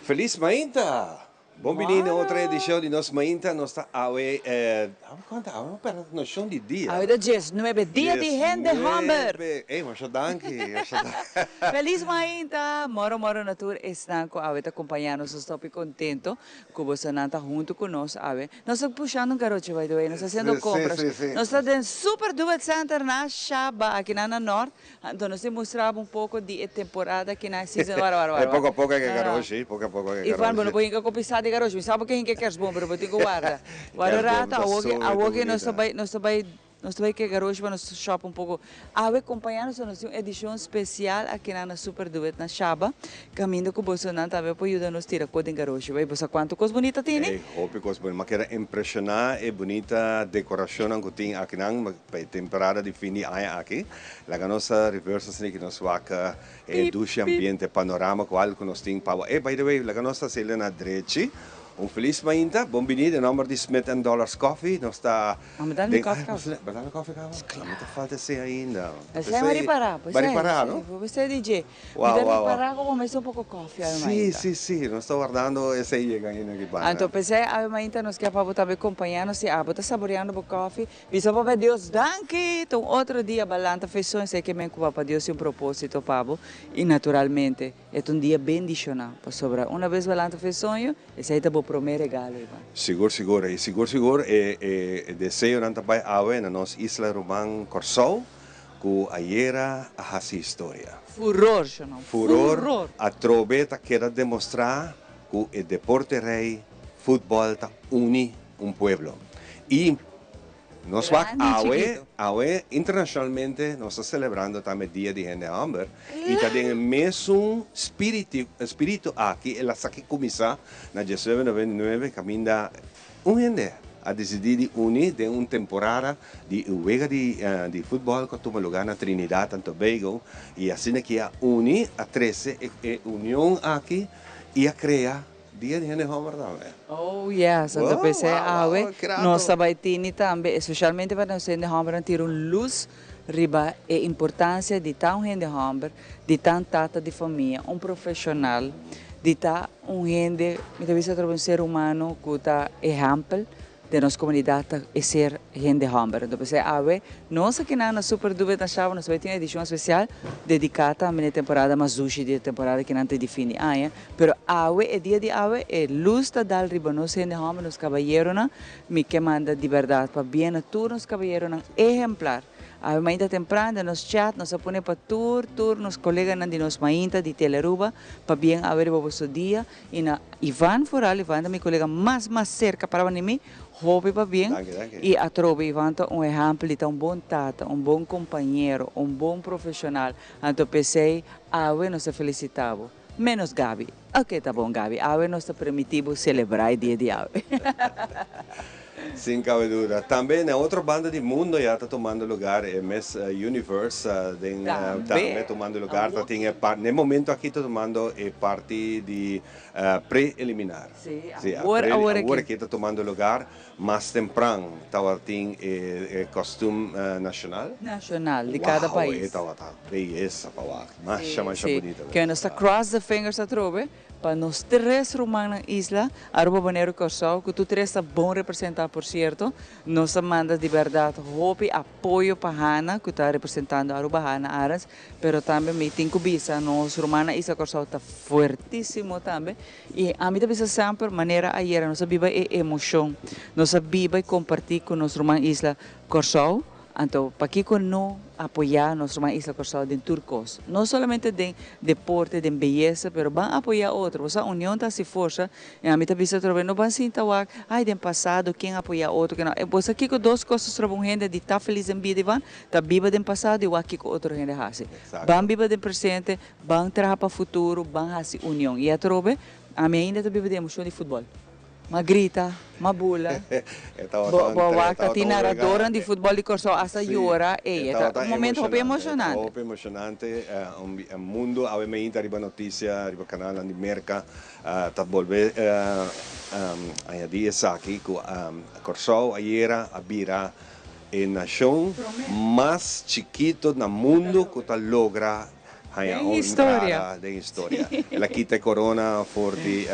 Feliz mainta! Bon bini na otro edicion di Nos Mainta. Nos ta awe, awe cuanto? Awe no perde nocion di dia. Awe ta 19, dia di hende homber. 19. Ey, masha danki, masha danki. Feliz mainta! Moro moro na tur esnan cu awe ta acompaña nos. Nos ta hopi contento cu bosonan ta hunto cu nos awe. Nos ta pushando un garochi by the way, nos ta haciendo compras. Nos ta den Super Duet Center na Shaba, akinan na Noord. Anto nos tin mustra bo un poco di e temporada ki nan season wara wara wara. E poco a poco e garoshi, poco a poco e garoshi. Ivan bo no por hinca cu pisa di garoshi, mi sa bo ke hinca e kerstboom pero bo tin cu warda. Warda rato awor ki awor ki nos ta bay nos ta bay nos ta bay ke garoshi pa nos shop un poco. Awe compaña nos nos tin un edicion special akinan na Super Duet na Shaba caminda cu bosonan tambe por yuda nos tira cos den garoshi. Bay bo sa cuanto cos bunita tini? Ey hopi cos bunita. Mi a keda impresiona e bunita decoracionnan cu tin akinan. Pa e temporada di fin di aña aki, laga nos a reversa asina ki nos wak e dushi ambiente, panorama cual cu nos tin pa bo. Ey, by the way, laga nos haci'el na drechi. Un feliz mainta, bon bini den nomber di Smith and Dollars Coffee. Nos ta Amo dal mi den, coffee ay, caba. bo dal mi coffee caba? Mi ta falta esey ainda. Esey bo ripara, bo Bo ripara, no? Bo esey di dje. Mi Wow, ta wow, wow. ripara cu bo mester un poco coffee awe Si, mainta. si, si, nos ta wardando esey yega ainda aki banda. Anto p'esey awe mainta nos kier pa bo tambe compaña nos si abo ta saboreando bo coffee. Bisa Papa Dios danki! Ta un otro dia balanta fe soño esei ke men ku Papa Dios tin un proposito pa bo i naturalmente e ta un dia bendishoná pasobra una bes balanta fe soño esei ta bo promé regalo Ivan. Sigur sigur i sigur sigur e e deseonan ta bai awe na nos isla ruman Kòrsou ku ayera a hasi historia. Furor shonó, Furor furor! atrobe ta keda demostrá ku e deporte rei futbòl ta uni un pueblo. I nos wak Grandi i awe, chikitu. awe internacionalmente nos ta celebrando tambe Dia di Hende Homber i ta den e mesun spiriti, spiritu aki el a sa ki cuminsa na 1999 caminda un hende a dicidi di uni den un temporada di e wega di di futbol cu a tuma lugar na Trinidad and Tobago i asina ki a uni a trece e e union aki i a crea Dia di hende homber tambe. Oh yes, anto Wow, p'esei wow, wow, awe ki nos rato. ta bai tini tambe, especialmente pa nos hende hombernan tira un luz riba e importancia di ta un hende homber, di ta un tata di famia, un profesional, di ta un hende, mi ta bisa atrobe un ser humano cu ta ehempel Den nos comunidad ta e ser hende homber. Enton p'esei awe nos aki nan na Super Dubet na Shaba nos bai tin un edicion especial dedica tambe na e temporada mas dushi di e temporada ki nan ta di fin di aña. Pero awe, e dia di awe, e luz ta dal riba nos hende homber, nos cabayeronan. Mi ke manda di berdad pabien na tur nos cabayeronan ehemplar. Awe mainta tempran den nos chat nos a pone pa tur tur nos coleganan di nos mainta di Telearuba pabien awe riba boso dia. I na Ivan vooral, Ivan ta mi colega mas mas cerca para di mi, hopi pabien Danki, danki. i atrobe Ivan ta un ehempel di ta un bon tata, un bon compañero, un bon profesional, anto p'esey awe nos ta felicita bo, menos Gaby, ok ta bon Gaby, awe nos ta permiti bo celebra e dia di awe. Sin cabe duda. Tambe na otro banda di mundo ya ta tumando lugar e Miss Universe den tambe Tambe, tumando lugar ta awor. tin e par n'e momento aki ta tumando e parti di pre-eliminar. Sí, Sí, awor, pre awor awor aki. aki ta tumando lugar. Mas tempran tabatin e costume nacional. Nacional di cada Wow, e pais. tabata beyesa pa wak. Masha, Sí, masha sí. bunita Ke mes. nos ta cross the fingers atrobe pa nos tres rumannan isla, Aruba, Boneiru, Kòrsou, ku tur tres ta bon representá por sierto. Nos ta manda di bèrdat hopi apoyo pa Hannah ku ta representando Aruba, Hannah Arends, pero tambe mi tin ku bisa nos rumannan isla Kòrsou ta fuertísimo tambe i ami ta bisa semper manera ayera nos a biba e emoshon, nos a biba i kompartí ku nos ruman isla Kòrsou. Anto, pakiko no apoyá nos ruman Isla Kòrsou den tur kos? No solamente den deporte, den beyesa, pero ban apoyá otro. Bo sa, union ta hasi forsa, i ami ta bisa atrobe, no ban sinta wak, ai, den pasado ken apoyá otro, ken no. Bo sa kiko dos kos ta stroba un hende di ta felis den bida, Ivan? Ta biba den pasado i wak kiko otro hende hasi. Ban biba den presente, ban traha pa futuro, ban hasi union. I atrobe, ami ainda ta biba den emoshon di futbòl. M'a grita, m'a bula. Bo bo wak ta tin naradornan di futbòl di Kòrsou asta yora. Ey, e ta un momento hopi emoshonante. Hopi emoshonante. E mundu awe meinta riba notisia, riba kanalnan di Merka ta bolbe añadí esaki ku Kòrsou ayera a bira e nashon mas chikito na mundu ku ta logra. haña Den un historia. entrada den historia. El a kita e corona for di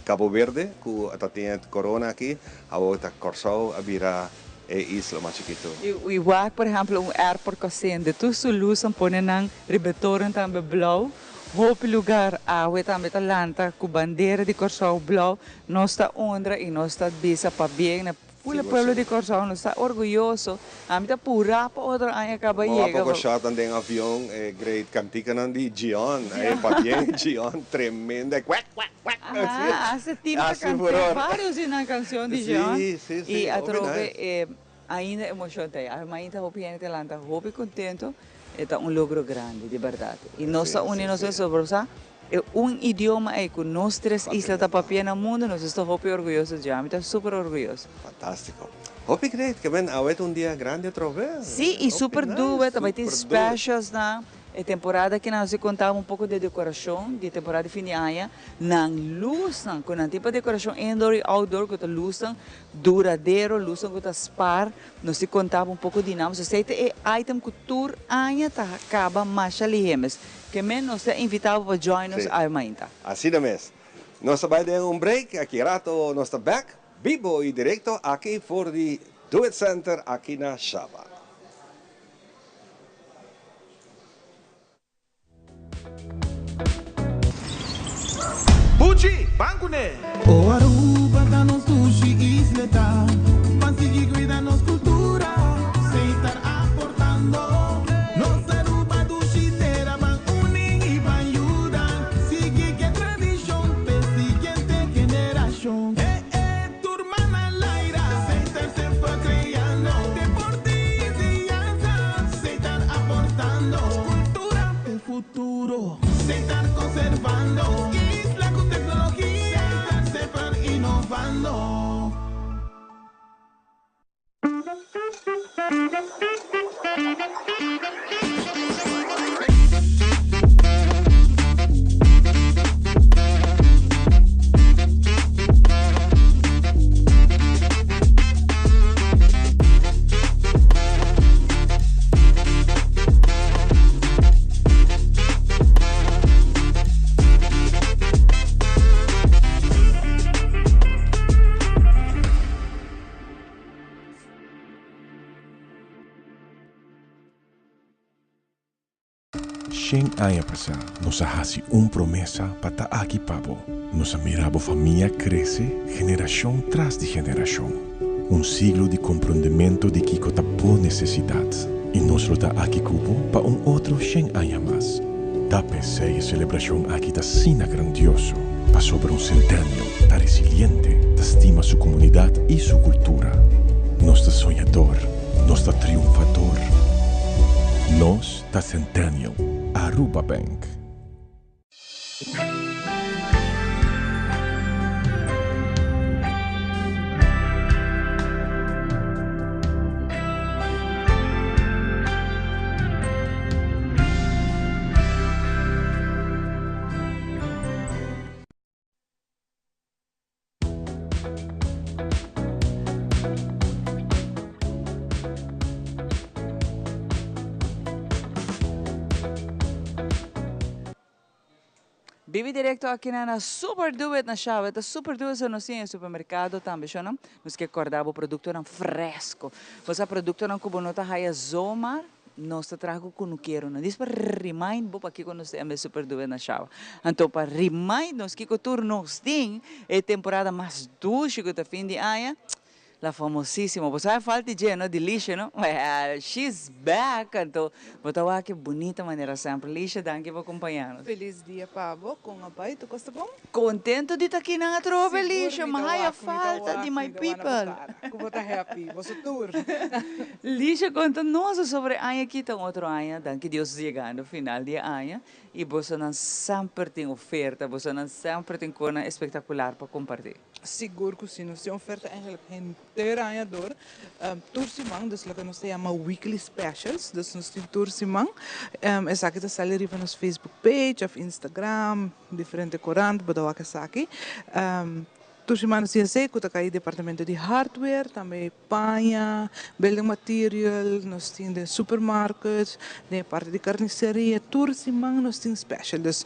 Cabo Verde cu ta tin e corona aki, awor ta Corsou a bira e isla mas chikito. Y wak por ehempel un airport cu a cende tur su luznan pone nan riba e toren tambe blauw. Hopi lugar awe tambe ta lanta cu bandera di Corsou blauw. Nos ta honra y nos ta bisa pabien na Full e pueblo di Kòrsou nos ta orguyoso. Ami ta purá pa otro aña kaba Mo a yega. poko shotnan den avion e great kantikanan di Gion e pabien Gion tremendo e kwek kwek kwek Aha, hasta tim ta hasi kant'é furor. varios di nan kanshon di Gion Sí, sí, sí, i hopi atrobe nice. e ainda emoshon ta ei. Ainda hopi hende ta lanta hopi kontento. E ta un logro grandi, di bèrdat. I nos ta Sí, uni sí, nos sí. mes pasobra sa e un idioma ei ku nos tres isla ta Papiamento. papia na mundu, nos ta hopi orguyoso dje. Ami ta super orguyoso. Fantástiko. Hopi great, ke men awe ta un dia grandi atrobe. Sí, i Hopi super nice, duwe, ta bai tin super duwe. specialsnan. E temporada aki nan nos a konta un poko di dekorashon di e temporada di fin di aña. Nan lusnan ku nan tin pa dekorashon indoor i outdoor ku ta lusnan duradero, lusnan ku ta spar. Nos tin konta bo un poko di nan. Esei ta e item ku tur aña ta kaba masha lihé mes. Ke men nos ta invitá bo pa join nos Sí, awe mainta. asina mes. Nos ta bai den un break, aki rato nos ta bek, bibo i direkto aki for di Do It Center aki na Shaba. Buchi, ban kuné! O Aruba ta nos dushi isleta, ban sigui cuida nos cultura, Setar aportando. Nos Aruba dushi tera, ban uni y ban yuda, sigui ke tradicion p'e siguiente generacion. Eh eh, tur man a laira, Setar semper creando, deporte y enseñanza, Setar aportando, cultura p'e futuro, Setar conservando, isla cu tecnologia, Setar semper innovando. Shen aña pasá nos a hasi un promesa pa ta aki pa bo. Nos a mira bo famia krese generashon tras di generashon. Un siglo di komprondementu di kiko ta bo nesesidat. I nos lo ta aki ku bo pa un otro shen aña mas. Ta p'esei e selebrashon aki ta asina grandioso, pasobra un Centennial ta resiliente, ta stima su komunidat i su kultura. Nos ta soñador, nos ta triunfador. Nos ta Centennial, Aruba Bank. Bibi directo aki na na Super Do It na Shaba. Ta Super Do It so nos tin e supermercado tambe sho no. Nos ke corda bo productonan fresco. Bo sa productonan cu bo no ta haya zomaar. Nos ta traha cu cunukeronan. Dis pa remind bo pakico nos tin e Super Do It na Shaba. Anto pa remind nos kico tur nos tin e temporada mas dushi cu ta fin di aña. La famosísima, bo sabe falta dje no, di Lisha no? Well, she's back! Anto bo ta wak e bunita manera semper. Lisha, danki pa acompaña nos. Feliz dia pa bo, con a bay? Tur cos ta bon? Contento di ta aki nan atrobe, Sigur, Lisha, mi ta ma haya wak, mi ta falta wak, di my mi ta wana bo people. cara, cu bo ta happy, boso tur. Lisha, conta nos sobre aña aki ta un otro aña, danki Dios yegando final di e aña, y bosonan semper tin oferta, bosonan semper tin conan espectacular pa comparti. Sigur cu si, nos tin oferta eigenlijk henter aña door, tur siman, dus loke nos ta yama weekly specials, dus nos tin tur siman, esaki ta sali riba nos Facebook page of Instagram, diferente corant bo ta wak esaki. Tur siman nos tin esey cu ta cay departamento di hardware, tambe paña, building material, nos tin den supermarket, den e parti di carniceria, tur siman nos tin special. Dus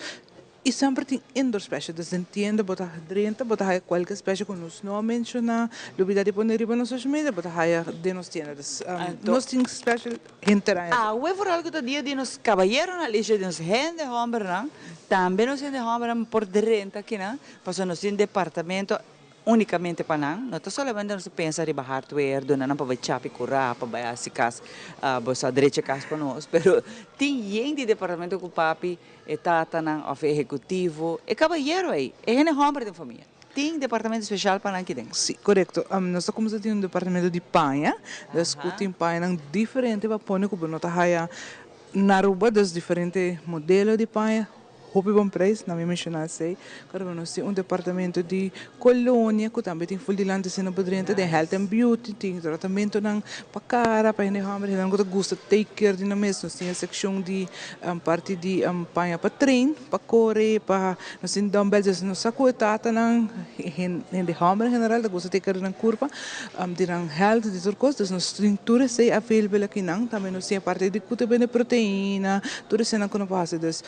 y semper tin indoor special, dus den tienda bo ta drenta, bo ta haya cualke special cu nos no a menciona, lubida di pone riba nos social media, bo ta haya den nos tienda. Dus nos tin special henter aña. Awe vooral cu ta dia di nos cabayeronan, Alicia, di nos hende hombernan, tambe nos hende hombernan por drenta akinan, pasobra nos tin departamento unicamente pa nan, no ta solamente nos ta pensa riba hardware, duna nan pa bai chapi cura, pa bai haci cas, bo sa drecha cas pa nos, pero tin yen di departamento cu papi, e tatanan of e ehecutivo, e cabayero ey, e hende homber den famia. Tin departamento special pa nan kiden? Si, corecto. Nos ta cuminsa tin un departamento di paña, dus cu tin pañanan diferente pa pone cu bo no ta haya na Aruba, dus diferente modelo di paña. Hopi bon prijs, na mi menciona esey. Pero nos tin un departamento di colonia cu tambe tin full dilanti asina por drenta den health and beauty, tin tratamentonan pa cara, pa hende homber, hendenan cu ta gusta take care di nan mes. Nos tin e seccion di parti di paña pa train, pa core, pa nos tin dumbbells, dus nos sa cu e tatanan, hende homber en general ta gusta take care di nan curpa, di nan health, di tur cos. Dus nos tin tur esey available akinan. Tambe nos tin e parti di cu ta bende proteina, tur eseynan cu no por haci. Dus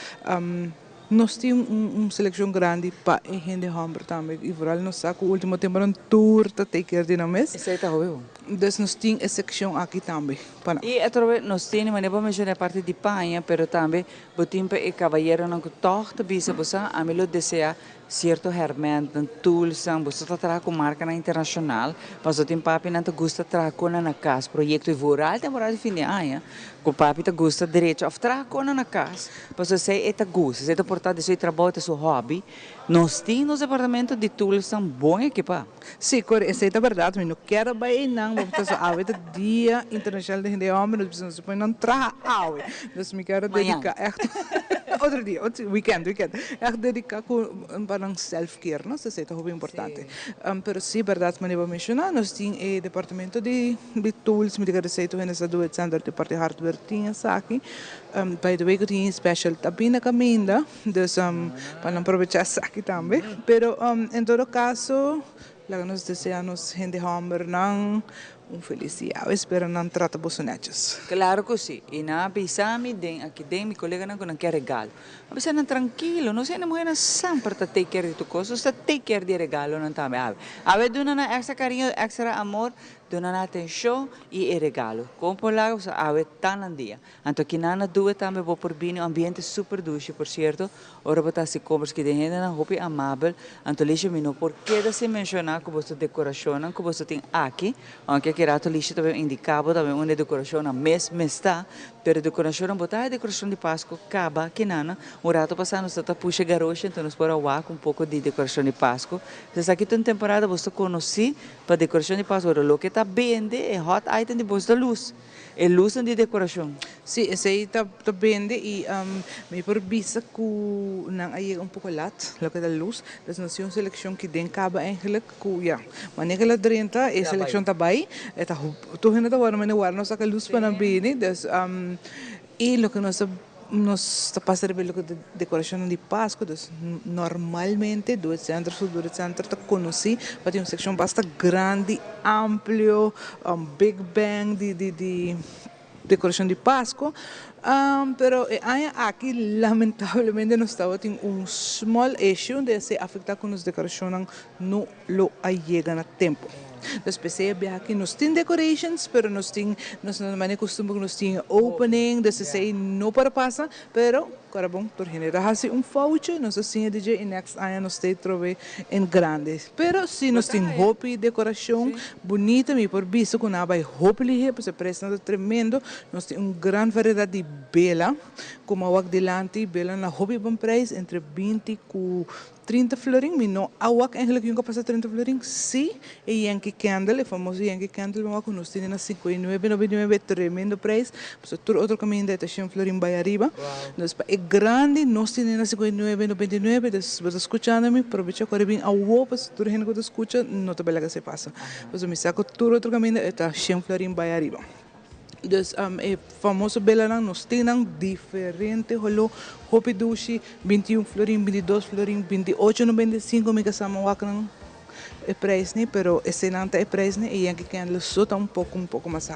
nos tin un seleccion grandi pa e hende homber tambe y vooral nos sa cu ultimo temponan tur ta take care di nan mes. Esey ta hopi bon. Dus nos tin e seccion aki tambe pa nan. Y atrobe nos tin, manera bo menciona e parti di paña, pero tambe bo tin pa e cabayeronan cu tog ta bisa bo sa, ami lo desea Cierto hermentnan, toolsnan, boso ta traha cu marcanan internacional, paso tin papinan ta gusta traha conan na cas, proyecto y vooral temporada di fin di aña, cu papi ta gusta derecho of traha conan na cas, paso esey e ta gusta, esey ta por ta di su trabou, ta su hobby. Nos tin nos departamento di toolsnan bon ekipa. Si, core, esey ta berdad, mi no kier a bay eynan, bo ta sa awe ta dia internacional di hende homber, nos bisa nos pone nan traha awe, dus mi kier a dedica echt otro dia, otro weekend, weekend, echt dedica cu pa nan self care, no, esey ta hopi importante. Pero si, berdad manera bo menciona, nos tin e departamento di tools, mi ta kere esey tur hende sa do het center di parti hardware tin esaki, by the way cu tin special ta bini na caminda. Dus pa nan probecha esaki tambe. Pero en todo caso laga nos desea nos hende hombernan un feliz dia. Awe spera nan trata boso netjes. Claro cu si. Y nan a bisa mi den aki den mi coleganan cu nan kier regalo. A bisa nan trankilo, nos hende muhernan semper ta take care di tur cos, nos ta take care di e regalonan tambe. Awe awe duna nan extra cariño, extra amor, duna nan atencion y e regalo. Con por laga boso awe ta nan dia. Anto kinan na due tambe bo por bini un ambiente super dushi por cierto ora bo ta haci compras ki den hendenan hopi amabel anto Lisha mi no por keda sin menciona cu boso decoracionnan cu boso tin aki aunke aki rato Lisha ta bin indica bo tambe unda e decoracionnan mes mes ta pero decoracionnan bo ta haci decoracion di pasco caba kinan un rato pasa nos ta ta pusha garoshi anto nos por a wak un poco di decoracion di pasco esaki ta un temporada boso ta conoci pa decoracion di pasco pero loke ta bende e hot item di boso ta luz. E lusnan di dekorashon. Sí, esei ta ta bende i mi por bisa ku nan a yega un poko lat, loke ta lus. Dus nos tin un selekshon ki den kaba eigenlijk ku ya, manera ku el a drenta e selekshon ta bai, e ta tur hende ta wòrdu mende wòrdu nos saka lus pa nan bini. Dus i loke nos ta nos ta pasa riba loke ta dekorashonnan di Pasku, dus normalmente Doet Center su Doet Center ta konosí pa tin un sekshon basta grandi, amplio, big bang di di di dekorashon di Pasku. Pero e aña aki lamentablemente nos tabatin un small issue di esei afektá ku nos dekorashonnan no lo a yega na tempu. Dus p'esei e biaha aki nos tin decorations, pero nos tin, nos no manera costumber cu nos tin opening, dus esei no por a pasa, pero ora bon tur hende ta haci un foutje, nos a siña di dje y next aña nos ta trobe en grande. Pero si nos tin hopi decoracion bunita, mi por bisa cu nan a bay hopi lihe, pasobra e prijsnan ta tremendo, nos tin un gran variedad di bela, como a wak dilanti, bela na hopi bon prijs, entre binti cu 30 florin, mi no a wak eigenlijk yunka pasa 30 florin, si e Yankee Candle, e famoso Yankee Candle mi wak ku nos tene na 59,99, tremendo prijs, pasobra tur otro kaminda e ta shen florin bai ariba, dus pa e grandi nos tene na 59,99, dus bo ta skuchando mi, probecha ku a bin awo, pasobra tur hende ku ta skucha no ta bai laga esei pasa, pasobra mi sa ku tur otro kaminda e ta shen florin bai ariba. Dus e famoso belanan nos tin nan diferente holó, hopi dushi, 21 florin, 22 florin, 28,95 mi ka sa mi wak nan. E prijs ni, pero esey ta e prijs ni, e Yankee Candle so ta un poco mas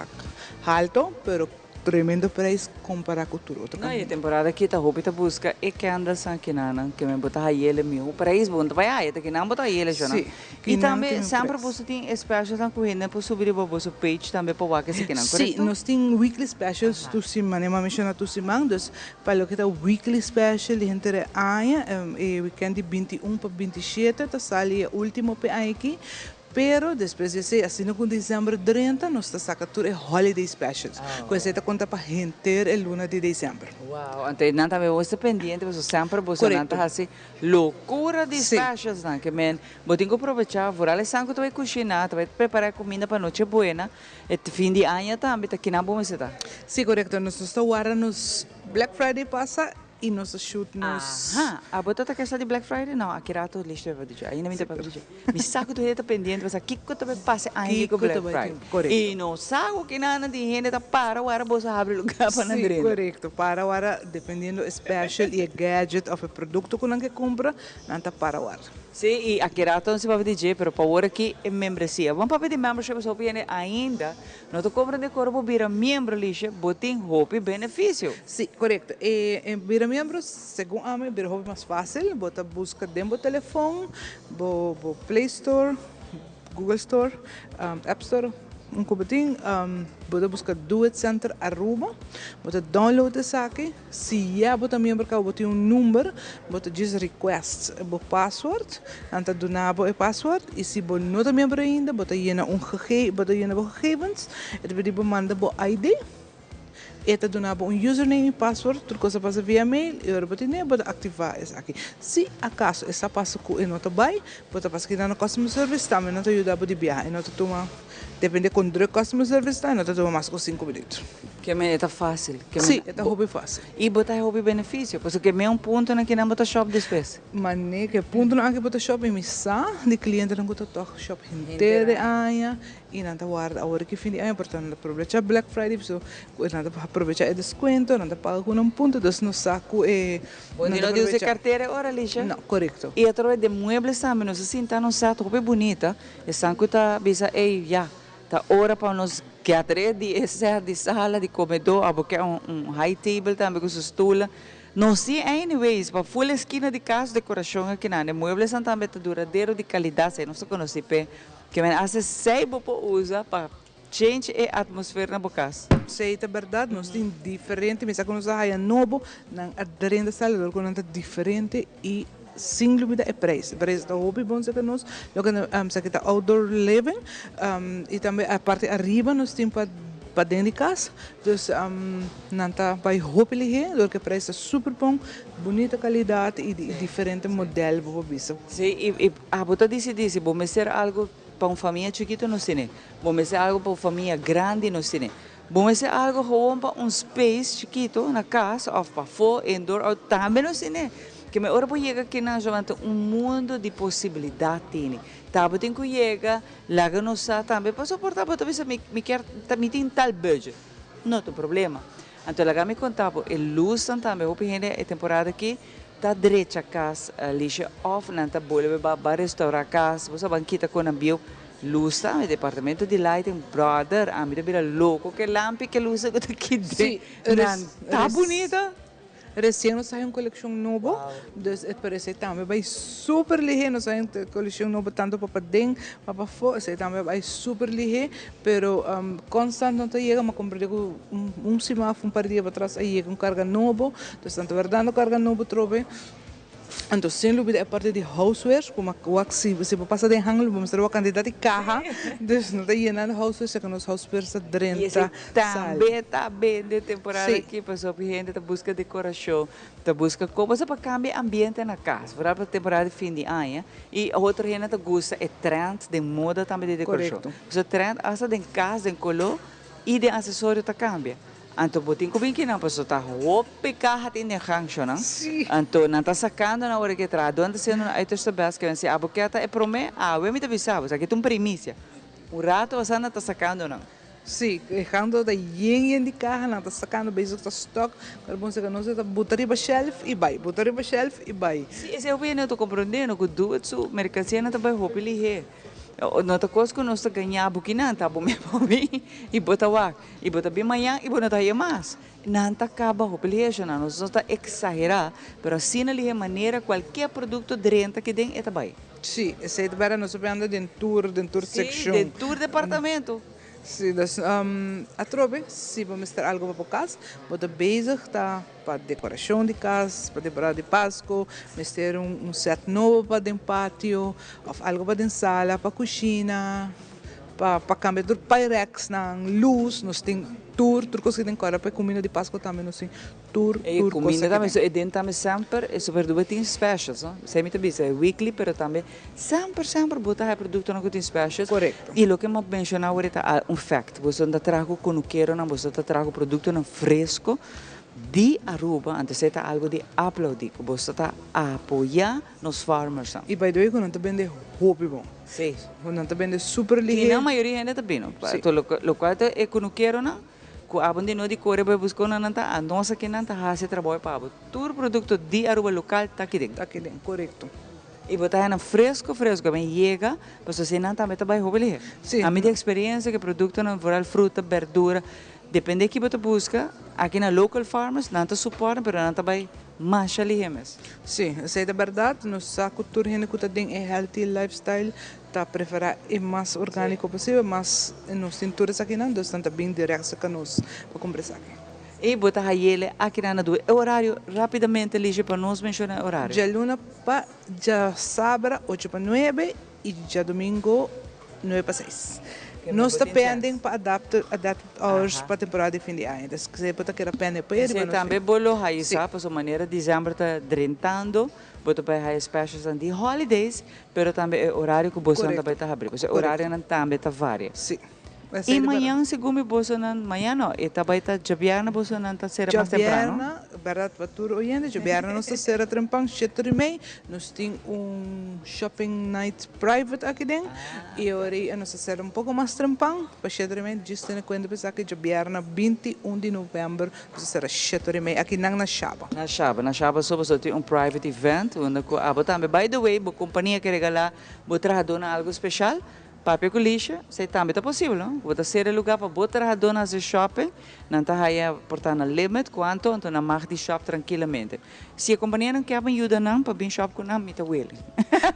halto, pero tremendo prijs compara cu tur otro. No, e temporada aki ta hopi ta busca e candles aki nan, cu mi bo ta hayele miho prijs bon, ta bay haya, ta kinan bo ta hayele jo. Si, E tambe semper bo tin special tan cu hende por subi riba bo page tambe pa wak esaki nan, Si, correcto? Nos tin weekly specials tur siman, mi menciona tur siman, dus pa loke ta weekly special di henter aña, e weekend di 21 pa 27 ta sali e ultimo pe aña aki. Pero despues di esey, asina cu december 30, nos ta saca tur e holiday specials. Cu esey ta conta pa henter e luna di december. Wow, anto nan tambe bo ta pendiente, bo semper bo nan ta hasi locura di specials nan, kiermen, bo tin cu aprovecha, vooral esnan cu ta bay cushina, ta bay prepara cuminda pa Noche Buena, e fin di aña tambe, ta kinan bo mester ta. Si, correcto. Nos ta warda nos Black Friday pasa y nos shoot nos. Aha, abo ta kesta di Black Friday? No, aki rato listo pa dicho. Ainda mi ta pa dicho. Mi sa cu tur ta pendiente, mas kiko ta pasa ainda Kiko cu Black ta bay Friday. Correcto. E no sa cu nana di hende ta para ora bo habri lugar pa nan drenta. Correcto. Para ora, dependiendo special y e gadget of e producto cu nan kier cumpra, nan ta para ora. Si, y aki rato nos papia di dje, pero pa awor aki e membresia. Ban papia di membership, so viene ainda. No ta comprende cu bo bira miembro, Lisha, bo tin hopi beneficio. Si, correcto. E bira miembro, segun ami, bira hopi mas facil. Bo ta busca den bo telefon, bo Play Store, Google Store, App Store, un cubatin, bo ta busca Do It Center Aruba, bo ta download esaki. Si ya bo ta miembro caba, bo tin un number, bo ta just request bo password, nan ta duna bo e password, y si bo no ta miembro ainda, bo ta yena bo gegevens, e ta pidi bo manda bo ID, e ta duna bo un username y password, tur cos ta pasa via mail, y ora bo tin, bo ta activa esaki. Si acaso esaki pasa cu e no ta bay, bo ta pasa na customer service, tambe nan ta yuda bo di biaha, e no ta tuma, depende con druk customer service ta, no ta tuma mas cu 5 minuut. Kiermen ta facil. Kiermen, Si, ta hopi facil. Y bo ta hopi beneficio, pasobra kiermen un punto na kinan bo ta shop despues. Mane cu punto na aki bo ta shop y mi sa di cliente nan cu ta toch shop henter aña y nan ta warda awor cu fin di aña, por tanto aprovecha Black Friday, so nan ta aprovecha e descuento, nan ta paga cu un punto, dus nos sa cu e Bon, nan no ta di usa aprovecha. cartera ora, Lisha. No, correcto. Y otro di muebles tambe, nos sinta nos set hopi bunita. Esnan cu ta bisa, ey, ja, ta ora pa nos get ready, e set di sala, di comedor, abo kier un high table tambe cu su stoel. No, si, anyways, pa full esquina di cas decoracion aki nan, e muebles tambe ta duradero, di calidad, esey nos ta conoce pe, kiermen esey bo por usa pa change e atmosfera na bo cas. Si, ta berdad, nos tin diferente, mi sa cu nos haya nobo, nan a drenta sala, cu nan ta diferente y sin lubida e prijs. E prijs ta hopi bon cu nos, loke sa ta outdoor living, y tambe e parti ariba nos tin pa den di cas, dus nan ta bay hopi lihe, door cu e prijs ta super bon, bunita calidad y di diferente modelo bo bisa. Si, y abo ta dicidi si bo mester algo pa un famia chikito, nos tin. Bo mester algo pa un famia grandi, nos tin. Bo mester algo gewoon pa un space chikito na cas of pafo, indoor, of tambe nos tin. Kiermen ora bo yega aki na solamente un mundo di posibilidad tin. Ta bo tin cu yega, laga nos sa tambe pa soporta bo ta bisa mi kier mi tin tal budget. No tin problema. Anto laga mi conta bo e luz tambe hopi hende e temporada aki ta drecha cas, Lisha, of nan ta bolbe ba restaura cas, bo sa ban kita con nan bieu luz tambe, departamento di lighting, brother, ami ta bira loco cu lampi, cu luz cu ta aki nan ta bunita. Recien nos tin un coleccion nobo, dus e parece tambe bay super lihe, nos tin un coleccion nobo tanto pa paden, pa pafo, esey tambe bay super lihe, pero constant no ta yega, ma comprende cu un siman, un par di dia atras a yega un carga nobo, dus nan ta wardando carga nobo trobe. Anto, sin lubida e parti di housewares, como wak si bo pasa den hangel, bo mester cantidad di caha, dus nan ta yenando housewares, cu nos housewares ta E drenta. esey tambe ta den temporada aki, pasobra hende ta busca decoracion, ta busca con pa cambia ambiente na cas, vooral pa temporada di fin di aña, y otro hende ta gusta e trend di moda tambe di decoracion. So trend hasta den cas, den color y den accesorio ta cambia. Anto bo tin cu bin kinan paso ta hopi caha tin den gang no? Anto nan ta sacando na ora cu tra, ta haciendo un uiterste best cu si abo kier ta e prome, awe mi ta bisa, aki ta un primicia. Un rato asina ta sacando nan. Si, dejando ta yen yen di caha, nan ta sacando bezig ta stock, pero bon se no se ta bota riba shelf y bay, bota riba shelf y bay. Si, esey hopi hende ta compronde cu Do It su mercancia nan ta bay hopi lihe. No ta kos ku nos ta gaña bo kinan, ta bo mes bo bin i bo ta wak. I bo ta bin mañan i bo no ta haña mas. Nan ta kaba hopi lihe nan. Nos no ta eksaherá, pero asina lihe manera kualkier produkto drenta aki den e ta bai. Sí, esei ta bèrdad. Nos ta bende den tur, den tur sekshon. Sí, den tur departamento. Sí, dus atrobe si bo mester algo pa bo kas, bo ta bezig ta pa dekorashon di kas, pa temporada di Pasko, mester un sèt nobo pa den patio òf algo pa den sala, pa kushina, pa kambia tur pyrex-nan, lus, nos tin tur, tur kos ki tin kòrda pa e kuminda di Pasko tambe nos tin. Tur E tur cosa cuminda ki tambe, den. so e den tambe semper e superdupe tin specials, no? Esei mi ta bisa, e weekly, pero tambe semper semper bo ta haya productonan cu tin specials. Corecto. Y loke mi a menciona awor ta al un fact, boso ta traha cu cunukeronan, boso ta traha cu productonan fresco di Aruba, anto esei ta algo di aplaudi, cu boso ta apoya nos farmersnan. Y by the way cu nan ta bende hopi bon. Si. Nan ta bende super lihe. Y nan mayoria hende ta bini, Si. locual ta e cunukeronan Ku abo di no di kore bai buska una nan ta a nos aki nan ta hasi trabou pa abo. Tur produkto di Aruba lokal ta aki den. Ta aki den, korekto. I bo ta haña nan fresko fresko ben yega pasobra si nan tambe ta bai hopi lihe. Si. Ami di eksperensia ku e produktonan vooral fruta, berdura, depende ki bo ta buska, aki na local farmers nan ta support pero nan ta bai masha lihe mes. Si, esei ta bèrdat. Nos sa ku tur hende ku ta den e healthy lifestyle Ta preferá e mas orgániko posibel, mas nos tin tur esakinan, dus nan ta bin dirèkt serka nos pa kumpra esaki. I bo ta hayele akinan na due e orario rápidamente Liesje pa nos menshoná e orario. Djaluna pa djasabra ocho pa nuebe i djadumingo nuebe pa seis. Nos ta pending pa adapt adapt hours pa temporada di fin di aña, dus kse bo ta keda pende pa e riba Esei nos tambe fin. bo lo hayi sa pasobra manera diciember ta drentando bo ta bai haya specials nan di holidays Pero tambe e orario ku bosonan ta bai ta habri. Pasobra e orarionan tambe ta varia. Sí. I mañan segun mi bosonan, mañan no, e ta bai ta djabièrnè bosonan ta sera mas temprano. Djabièrnè, bèrdat pa tur oyente, djabièrnè nos ta sera trempan shete ora i mei. Nos tin un shopping night private aki den. I ora ei nos ta sera un poko mas trempan pa shete ora i mei. Djis tene kuenta pa esaki djabièrnè 21 di novèmber Nos a sera shete ora i mei aki nan na Shaba. Na Shaba, na Shaba so boso tin un private event unda cu abo tambe. By the way, bo compania ke regala bo trahadornan algo special, papia cu Lisha, esey tambe ta posibel, no? Bo ta sera e lugar pa bo trahadornan haci shopping, nan ta haya por ta na limit cuanto, anto nan mag di shop trankilamente. Si e companianan ke aben yuda nan pa bin shop cu nan, mi ta willing.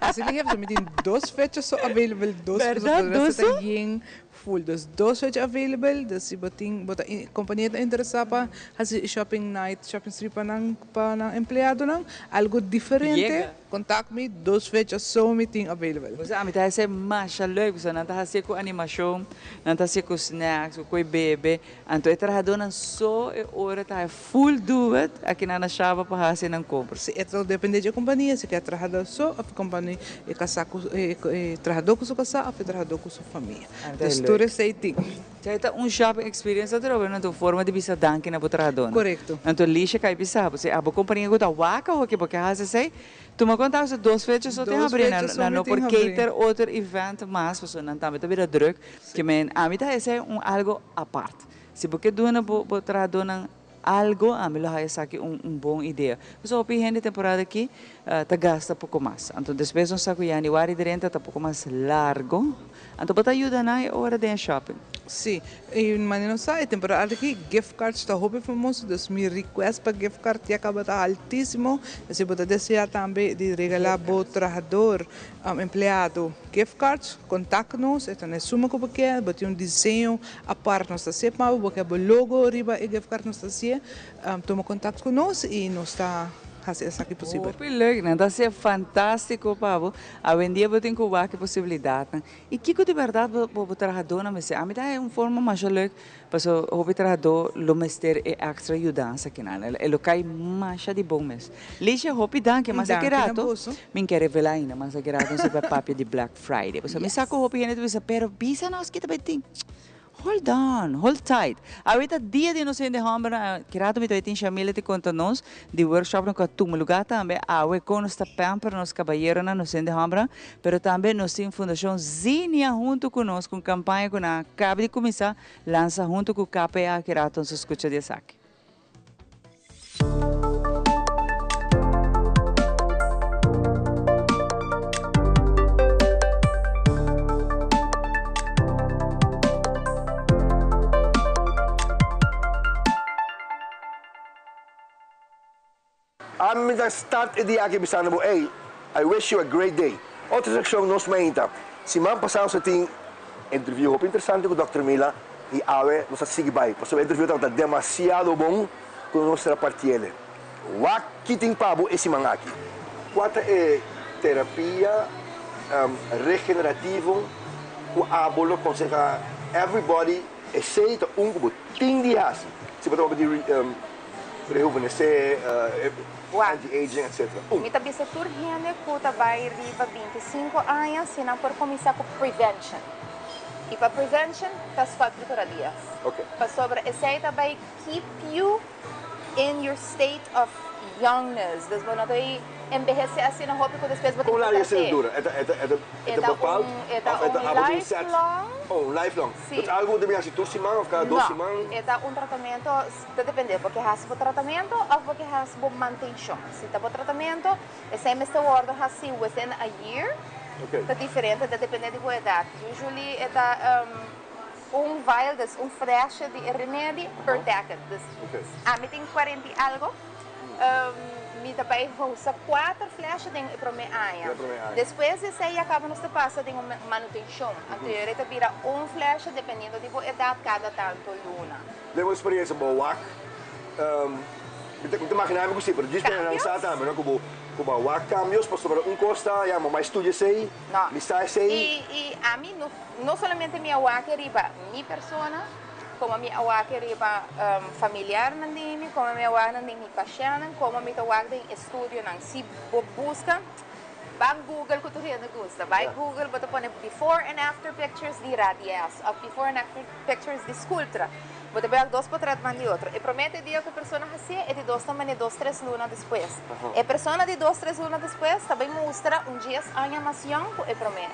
Así li hef, mi tin dos fecha so available, dos, Berdad, dos so? ta yen Full dus dos fecha available, dus si bo tin bo ta compania ta interesa pa haci shopping night, shopping street pa nan pa nan empleadonan, algo diferente, contact mi, dos fecha so mi tin available. Bo sa ami ta haci masha leuk, pasobra nan ta haci cu animacion, nan ta haci cu snacks, cu coy bebe, anto e trahadonan so e ora ta haci full doet aki nan na Shaba pa haci nan compra. Si e ta depende dje compania, si ke trahador so of e compania e casa cu e trahador cu su casa of e trahador cu su famia. Dus tur esei tin. Esei ta un shopping experience atrobe, no? Ta un forma di bisa danki na bo trahadónan. Korekto. Anto Lisha kai bisa bo, si abo kompania ku ta wak awoki bo ke hasi esei, tuma kontakto so dos fecha so tin habrí, nan no por cater otro event mas, pasobra nan tambe ta bira druk. Ke men ami ta hasi esei un algo apart. Si bo ke duna bo trahadónan Algo, ami lo haya esaki un un bon idea. Pasobra hopi hende temporada aki ta gasta poko mas. Anto despues nos sa ku yanüari drenta ta poko mas largo. Anto bo ta yuda nan e ora den e shopping. Sí, i manera nos sa e temporada aki gift cards ta hopi famoso, dus mi request pa gift card ya kaba ta altisimo. Si bo ta desea tambe di regala bo trahador, empleado gift cards, contact nos, e ta na e suma ku bo ke, bo tin un diseño Apart nos ta hacié pa bo, bo ke bo logo riba e gift card nos ta hacié, tuma contact cu nos y nos ta haci esaki posibel. Hopi leuk, nan ta hacié fantastico pa bo. Awendia bo tin cu wak e posibilidadnan. Y kico di berdad bo bo trahadornan mester? Ami ta haña un forma masha leuk pasobra hopi trahador lo mester e extra yudansa kinan. E lo cay masha di bon mes. Licia, hopi danki. Mas aki rato mi ke revela ainda, mas aki rato nos ta bay papia di Black Friday. Pasobra mi sa ku hopi hende ta bisa, pero bisa nos kita bai tin. Hold on, hold tight. Awe ta dia di nos hende hòmbernan. Ki rato mi ta bai tin Shamila ta konta nos di workshopnan ku a tuma lugá tambe. Awe kon nos ta pamper nos kabayeronan, nos hende hòmbernan. Pero tambe nos tin Fundashon Zinia huntu ku nos ku un kampaña ku nan a kaba di kuminsá lansa huntu ku KPA. Ki rato nos a skucha di esaki. mi ta start e dia aki bisando bo, hey, I wish you a great day. Otro seccion Nos Mainta. Siman pasa nos a tin interview hopi interesante cu Dòkter Mila y awe nos a sigui bay pasobra e interview tabata demasiado bon cu nos mester a partiele. Wak ki tin pa bo e siman aki. Cua ta e terapia regenerativo cu abo lo conseha everybody esey ta un cu bo tin di haci si bo ta papia di rejuvenesé, anti-aging etc. Un. Mi ta bisa tur hende ku ta bai riba 25 aña si nan por kuminsá ku prevention. I pa prevention ta Sculptra Dias. Pasobra esei ta bai keep you in your state of youngness. Dus bo no ta enbehesé asina hopi ku despues bo tin Kon ku largu trat'é. esei ta dura? E ta e ta e ta E ta bepaald un e ta of e ta un abo tin un set? lifelong. Oh, un lifelong. Sí. Dat algu bo ta bin hasi tur siman of kada dos No, siman? e ta un tratamentu, ta depende, bo ke hasi bo tratamentu of bo ke hasi bo mantenshon. Si ta bo tratamentu, esei mester wòrdu hasi within a year. Ok. Ta diferente, ta depende di bo edat. Usually e ta un vial, dus un flesje di e remedi per decade. Dus Ok. ami tin cuarenta y algo. Mi ta bai usa kuater flesha den e promé aña. Despues di esei ya kaba nos ta pasa den un manutenshon. Anto e ta bira un flesha dependiendo di bo edat kada tantu luna. Den bo eksperiencia bo wak, mi ta imagina mi ku si, pero djis pa nan sa tambe no ku bo ku bo a wak cambios pasobra un kos ta ya bo mai studia esei, mi sa esei. I ami no solamente mi a wak riba mi persona, Como mi a wak riba familiarnan di mi, como mi a wak nan den mi pashennan, como mi ta wak den estudionan. Si bo busca, ban Google cu tur hende gusta, bai Google bo ta pone before and after pictures di Radies of before and after pictures di Sculptra. Bo ta bay wak dos potret ban di otro. E prome te dia cu e persona hacié, e di dos ta mane dos tres luna despues. E persona di dos tres luna despues ta bay mustra un dies aña mas yong cu e prome.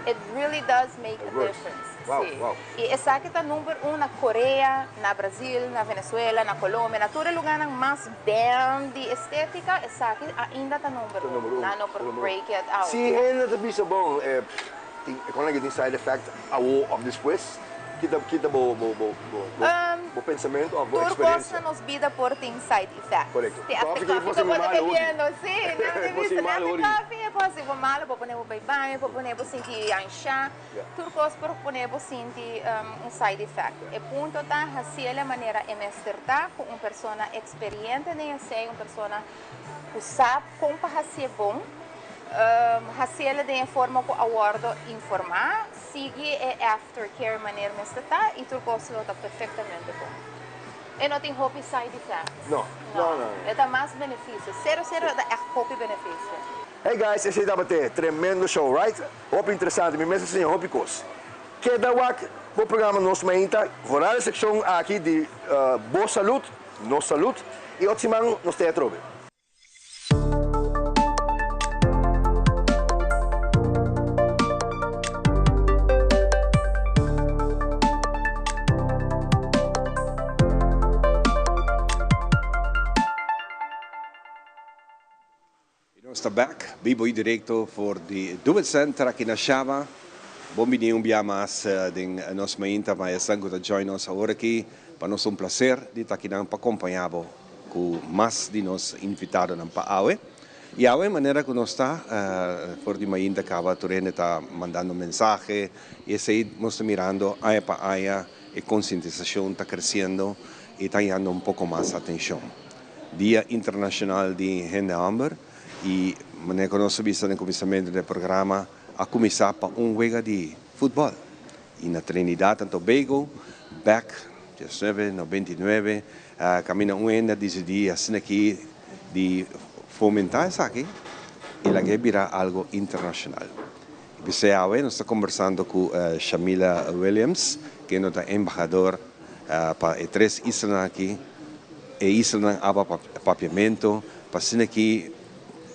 It really does make a difference. Si. I esaki ta number un na Korea, na Brazil, na Venezuela, na Colombia, na tur e lugarnan mas bam di estetica, esaki ainda ta number un. Nan no por break it out. Si hende ta bisa bon, e tin, e kon tin side effect awo of despues? Kita kita bo bo bo bo pensamentu of bo Tur experiencia? kos na nos bida por tin side effects. Korekto. Te hasta Koffie ke koffie por hasi ku bo bo ta malo hopi. bebiendo. Si, nan ta Por hasi bisa, malo te hopi. koffie e por hasi bo malo, por pone bo bai baño, por pone bo sinti anshá. Tur kos por pone bo sinti un side effect. E punto ta hasiel e manera e mester ta ku un persona eksperiente den esei, un persona ku sa kon pa hasié bon, hasiel den e forma ku a wòrdu informá, sigui e aftercare manera mester ta i tur kos lo ta perfektamente bon. E no tin hopi side effects. No, no, no. E ta mas benefisio. Sero sero e ta ègt hopi benefisio. Hey guys, esei tabata e tremendo show, right? Hopi interesante, mi mes a siña hopi kos. Keda wak bo programa Nos Mainta, vooral e sekshon aki di Bo Salud, Nos Salud, i otro siman nos ta e atrobe. Y nos ta bek, bibo y directo for di Do It Center aki na Shaba. Bon bini un bia mas den nos mainta pa esnan cu ta join nos awor aki. Pa nos ta un placer di ta akinan pa compaña bo cu mas di nos invitadonan pa awe. Y awe manera cu nos ta for di mainta caba tur hende ta mandando mensahe y esey nos ta mirando aña pa aña e concientisacion ta creciendo y ta hañando un poco mas atencion. Dia Internacional di Hende Homber y manera cu nos a bisa den cuminsamentu den programa a cuminsa pa un wega di futbol y na Trinidad and Tobago bek 1999 caminda un hende a dicidi asina aki di fomenta esaki y laga e bira algo internacional. Y p'esey awe nos ta conversando cu Shamila Williams kende ta embahador pa e tres islanan aki, e islanan aba papiamento, pa asina aki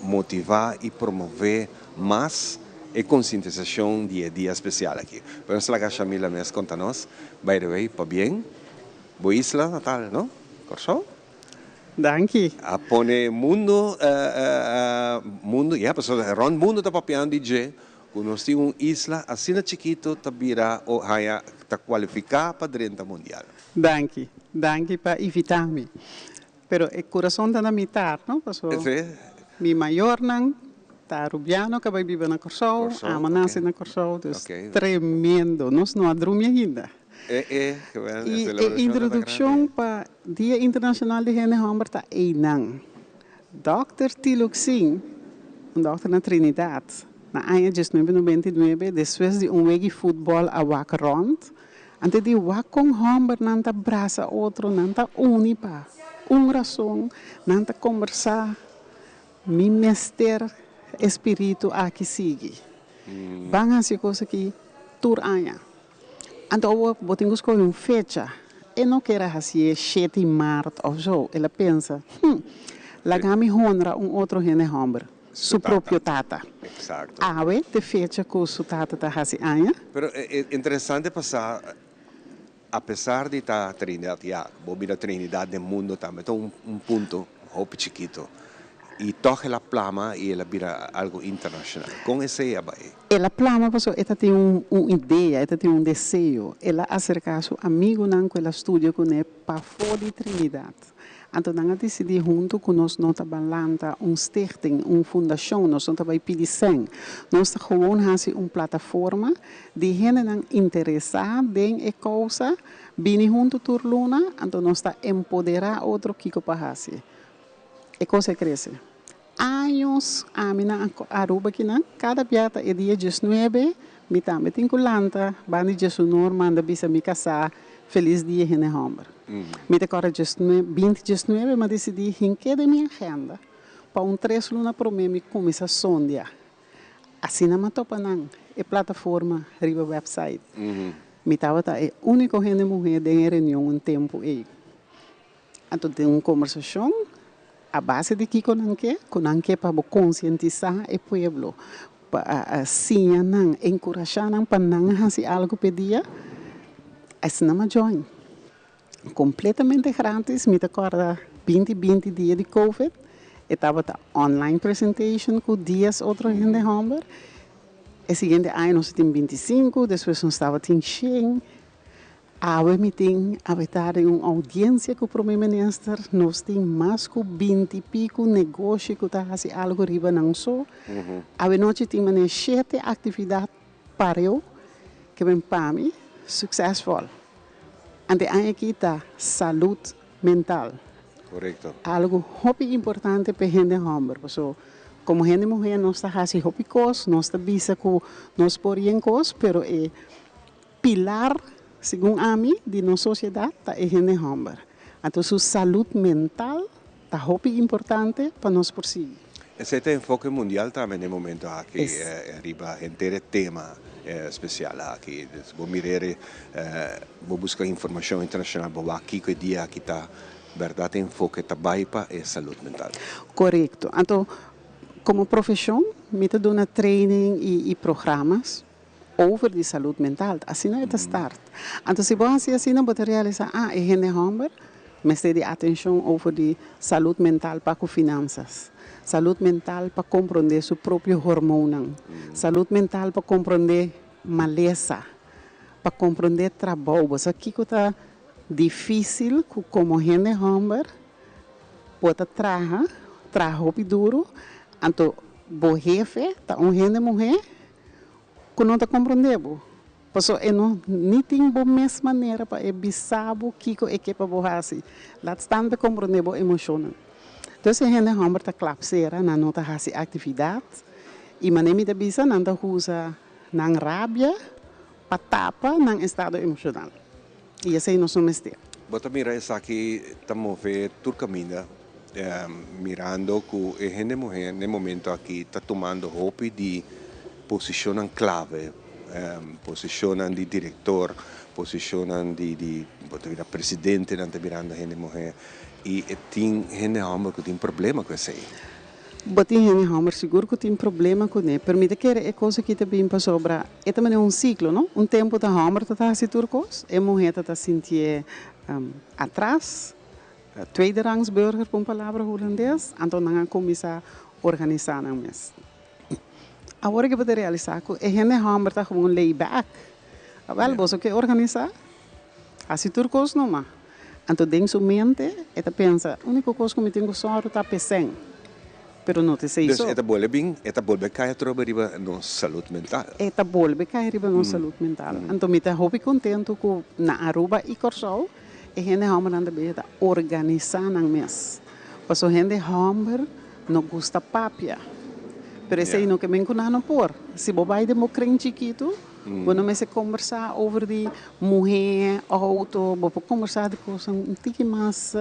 motiva y promove mas e concientisacion di e dia special aki. Pero nos laga Shamila mes conta nos. By the way, pabien, bo isla natal, no? Corsou? Danki. A pone mundo, mundo, ya, pasobra rond mundo ta papiando di dje, cu nos tin un isla asina chikito ta bira o haya ta cualifica pa drenta mundial. Danki. Danki pa invita mi. Pero e curason ta na mitar, no? Paso mi mayornan ta Arubiano cu a bay biba na Corsou, amo naci na Corsou, dus tremendo. Nos no a drumi ainda. Y e introduccion pa Dia Internacional di Hende Homber ta eynan. Dòkter Tiloxin, un dòkter na Trinidad, na aña 1999 despues di un weg'i futbòl a wak rònt, Antes di wak kon hòmbernan ta brasa otro, nan ta uni pa un rason, nan ta kombersá, Mi mester e spiritu aki sigui. Ban hasi e kos aki tur aña. Anto awor bo tin ku skohe un fecha. E no kier a hasié shete mart òf zo. El a pensa, Hm, laga mi honra un otro hende hòmber. Su propio tata. Exacto. Awe t'e fecha cu su tata ta haci aña. Pero e interesante pa sa, apesar di ta Trinidad, ya, bo mira Trinidad den mundo tambe ta un un punto hopi chikito y tog el a plama y el a bira algo internacional. Con esey a bay? El a plama pasobra e ta tin un un idea, e ta tin un deseo. El a acerca su amigunan cu el a studia cune pafo di Trinidad. Anto nan a disidí huntu ku nos no ta ban lanta un stichting, un fundashon, nos no ta bai pidi sèn. Nos ta gewoon hasi un plataforma di hendenan interesá den e kousa bini huntu tur luna, anto nos ta empoderá otro kiko pa hasi. E kos a krese. Años ami na Aruba kinan, kada bia ta e dia diesnuebe, mi tambe tin ku lanta banda di diesunor manda bisa mi kasá felis dia hende hòmber. Mi ta kòrda diesnue, binti diesnuebe mi a disidí hink'é den mi agenda pa un tres luna promé mi kuminsá sondia. Asina mi a topa nan e plataforma riba wèpsait. Mi tabata e úniko hende muhé den e reunion un tempu ei. Anto den un kombersashon a base di kiko nan ke, ku nan ke pa bo konsientisá e pueblo, pa siña nan, enkurashá nan pa nan hasi algu p'e dia, asina mi a join. Kompletamente gratis, mi ta kòrda binti binti dia di covid, e tabata online presentation ku dies otro hende hòmber. E siguiente aña nos a tin 25, despues nos tabatin shen. Awe mi tin awe ta den un audiencia cu Prome Minister, nos tin mas cu binti pico negoshi cu ta haci algo riba nan so. Awe nochi tin manera shete actividad pareu ke ben pa mi succesvol. Ante aña aki ta salud mental. Correcto. Algo hopi importante p'e hende homber, paso como hende muher nos ta haci hopi cos, nos ta bisa cu nos por yen cos, pero e Pilar, segun ami, di nos sosiedat ta e hende hòmber. Anto su salud mental ta hopi importante pa nos por sigui. Esei ta enfoke mundial tambe den momento aki riba henter e tema spesial aki. Dus bo mir'e, bo buska informashon internashonal, bo wak kiko e dia aki ta bèrdat e enfoke ta bai pa e salud mental. Korekto. Anto komo profeshon mi ta duna training i programas Over di salud mental, asina e ta start. Anto si bo hasi asina bo ta realisa, ah, e hende homber mester di atencion over di salud mental pa cu finanzas, salud mental pa compronde su propio hormoonnan, salud mental pa compronde malesa, pa compronde trabou. Bo sa kico ta dificil cu como hende homber bo ta traha, traha hopi duro, anto bo hefe ta un hende muhe Ku no ta komprondé bo. Paso e no ni tin bo mes manera pa e bisa bo kiko e ke pa bo hasi. Laat staan pa e komprondé bo emoshonnan. Dus e hende hòmber ta klap sera, nan no ta hasi aktividat i manera mi ta bisa nan ta usa nan rabia pa tapa nan estado emoshonal. I esei nos no mester. Bo ta mira esaki ta move tur kaminda mirando ku e hende muhé n'e momento aki ta tumando hopi di posishonnan klave, posishonnan di direktor, posishonnan di di bo ta mira presidentenan ta mirando hende muhé i e tin hende hòmber ku tin problema ku esei. Bo tin hende hòmber sigur ku tin problema kuné, pero mi ta kere e kos aki ta bin pasobra e ta manera un siklo, no? Un tempu ta hòmber ta ta hasi tur kos, e muhé ta ta sintié atras, tweederangs burger pa un palabra hulandes, anto nan a kuminsá organisá nan mes. Awor ke bo ta realisá ku e hende hòmber ta gewoon lay back. Awèl, boso ke organisá? Hasi tur kos numa. Anto den su mente e ta pensa, Úniko kos ku mi tin ku sòru ta p'esèn. Pero no ta esei Dus so. e ta bolbe bin, e ta bolbe kai atrobe riba nos salud mental. E ta bolbe kai riba nos salud mental. Anto mi ta hopi kontentu ku na Aruba i Kòrsou e hende hòmbernan ta bezig ta organisá nan mes. Pasobra hende hòmber no gusta papia. Pero esei no ke men ku nan no por. Si bo bai den bo kren chikitu, bo no mester kombersá over di muhé, outo, bo por kombersá di kosnan un tiki mas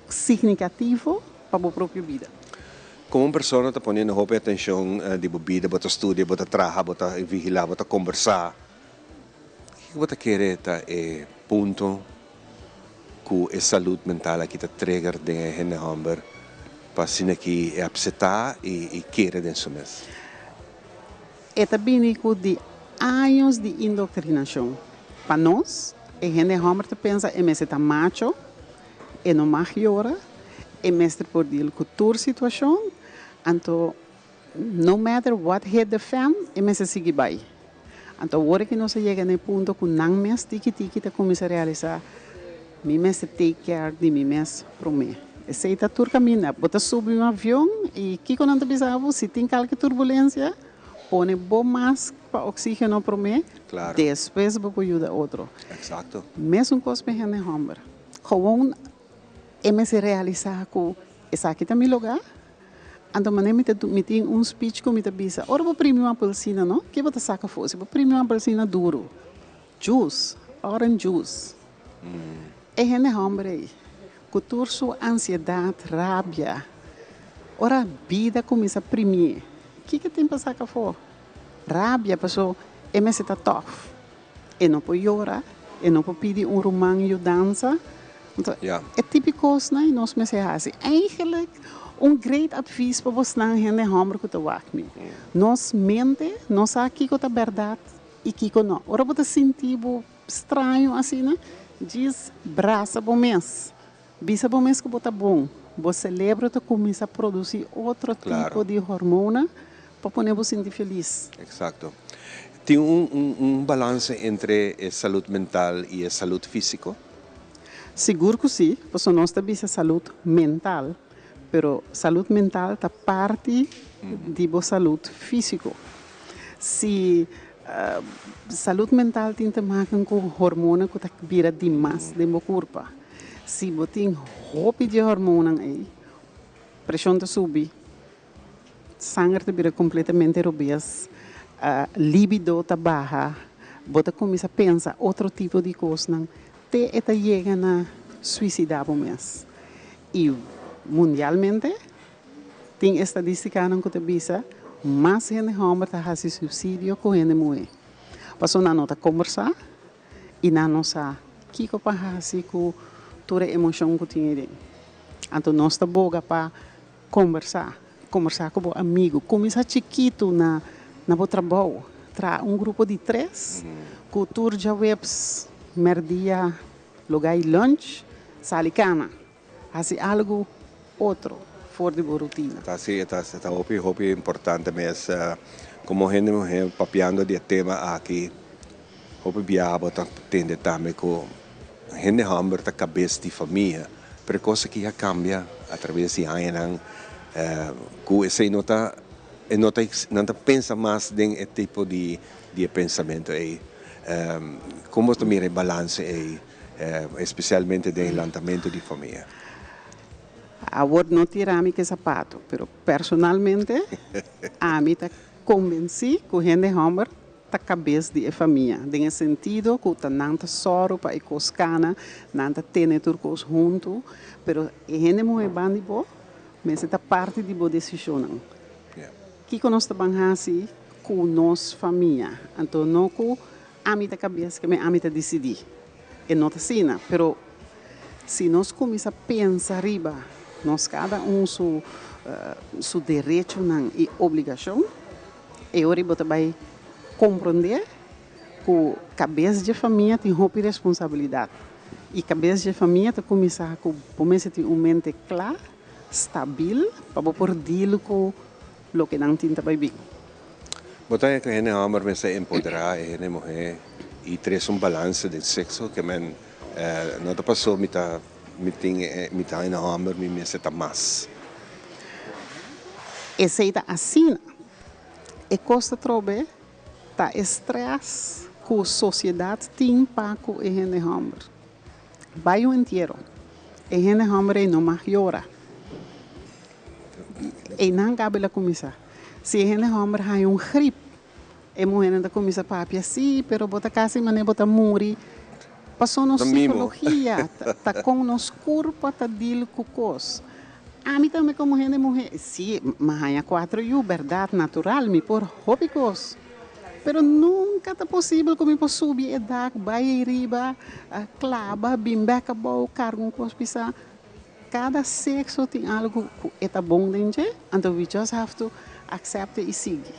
signikativo pa bo propio bida. Komo un persona ta poniendo hopi atenshon di bo bida, bo ta studia, bo ta traha, bo ta vigilá, bo ta kombersá, kiko bo ta kere ta e punto ku e salud mental aki ta trigger den e hende hòmber pa asina ki e apseptá i kere den su mes? E ta bini ku di años di indoktrinashon. Pa nos, e hende hòmber ta pensa e mester ta macho, e no mag yora, e mester por deal ku tur situashon, anto No matter what hit the fan, e mester sigui bai. Anto awor ki nos a yega na e punto ku nan mes tiki tiki ta kuminsá realisá, mi mester take care di mi mes promé. Esei ta tur kaminda. Bo ta subi un avion i kiko nan ta bisa bo? Si tin kalke turbulensia, pone bo mask pa oksígeno promé, despues bo por yuda otro. Mesun kos pa e hende hòmber. Gewoon e mester realisá ku esaki ta mi lugá. Anto manera mi ta mi tin un speech ku mi ta bisa, ora bo primi un apelsina no, ke bo ta saka afó? Si bo primi un apelsina duru, juice, orange juice. E hende hòmber ei, ku tur su ansiedat, rabia, ora bida kuminsá primié, kiko e tin pa saka afó? Rabia, paso e mester ta tòf. E no por yora, e no por pidi un ruman yudansa. Anto, e tipi kosnan ei nos mester hasi. Eigenlijk, un great advies pa bosnan hende hòmber ku ta wak mi. Nos mente no sa kiko ta bèrdat i kiko no. Ora bo ta sinti bo straño asina, djis brasa bo mes. Bisa bo mes ku bo ta bon. Bo selebro ta kuminsá produsí otro tipo di hormona pa pone bo sinti felis. Eksakto. Tin un un balanse entre e salud mental i e salud físiko? Sigur ku sí, pasobra nos ta bisa salud mental, pero salud mental ta parti di bo salud físiko. Si salud mental tin te maken ku hormona ku ta bira dimas den bo kurpa. Si bo tin hopi di e hormonnan ei, preshon ta subi, sanger ta bira kompletamente robes, libido ta baha, bo ta kuminsá pensa otro tipo di kosnan te e ta yega na suisidá bo mes. I mundialmente tin estadístikanan ku ta bisa mas hende hòmber ta hasi suisidio ku hende muhé. Pasobra nan no ta kombersá. I nan no sa kiko pa hasi ku tur e emoshon ku tin ei den. Anto nos ta boga pa kombersá, kombersá ku bo amigu. Kuminsá chikitu na na bo trabou. Traha un grupo di tres ku tur djaweps mèrdia lo gai lunch, sali kana. Hasi algu otro for di bo rutina. Ta si, e ta ta hopi hopi importante mes. Como hende muher papiando di e tema aki, hopi biaha bo ta tende tambe cu hende homber ta cabes di famia, pero e cos aki a cambia a traves di añanan cu esey no ta e no ta nan ta pensa mas den e tipo di di e pensamento ey. Como bo ta mira e balance ey? Especialmente den lantamento di famia. Awor no tira mi ke zapato, pero personalmente ami ta convenci cu hende homber ta cabes di e famia, den e sentido cu ta nan ta sòru pa e cos cana, nan ta tene tur cos hunto, pero e hende muhe ban di bo mester ta parti di bo decisionnan. Kico nos ta ban haci cu nos famia? Anto no cu Ami ta kabes ke ami ta disidí. E no ta asina, pero si nos kuminsá pensa riba nos kada un su su derechonan i obligashon, e ora bo ta bai komprondé ku kabes dje famia tin hopi responsabilidat. I kabes dje famia ta kuminsá ku bo mester tin un mente kla, stabil, pa bo por deal ku loke nan tin ta bai bin. Bo ta haña ku hende hòmber mester empoderá e hende muhé i trese un balanse den sekso ke men No ta paso mi ta mi tin mi ta hende homber mi mester ta mas. Esey ta asina. E cos ta trobe ta e stress cu sociedad tin pa cu e hende homber. Bay un entiero, e hende homber ey no mag yora. Eynan caba el a cuminsa. Si e hende homber haya un grip, E muhernan ta cuminsa papia, sí, pero bo ta casi manera bo ta muri. Paso nos psicologia ta con nos curpa ta deal cu cos. Ami tambe como hende muher, sí, mi haña cuatro yu, berdad, natural, mi por hopi cos. Pero nunca ta posibel cu mi por subi e dak, bay ey riba, claba, bin bek abou, carga un cos pisa. Cada sexo tin algo cu e ta bon den dje, anto we just have to accept it y sigui.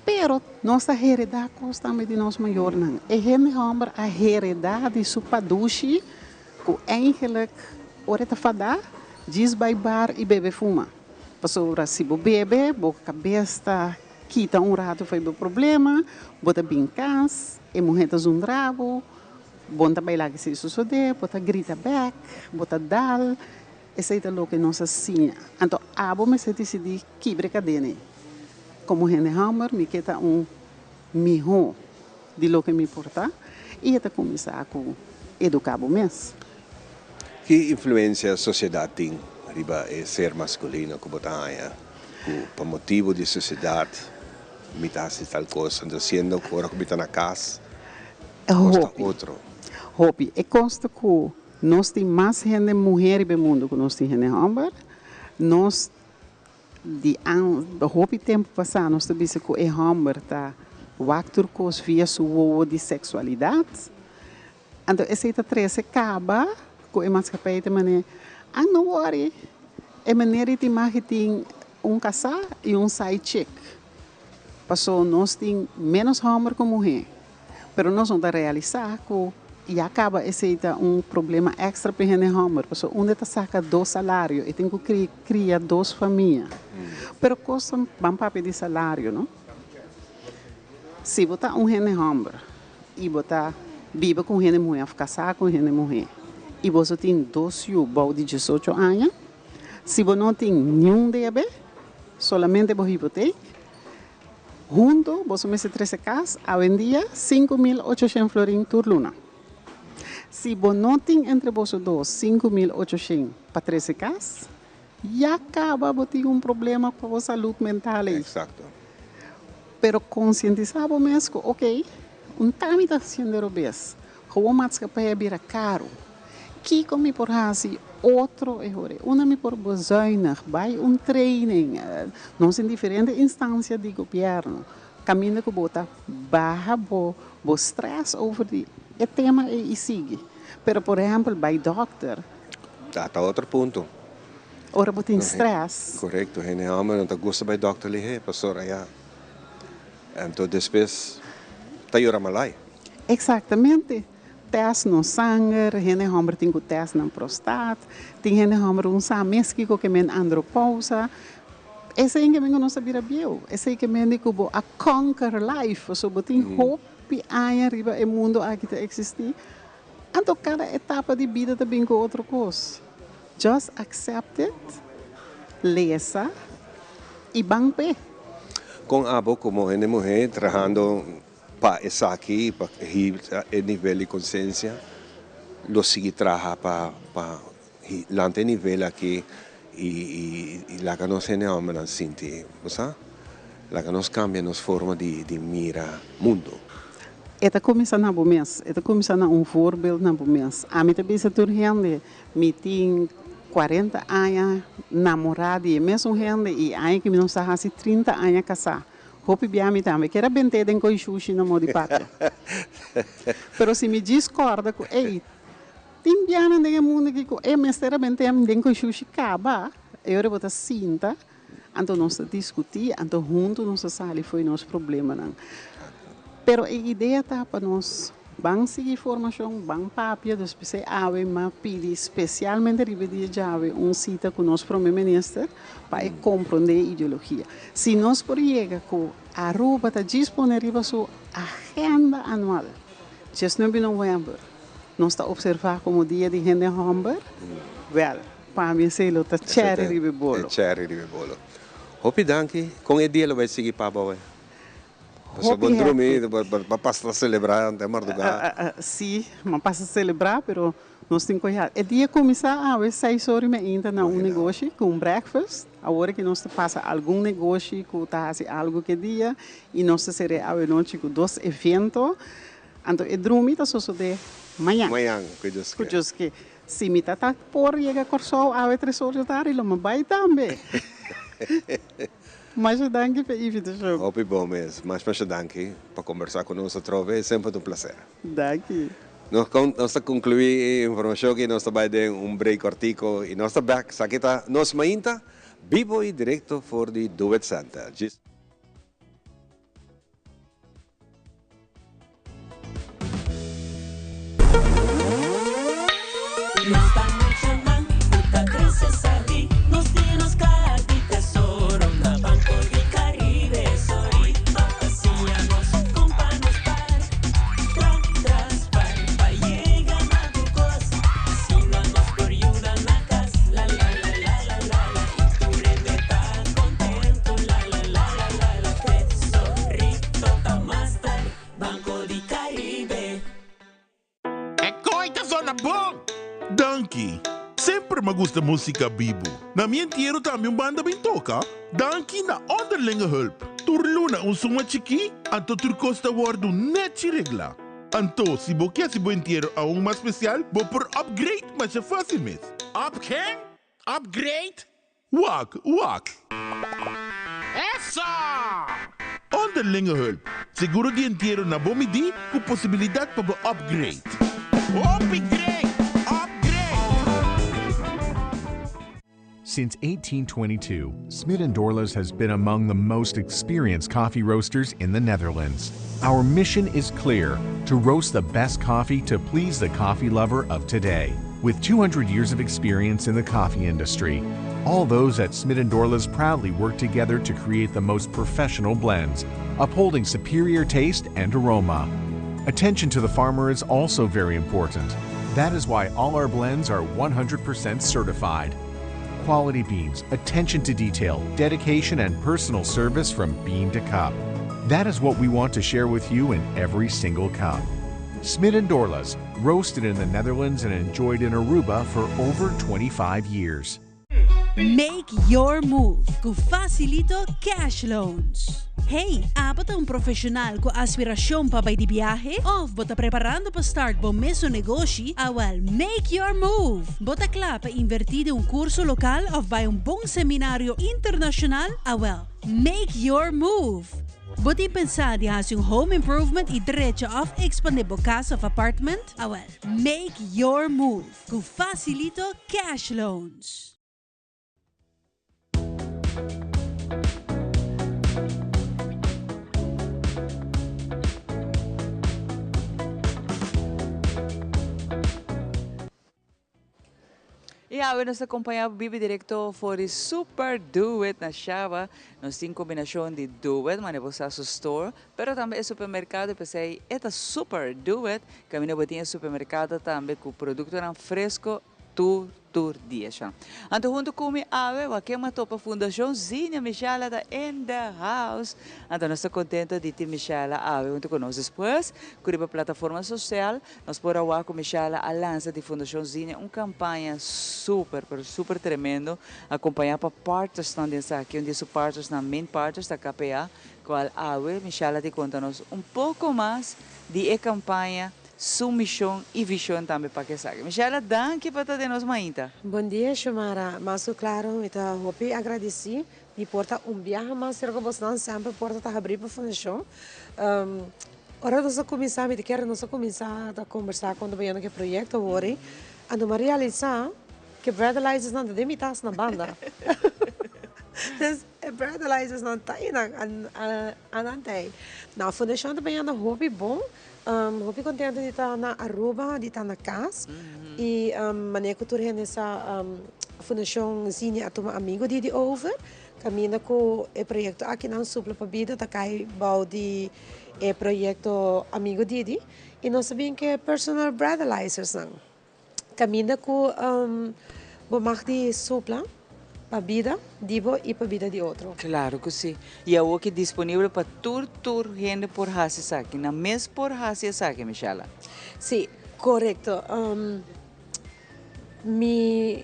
Pero nos ta hereda cos tambe di nos mayornan. E hende homber a hereda di su padushi cu eigenlijk ora e ta fada, djis bay bar y bebe fuma. Pasobra si bo bebe, bo cabes ta kita un rato fo'i bo problema, bo ta bin cas, e muher ta zundra bo, Bon ta baila ki esei sosodé, bo ta grita bèk, bo ta dal, esei ta loke nos a siña. Anto abo mester disidí kibra e kadena ei. Komo hende hòmber mi ke ta un mihó di loke mi por ta i e ta kuminsá ku eduká bo mes. Ki influensia sosiedat tin riba e ser maskulino ku bo ta haña ku pa motibu di sosiedat mi ta hasi tal kos, anto siendo ku ora ku mi ta na kas Kos ta Hopi. otro. Hopi. E kos ta ku nos tin mas hende muher riba e mundu ku nos tin hende hòmber. Nos di an hopi tempu pasá nos ta bisa ku e hòmber ta wak tur kos via su wowo di seksualidat. Anto esei ta trese kaba ku e maskapei ta manera, An no wòri, e manera di tin magi tin un kasá i un side chick. Paso nos tin ménos hòmber ku muhé. Pero nos no ta realisá ku ya kaba esei ta un problema èkstra pa e hende hòmber, pasobra unda e ta saka dos salario, e tin ku kria dos famia. Pero kos ta ban papia di salario, no? Si bo ta un hende hòmber i bo ta biba ku un hende muhé òf kasá ku un hende muhé i boso tin dos yu bou di diesocho aña, si bo no tin niun debe, solamente bo hipotek, Hunto boso mester trece cas awendia 5800 florin tur luna. Si bo no tin entre boso dos 5800 pa trece cas, ya caba bo tin un problema cu bo salud mental ey. Exacto. Pero concientisa bo mes cu ok, un ta mi ta haciendo robes, gewoon maatschappij a bira caro. Kiko mi por hasi otro e hora? Unda mi por bezuinig? Bai un training. Nos tin diferente instancia di gobierno caminda cu bo ta baha bo bo stress over di e tema ey y sigui. Pero por ehempel bai dokter. Ta ta otro punto. Ora bo tin stress. Correcto. Hende homber no ta gusta bai dokter lihe pasobra ya. Anto despues ta yora malai. Exactamente. Test nos sanger, hende homber tin ku test nan prostat, tin hende homber un sa mes kiko ke men andropousa. Esei ke men ku nos a bira bieu, esei ke men di ku bo a conquer life, pasobra bo tin hopi aña riba e mundo aki ta existi, anto kada etapa di bida ta bin ku otro kos. Just accept it, lesa i ban p'e. Kon abo komo hende muhé trahando Pa esaki, pa hibra e nivel di konsiensia, lo sigui traha pa pa lanta e nivel aki i i laga nos hende hòmbernan sinti, bo sa? Laga nos kambia nos forma di di mira mundu. E ta kuminsá na bo mes, e ta kuminsá na un voorbeeld na bo mes. Ami ta bisa tur hende, mi tin 40 aña namorá di e mesun hende i aña ku mi nos ta hasi 30 aña kasá. Hopi bia mi tambe kier a bent'é den koi shushi na modi papia. Pero si mi djis kòrda ku ey, tin bianan den e mundu aki ku e mester a bent'é den koi shushi kaba, e ora bo ta sinta, anto nos ta diskutí, anto huntu nos ta sali fo'i nos problemanan. Pero e idea ta pa nos ban sigui formashon, ban papia, dus p'esei awe m'a pidi spesialmente riba e dia djawe un sita ku nos Prome Minister pa e komprondé e ideologia. Si nos por yega ku Aruba ta djis pone riba su agenda anual, 19 novèmber, nos ta observa como Dia di Hende Homber, wel, pa mi esey lo ta cherry riba e bolo. E cherry riba e bolo. Hopi danki. Con e dia lo bay sigui pa bo awe? Pasobra bo drumi, bo pasa ta celebra ante marduga. Si, mi a pasa celebra, pero nos tin cu ya. E dia cuminsa awe seis ora y meinta na un negoshi cu un breakfast. Awor aki nos ta pasa algun negoshi cu ta haci algo cu e dia y nos ta cere awe nochi cu dos evento. Anto e drumi ta sosode mañan. Mañan, cu Dios ke. Cu Dios ke. Si mi ta ta por yega Corsou awe tres or di tardi lo mi bay tambe. Masha danki pa e invitacion. Hopi bon mes. Mas masha danki pa combersa cu nos atrobe. Semper ta un placer. Danki. Nos nos ta conclui e informacion aki. Nos ta bay den un break cortico y nos ta back. Esaki ta Nos Mainta, bibo y directo for di Do It Center. Djis. Nos ta muchanan ku ta krese sabí, nos tin nos kaha di tesoro na Banco di Caribe. Sorry pa siña nos kon pa nos par, tra tras par pa yega na tur kos. Asina nos por yuda na kas, la la la la la la la i tur hende ta kontentu, la la la la la la. Tesorito ta master, Banco di Caribe. E koe ta zona bon! Danki! Semper m'a gusta musica bibu. Na mi entiero tambe un banda bin toca. Danki na Onderlinge Hulp. Tur luna un suma chikí, anto tur cos ta wordu nechi regla. Anto, si bo ke haci bo entiero aun mas special, bo por upgrade masha facil mes. Up ken? Upgrade? Wak, wak. Eso! Onderlinge hulp, seguro di entiero na bo midí ku posibilidat pa bo upgrade. Hopi great! Upgrade! Since 1822, Smit and Dorlas has been among the most experienced coffee roasters in the Netherlands. Our mission is clear to roast the best coffee to please the coffee lover of today. With 200 years of experience in the coffee industry, all those at Smit and Dorlas proudly work together to create the most professional blends, upholding superior taste and aroma. Attention to the farmer is also very important. That is why all our blends are 100% certified. Quality beans, attention to detail, dedication, and personal service from bean to cup. That is what we want to share with you in every single cup. Smit and Dorlas, roasted in the Netherlands and enjoyed in Aruba for over 25 years. Make your move ku Facilito Cash Loans. Hey, abo ta un profesional ku aspirashon pa bai di biahe? Of bo ta preparando pa start bo mesun negoshi? Awel, make your move! Bo ta kla pa invertí den un kurso lokal of bai un bon seminario internashonal? Awel, make your move! Bo tin pensá di hasi un home improvement i drecha òf ekspandé bo kas òf apartment? Awèl, make your move ku Facilito Cash Loans! Y awe nos ta acompaña Bibi directo for di Super Do It na Shaba. Nos tin combinacion di Do It, mane bo sa su store, pero tambe e supermercado y pesey e ta Super Do It. Caminda bo tin e supermercado tambe cu productonan fresco tur tur dia sha. Anto hunto cu mi awe wak a topa Fundacion Zinia Michela ta in the house. Anto nos ta contento di tin Michela awe hunto cu nos. Despues cu riba plataforma social Nos por a wak ku Michelle a lansa di Fundashon Zinia un kampaña super, pero super tremendo, akompañá pa partnersnan den esaki. Un di su partnersnan, main partners, ta KPA, kual awe Michelle a di konta nos un poko mas di e kampaña, su mishon i vishon tambe pa ku esaki. Michelle, danki pa ta den nos mainta. Bon dia, Xiomara. Mas ku klaro mi ta hopi agradisí di por ta un biaha mas serka bosnan. Semper porta ta habrí pa Fundashon. Ora nos a kuminsá, mi ta kere nos a kuminsá ta kombersá kon ta bayendo ku e proyekto awor ei, anto mi a realisá ku e breathalyzersnan ta den mi tas na banda. Dus e breathalyzersnan ta einan anante ei. No, fundashon ta bayendo hopi bon, hopi kontento di ta na Aruba, di ta na kas i manera ku tur hende sa fundashon Zinia a tuma amigo di di over. Kaminda ku e proyekto akinan Supla pa Bida ta kai bou di e proyekto Amigo Didi i nos ta bin ku e personal breathalyzersnan. Kaminda ku bo mag di supla pa bida di bo i pa bida di otro. Claro cu si. Y awor ki disponibel pa tur tur hende por haci esaki. Nan mes por haci esaki, Michella? Si, corecto. Mi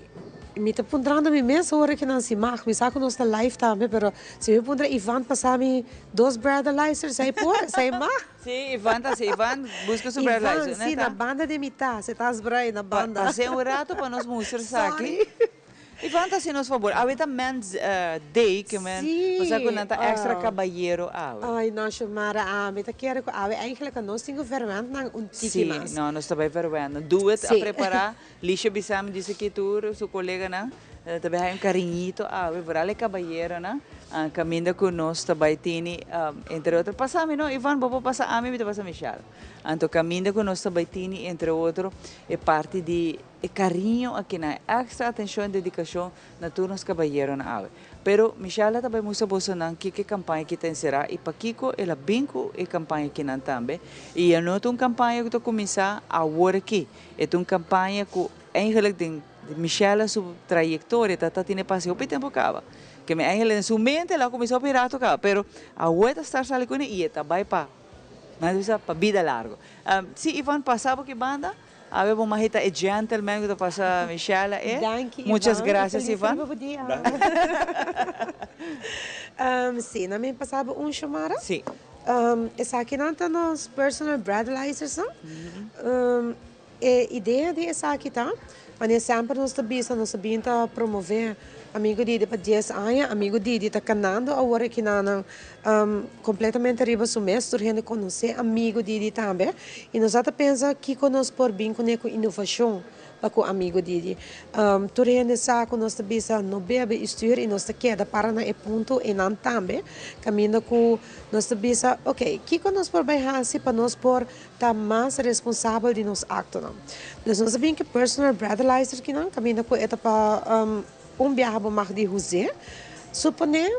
mi ta puntrando mi mes ora ki nan si mag. Mi sa ku nos ta live tambe, pero si mi puntra Ivan pasa mi dos breathalyzers, esei por? Esei mag? Si, Ivan ta si. Ivan buska su breathalyzer. Ivan, si, na banda di mi tas. E tas brai na banda. Pas'é un rato pa nos mustra esaki. Sorry. Ivan ta hasi nos fabor. Awe ta Men's Day, ke men Sí. Osea ku nan ta extra kabayero awe. Ay, no, Xiomara, ami ta kere ku awe eigenlijk nos tin ku verwend nan un tiki Sí, mas. no, nos ta bai verwend nan. Do it a Sí. prepará. Lisha bisa mi dice ki tur su koleganan ta bai haña un kariñito awe, vooral e kabayeronan, kaminda ku nos ta bai tini, entre otro, pasa mi no, Ivan, bo por pasa ami, mi ta pasa Michelle. Anto kaminda ku nos ta bai tini, entre otro, e parti di E cariño aki nan, e extra atencion y dedicacion na tur nos caballeronan awe. Pero Michelle ta bay mustra bosonan kico e campaña aki ta encera y pakico el a bin cu e campaña akinan tambe. Y e no ta un campaña cu ta cuminsa awor aki. E ta un campaña cu eigenlijk den Michelle su trayectoria ta ta tene pasa hopi tempo caba. Keme eigenlijk den su mente el a cuminsa hopi rato caba, pero awor ta start sali cune y e ta bay pa, nan ta bisa, pa bida largo. Si Yvonne pasa bo ki banda. Awe bo mahi ta e gentleman ku ta pasa Michelle e. Danki Muchas Ivan. gracias Feliz Ivan. riba bo dia. Si, nan mi pasa bo un Xiomara. Si. Esakinan ta nos personal breathalyzers nan. E idea di esaki ta, wanneer semper nos ta bisa nos ta bin ta promove Amigo Didi pa dies aña, Amigo Didi ta kanando awor ekinan Completamente riba su mes, tur hende conoce Amigo Didi tambe y nos a ta pensa kico nos por bin cune cu innovacion pa cu Amigo Didi. Tur hende sa cu nos ta bisa no bebe y stuur y nos ta keda para na e punto eynan tambe caminda cu nos ta bisa ok kico nos por bay haci pa nos por ta mas responsabel di nos actonan. Dus nos a bin cu personal breathalyzer kinan caminda cu e ta pa un biaha bo mag di huse supone.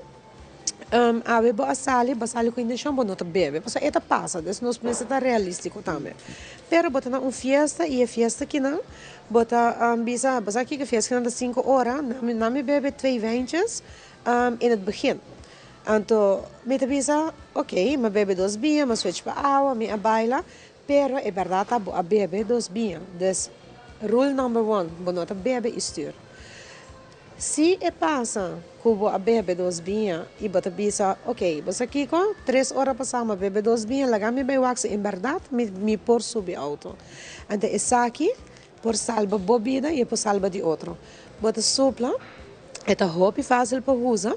Awe bo a sali, bo a sali ku intenshon, bo no ta bebe, pasobra e ta pasa, dus nos mester ta realístiko tambe. Pero bo ta na un fiesta i e fiesta kinan bo ta bisa, bo sa kiko e fiesta kinan ta sinku ora, nan mi bebe twee wijntjes in het begin. Anto mi ta bisa, ok, mi a bebe dos biña, mi a switch pa awa, mi a baila, pero e bèrdat ta bo a bebe dos biña. Dus rule number one, bo no ta bebe i stuur. Si e pasa ku bo a bebe dos biña i bo ta bisa, Ok, bo sa kiko? Tres ora pasá mi a bebe dos biña, laga mi bai wak si en bèrdat mi mi por subi outo. Anto esaki por salba bo bida i e por salba di otro. Bo ta supla, e ta hopi fásil pa usa.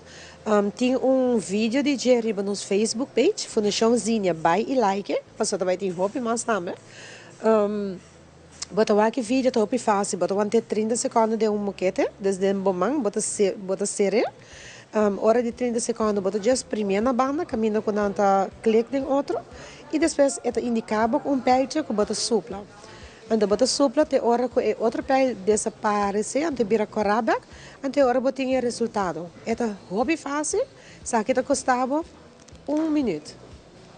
Tin un video di dje riba nos Facebook page, Fundashon Zinia, bai i like e, pasobra ta bai tin hopi mas tambe. Bo ta wak e video ta hopi fácil, bo ta want'é 30 sekondo den un mokete, des den bo man bo ta bo ta ser'é, ora di 30 sekondo bo ta djes primié na banda kaminda ku nan ta klik den otro i despues e ta indiká bo ku un pijltje ku bo ta supla. Anto bo ta supla te ora ku e otro pijl desaparesé anto e bira kòrá bèk, anto e ora bo tin e resultado. E ta hopi fácil, esaki ta kosta bo un minüt.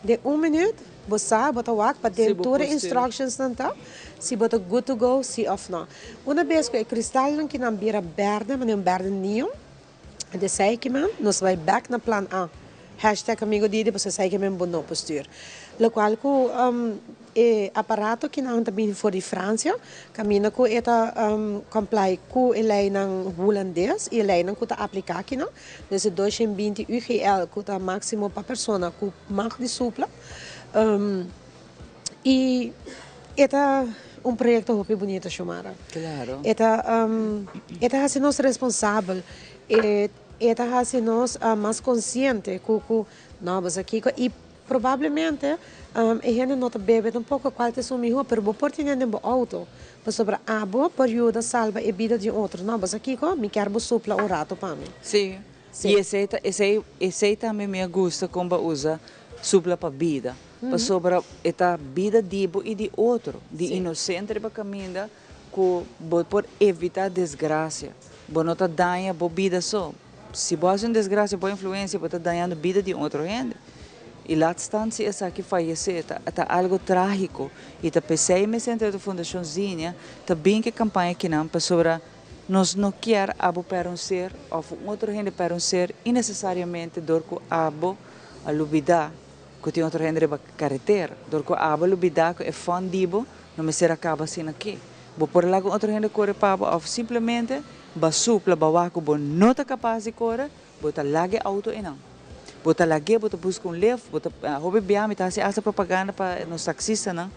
Den un minuut bo sa bo ta wak pa den tur e instructions nan ta si bo ta good to go si of no. Una bes ku e kristalnan ki nan bira berde manera un berde neon de esei ki man nos bai bek na plan A hashtag amigo Didi pasobra esei ki men bo no por stuur. Lokual ku e aparato ki nan ta bini for di Francia kaminda ku e ta comply ku e leinan Hulandes i e leinan ku ta aplika aki nan. Des e 220 UGL ku ta máksimo pa persona ku mag di supla. I e ta un proyekto hopi bunito, Xiomara. Claro. E ta e ta hasi nos responsabel, e e ta hasi nos mas konsiente ku ku no bo sa kiko i Probablemente e hende no ta bebe tampoco cual ta esun miho, pero bo por tene den bo auto, pasobra abo por yuda salba e bida di un otro. No, bo sa kico? Mi kier bo supla un rato pa mi. Sí, y esey ta, esey, esey tambe mi a gusta con bo a usa supla pa bida, pasobra e ta bida di bo y di otro, di inocente riba caminda cu bo por evita desgracia. Bo no ta daña bo bida so. Si bo hasi un desgracia bo influencia bo ta dañando bida di un otro hende. Y laat staan si esaki fayece, ta algo tragico. Y ta pesey mes entre Fundacion Zinia ta bin cu campaña akinan pasobra nos no kier abo perde un ser of un otro hende perde un ser innecesariamente door cu abo a lubida cu tin otro hende riba caretera. Door cu abo a lubida cu e fun di bo no mester a caba asina aki. Bo por laga un otro hende core pa bo of simplemente ba supla ba wak cu bo no ta capaz di core, bo ta laga e auto einan. Bo ta lag'é, bo ta busca un lift, bo ta hopi bia mi ta haci hasta propaganda pa nos taxistanan,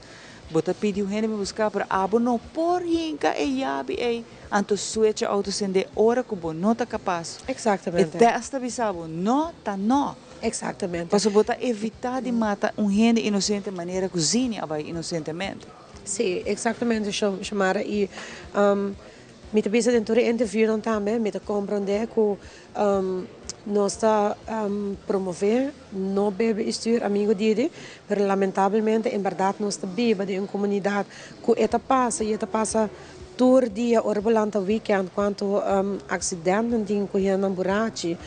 bo ta pidi un hende bin busca, pero abo no por hinca e yabi ei, anto switch e auto sende ora cu bo no ta capaz. Exactamente. E test ta bisa bo, no ta no. Exactamente. Pasobra bo ta evita di mata un hende inocente manera cu Zini a bay inocentemente. Si, exactamente, Xiomara. Y mi ta bisa den tur e interviewnan tambe, mi ta comprende cu nos ta promove no bebe y stuur, amigo Didi, pero lamentablemente en berdad nos ta biba den un comunidad cu e ta pasa y e ta pasa tur dia ora bo lanta weekend cuanto accidentnan tin cu hendenan burachi.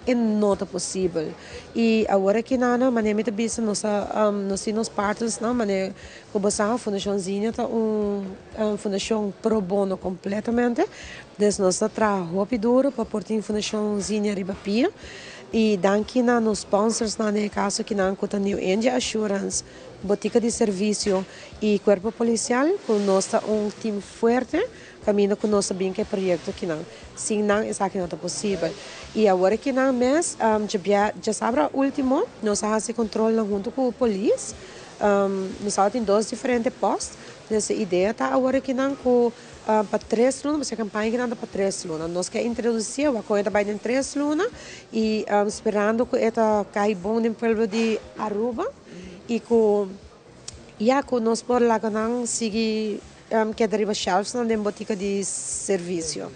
E no ta posibel. Y awor aki nan, manera mi ta bisa, nos ta, nos tin nos partnersnan, manera cu bo sa, Fundacion Zinnia ta un fundacion pro bono completamente. Dus nos ta traha hopi duro pa por tin Fundacion Zinnia riba pia. Y danki na nos sponsorsnan, den e caso akinan cu ta New India Assurance, Botica di Servicio y Cuerpo Policial, cu nos ta un team fuerte. Kaminda ku nos ta bin ku e proyekto akinan. Sin nan esaki no ta posibel. I awor akinan mes, djasabra último nos a hasi kontrolnan huntu ku polis. Nos tabatin dos diferente pòst. Pues e idea ta awor akinan ku pa tres luna, pasobra e kampaña akinan ta pa tres luna. Nos ke introdusí awor kon e ta bai den tres luna i sperando ku e ta kai bon den pueblo di Aruba i ku ya ku nos por laga nan sigui keda riba shelfsnan den botika di servisio.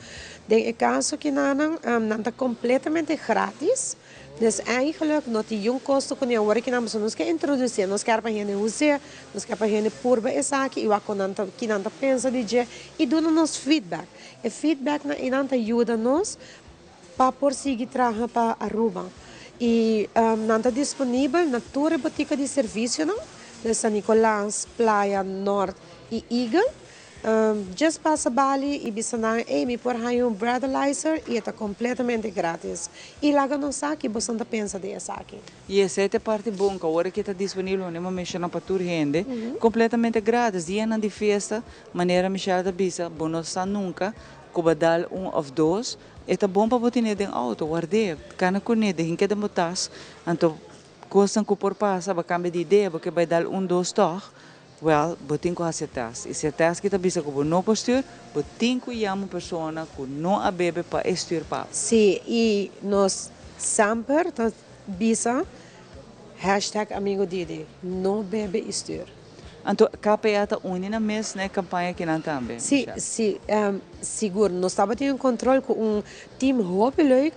Den e kaso kinanan nan ta kompletamente gratis, dus eigenlijk no tin yun kosto ku ni awor kinan pasobra nos ke introdusí, nos kier pa hende us'é, nos kier pa hende purba esaki i wak ku nan ta kinan ta pensa di dje i duna nos feedback. E feedbacknan einan ta yuda nos pa por sigui traha pa Aruba y nan ta disponibel na tur e botica di servicionan den San Nicolas, Playa, Noord y Eagle. Just pasa bali y bisa nan ey mi por haña un breathalyzer y e ta completamente gratis. Y laga nos sa ki boso ta pensa di esaki. Y esey ta e parti bon cu awor aki ta disponibel manera mi a menciona pa tur hende completamente gratis. Dianan di fiesta manera Michelle ta bisa bo no sa nunca cu bo a dal un of dos E ta bon pa bo tene den auto, ward'é, kana kuné, den keda bo tas, anto kosnan ku por pasa, bo kambia di idea, bo ke bai dal un dos tòg, wèl, bo tin ku hasi e tèst. I si e tèst ki ta bisa ku bo no por stür, bo tin ku yama un persona ku no a bebe pa e stür pa bo. Sí, i nos semper ta bisa hashtag amigo Didi, no bebe i stür. Anto KPA ta uni nan mes na e campaña akinan tambe, Sí, Michelle? sí, sigur. Nos tabatin un control cu un team hopi leuk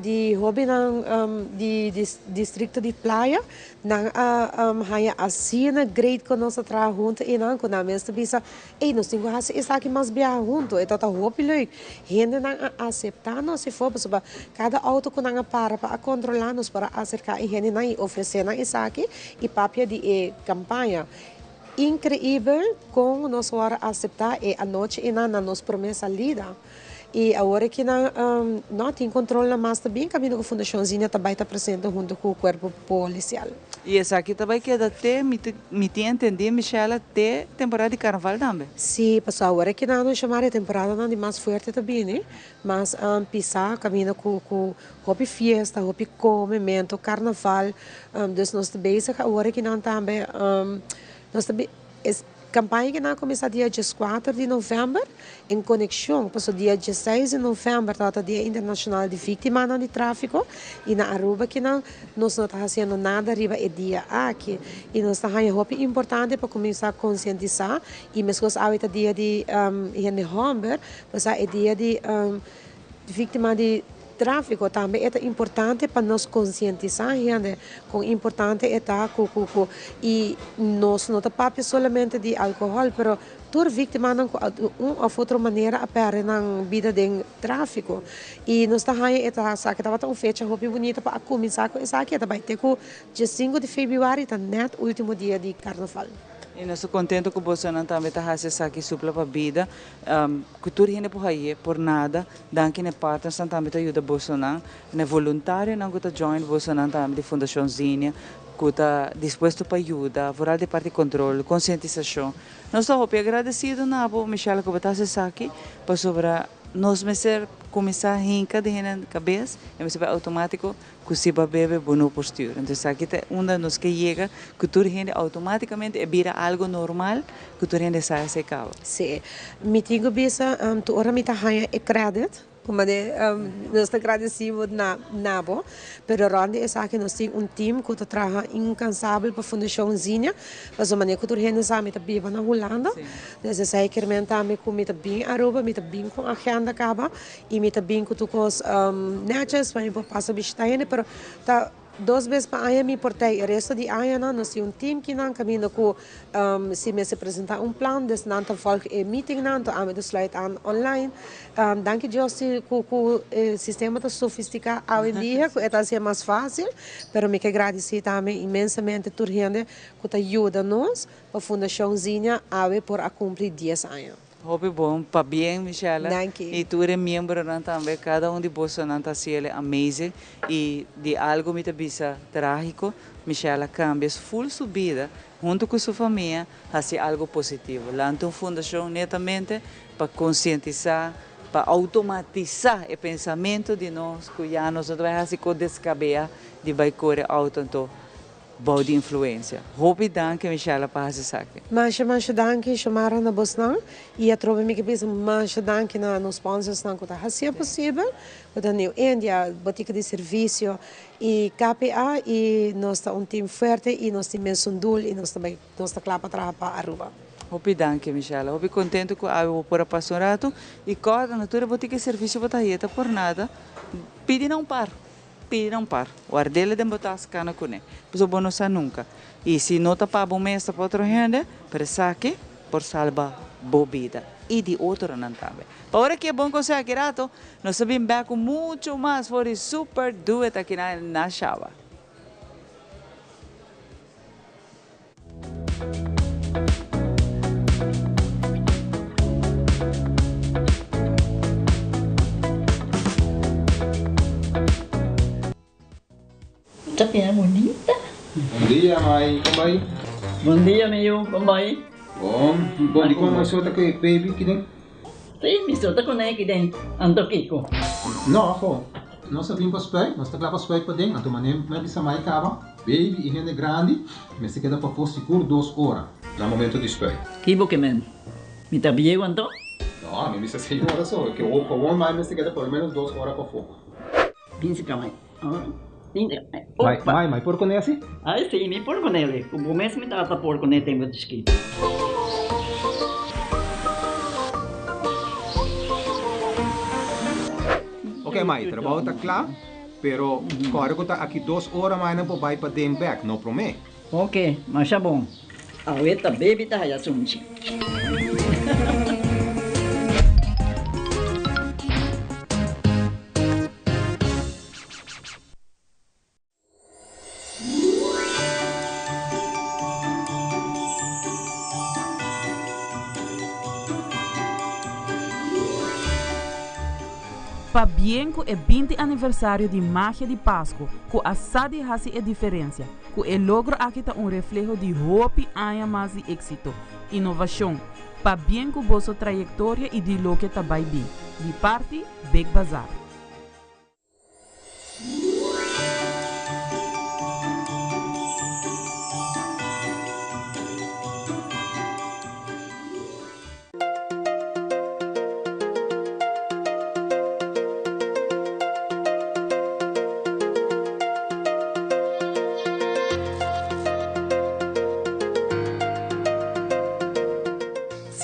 di hobennan di districto di Playa. Nan a haña asina great cu nos a traha hunto einan cu nan mes ta bisa, Ey, nos tin cu haci esaki mas biaha hunto. E tabata hopi leuk. Hendenan a acepta nos efo pasobra cada auto cu nan a para pa a controla nos por a acerca e hendenan y ofrece nan esaki. Y papia di e campaña. Increibel con nos wor a acepta e anochi einan na nos prome salida. Y awor aki nan no tin controlnan mas ta bien caminda cu Fundacion Zinnia ta bay ta presente hunto cu Cuerpo Policial. Y esaki ta bay keda te, mi tin entendi Michella, te temporada di carnaval tambe. Sí, pasobra awor aki nan nos yamar e temporadanan di mas fuerte ta bini. Mas pisa caminda cu cu hopi fiesta, hopi comemento, carnaval. Dus nos ta bezig awor aki nan tambe. Nos ta es campaña aki nan a cuminsa dia dieskuater di november en conexion pasobra dia dieseis di november tabata dia internacional di victimanan di trafico y na Aruba aki nan nos no ta haciendo nada riba e dia aki y nos ta haña hopi importante pa cuminsa concientisa y mescos awe ta dia di hende homber. Pasá e dia di víktima di tráfiko. Tambe e ta importante pa nos konsientisá hende kon importante e ta ku ku ku i nos no ta papia solamente di alkohòl pero tur víktimanan ku un òf otro manera a pèrdè nan bida den tráfiko. I nos ta haña e ta esaki tabata un fecha hopi bunita pa a kuminsá ku esaki e ta bai te ku diesinku di febrüari ta nèt último dia di karnaval. I nos ta kontentu ku bosonan tambe ta hasi esaki supla pa bida ku tur hende por haye por nada. Danki na e partnersnan tambe ta yuda bosonan, na e voluntarionan ku ta join bosonan tambe di Fundashon Zinia ku ta dispuesto pa yuda, vooral di parti kontrol, konsientisashon. Nos ta hopi agradesido na bo Michelle ku bo ta hasi esaki pasobra nos mester kuminsá hinka den hende kabes i mester bai outomátiko ku si bo a bebe bo no por stuur. Entonces esaki ta unda nos ke yega ku tur hende outomátikamente e bira algo normal ku tur hende sa esei kaba. Sí, mi tin ku bisa tur ora mi ta haña e credit, ku mane nos ta gradisí bo na na bo, pero rònt di esaki nos tin un team ku ta traha inkansabel pa Fundashon Zinia, pasobra mane ku tur hende sa mi ta biba na Hulanda, dus esei kier men tambe ku mi ta bin Aruba, mi ta bin ku agenda kaba i mi ta bin ku tur kos nètjes pa mi por pasa bishita hende, pero ta. Dos bes pa aña mi por tei e resto di añanan nos tin un team kinan kaminda ku si mester presenta un plan des nan ta volg e meetingnan to ami ta sluit aan online. Danki Dios si ku ku e sistema ta sofistika awendia ku e ta hasié mas fásil pero mi ke gradisí tambe inmensamente tur hende ku ta yuda nos pa Fundashon Zinia awe por a kumpli dies aña. Hopi bon, pabien Michelle. Danki. Y tur e miembronan tambe, cada un di bosonan ta haci el amazing y di algo mi ta bisa tragico, Michelle a cambia full su bida hunto cu su famia haci algo positivo. Lanta un fundacion netamente pa concientisa, pa automatisa e pensamento di nos cu ya nos no ta bay haci cos descabea di bay core auto anto Bou di influencia. Hopi danki Michelle pa hasi esaki. Masha masha danki Xiomara na bosnan y atrobe mi ke bisa masha danki na nos sponsorsnan cu ta hacia posibel cu ta New India, Botica di Servicio y KPA y nos ta un team fuerte y nos tin mesun doel y nos ta bay nos ta cla pa traha pa Aruba. Hopi danki Michelle, hopi contento cu awe bo por a pasa un rato y corda na tur e botica di servicio bo ta haya ta por nada pidi na un par. Pidi na un par. Ward'el den bo tas kana kuné. Pasobra bo no sa nunka. I si no ta pa bo mes ta pa otro hende, pero esaki por salba bo bida i di otronan tambe. Pa ora ki e bon konseho aki rato, nos ta bin bek ku muchu mas for di Super Duet aki na Shaba. Ta bira bunita. Bon dia mai, kon bai? Bon dia mi yu, kon bai? Bon, bon di kon mai so ta ku e baby kiden? Si, mi so ta kuné kiden, anto kiko? No, ho, nos a bin pa spuit, nos ta kla pa spuit paden, anto manera mi bisa mai kaba. Baby i hende grandi mester keda pafó sigur dos ora na momento di spuit. Ki bo ke men? Mi ta bieu anto? No, mi bisa señora so, ke gewoon mai mester keda por lo menos dos ora pafó. Bin si ka mai. Mai, mai, mai por kuné asi? Ai si, mi por kuné. Ku bo mes mi tata por kuné tempu di chikito. Ok mai, trabou ta kla. Pero kòrda ku ta aki dos ora mai nan por bai paden bèk, no promé. Ok, masha bon. Awe ta baby ta haya sunchi. Pabien ku e 20 aniversario di Magia di Pasco, ku a sa di hasi e diferensia, ku e logro aki ta un refleho di hopi aña mas di éksito, inovashon, pabien ku boso trayektoria i di loke ta bai bin. Di parti Big Bazaar.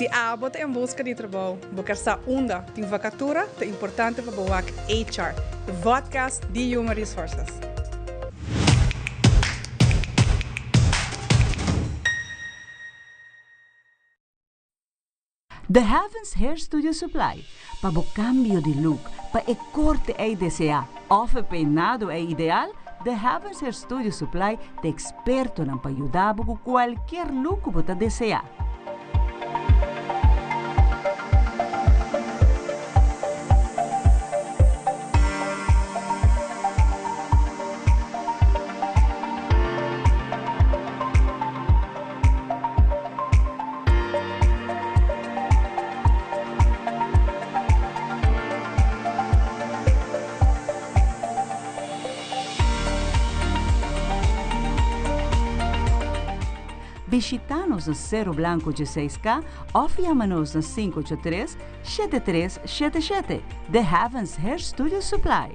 Si abo ta en busca di trabou, bo kier sa unda tin vacatura, ta importante pa bo wak HR, e vodcast di Human Resources. The Heavens Hair Studio Supply, pa bo cambio di look, pa e corte ey desea of e peinado ey ideal, The Heavens Hair Studio Supply ta expertonan pa yuda bo cu cualkier look cu bo ta desea. Bishita nos na Cero Blanco dieseis K of yama nos na 583 7377. The Heavens Hair Studio Supply.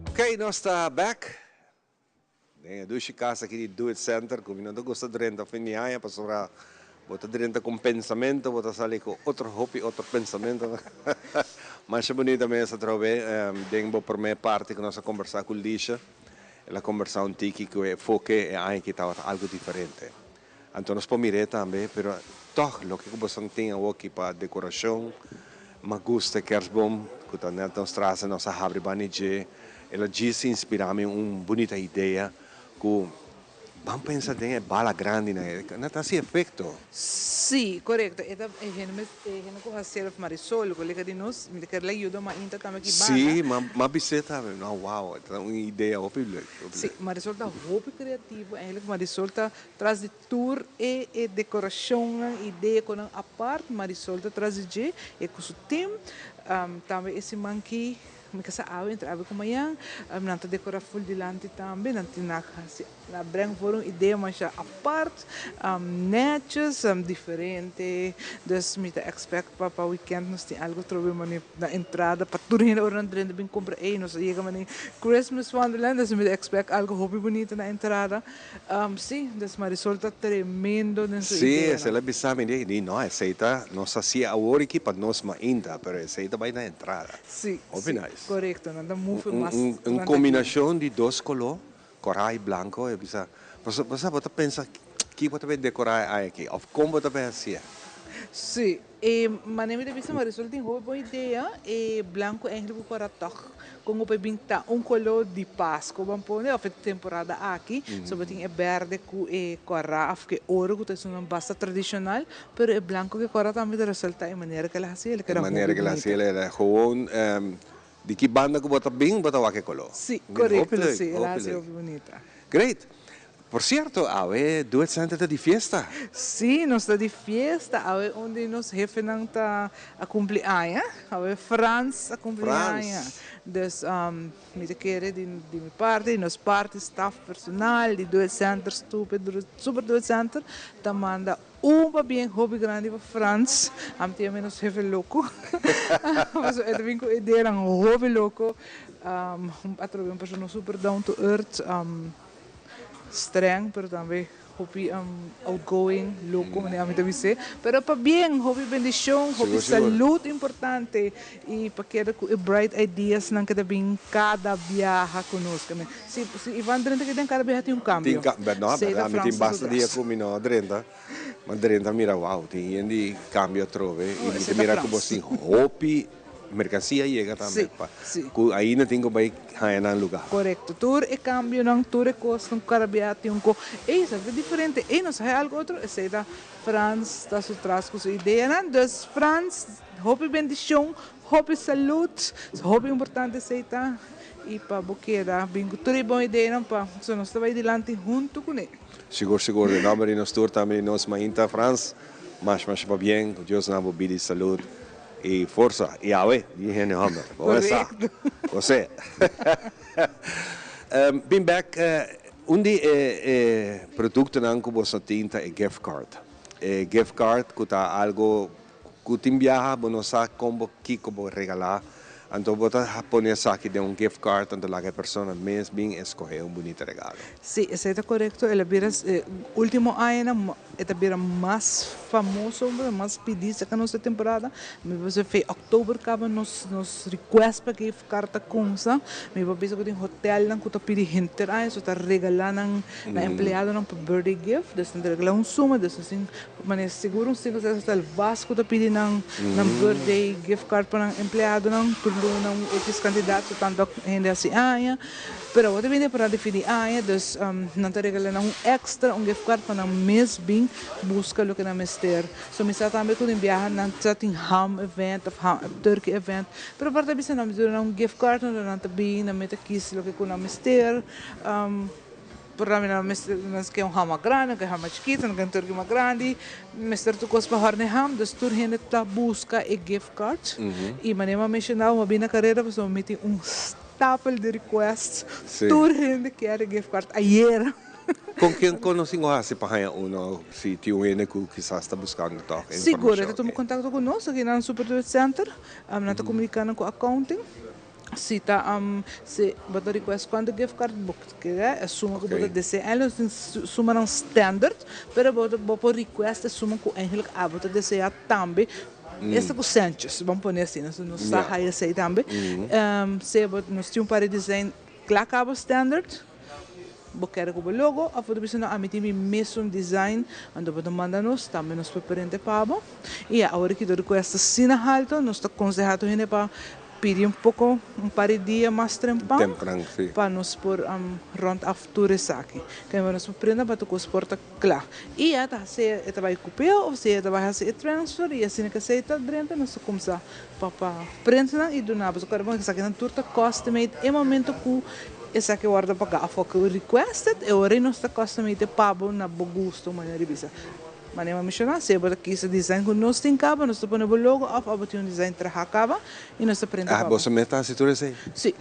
Ok, nos ta back den e dushi cas aki di Do It Center cu mi no ta gusta drenta fin di aña pasobra bo ta drenta cu un pensamento bo ta sali cu otro hopi otro pensamento. Masha bunita mes atrobe den bo prome parti cu nos a combersa cu Lisha. El a kombersá un tiki ku e foke e aña aki tabata algu diferente. Anto nos por mir'é tambe, pero tòg loke ku boso tin awoki pa dekorashon, m'a gusta e kersboom ku ta nèt nos tras nos a habri bani dje. El a djis inspirá mi un bunita idea ku Ban pensa den e bala grandi nan e na ta hasi efecto. Sí, corecto. E ta e hende mes e hende cu haci of Marisol, colega di nos, mi ta kere la yuda ma inta tambe aki banda. Sí, ma ma bis'é tambe. No, wow, e ta un idea hopi leuk, hopi Sí, leuk. Marisol ta hopi creativo. Eigenlijk Marisol ta tras di tur e e decoracionnan, idea cu nan apart, Marisol ta tras di dje, e cu su team. Tambe e siman ki Mi kasa awe entre awe ku mañan, nan ta dekorá ful dilanti tambe, nan tin nan hasi nan breng for un idea masha apart, netjes, diferente, dus mi ta expect pa pa weekend nos tin algo trobe mane na entrada pa tur hende ora nan drenta bin kumpra ey nos a yega mane Christmas Wonderland, dus mi ta expect algo hopi bunita na entrada. Sí, dus Marisol ta tremendo den su Sí, ideanan. esei la bisa mi di, di no, esei ta, nos a hasi awor aki pa nos mainta, pero esei ta bai na entrada. Sí, Hopi sí, nice. korekto, nan ta move Un, mas un, un durante dia. kombinashon di dos koló, kòrá i blanko, e bisa, paso, bo sa, bo ta pensa ki bo ta bai dekorá e aña aki, òf kon bo ta bai hasié. Sí, E manera mi ta bisa Marisol tin hopi bon idea, e blanco eigenlijk ku kora tòg kon ku por bin ta un koló di Pasko ban pone òf e temporada aki, so bo tin e bèrdè ku e kòrá òf ku e oro ku ta esun basta tradishonal, pero e blanco ku e kòrá tambe ta resaltá e manera ku el a hasi el E keda manera hopi ku el a bunita. hasi el era gewoon di ki banda ku bo ta bin bo ta wak e koló. Si, Hopi korekto, leuk, si, el a hopi hasi leuk. hopi bunita. Great! Por cierto, awe Do It Center ta di fiesta. Sí, nos ta di fiesta. Awe un di nos hefenan ta a cumpli aña. Awe Frans a cumpli aña. Dus mi ta kere di di mi parti, di nos parti, staff personal di Do It Center, Super Do It Center ta manda un pabien hopi grandi pa Frans. Ami tin e nos hefe loco. Pasobra e ta bin cu ideanan hopi loco. Atrobe un persona super down to earth. Streng pero tambe hopi outgoing, loco manera ami ta bis'é. Pero pabien, hopi bendicion, hopi salud importante y pa keda cu e bright ideasnan ke ta bin cada biaha cu nos. Si si Ivan drenta aki den cada biaha tin un cambio. Tin cambio, no, Sey ta mi tin Frans ta basta su dia tras. cu mi no drenta, ma drenta mira wow, tin hende cambio atrobe y Oh, mi esey ta ta mira cu bo Frans. tin hopi Merkansia yega tambe pa ku ainda tin ku bai haña nan lugá. Korekto. Tur e kambionan, tur e kosnan ku kada bia tin un ko, ey esaki ta diferente, ey nos haña algu otro, esey ta Frans ta su tras ku su ideanan. Dus Frans, hopi bendishon, hopi salud, hopi importante esey ta i pa bo keda bin ku tur e bon ideanan pa so nos ta bai dilanti huntu kuné. Sigur sigur, den nomber di nos tur tambe di nos mainta Frans, mash mash pabien, ku Dios na bo bida i salud. E forsa i awe di hende homber. Bo a sa. Bo se. Bin bek, un di e e produktonan ku boso tin ta e gift card. E gift card ku ta algo ku tin biaha bo no sa kon bo kiko bo regalá. Anto bo ta pone esaki den un gift card anto laga e persona mes bin eskohé un bunita regalo. Sí, esei ta korekto. El a bira último añanan E ta bira mas famoso, mas pidi cerca nos e temporada. Mi por bisa fe october caba nos nos request pa gift card ta cumsa. Mi por bisa cu tin hotelnan cu ta pidi henter aña, so ta regala nan nan empleadonan pa birthday gift. Dus nan ta regala un suma, dus nos tin manera sigur un cinco seis hotel vast cu ta pidi nan nan birthday gift card pa nan empleadonan tur luna un X cantidad, so tanto hende haci aña. Pero awor ta bin temporada di fin di aña, dus nan ta regala nan un extra, un gift card pa nan mes bin busca loke nan mester. So mi sa tambe cu den biaha nan sa tin ham event of ham turkey event, pero aparte bisa nan duna nan un gift card donde nan ta bin, nan mester kies loke cu nan mester. Por nan nan mester, nan ke un ham mas grandi, nan ke un ham mas chikito, nan ke un turkey mas grandi, mester tur cos pa horna e ham, dus tur hende ta busca e gift card. Y manera mi a menciona, mi a bin na carera pasobra mi tin un Stapel di requests. Sí. Tur hende kier e gift card ayera. Con ken con nos tin cu haci pa haña uno si tin un hende cu kisas ta buscando toch e Sigur, e informacion ta tuma aki? contacto cu nos aki na Super Tourist Center. Nan ta comunica nan cu accounting. Si ta si bo ta request cuanto gift card bo kier, e suma cu bo ta desea. Eigenlijk nos tin sumanan standard, pero bo bo por request e suma cu eigenlijk abo ta desea tambe. Esta cu centjes, ban pone asina, so nos sa haya esey tambe. Sea bo nos tin un par di design cla cabo standard, bo kere cu bo logo of bo ta bisa no ami tin mi mesun design, anto bo ta manda nos, tambe nos por prende pa bo. Y ya, awor ki dor cu esta asina halto, nos ta conseha tur hende pa Pidi un poko, un par di dia mas trempan Tempran, sí. pa nos por rond af tur esaki. Kende nos por prenda pa tur kos por ta kla. I ya ta sea e ta bai kupeo of sea e ta bai hasi e transfer i asina ke esei ta drenta nos ta kumsa pa pa prent nan i duna bo. Kòrda bon esakinan tur ta custom made e momento ku esaki wòrdu paga of ku requested e ora ei nos ta custom made e pa bo na bo gusto manera di bisa. Manera mi a menshoná, si bo ta kisa design ku nos tin kaba, nos ta pone bo logo òf abo tin un design trahá kaba i nos ta prende Ah, pa bo. boso mes ta hasi tur esei? Sí.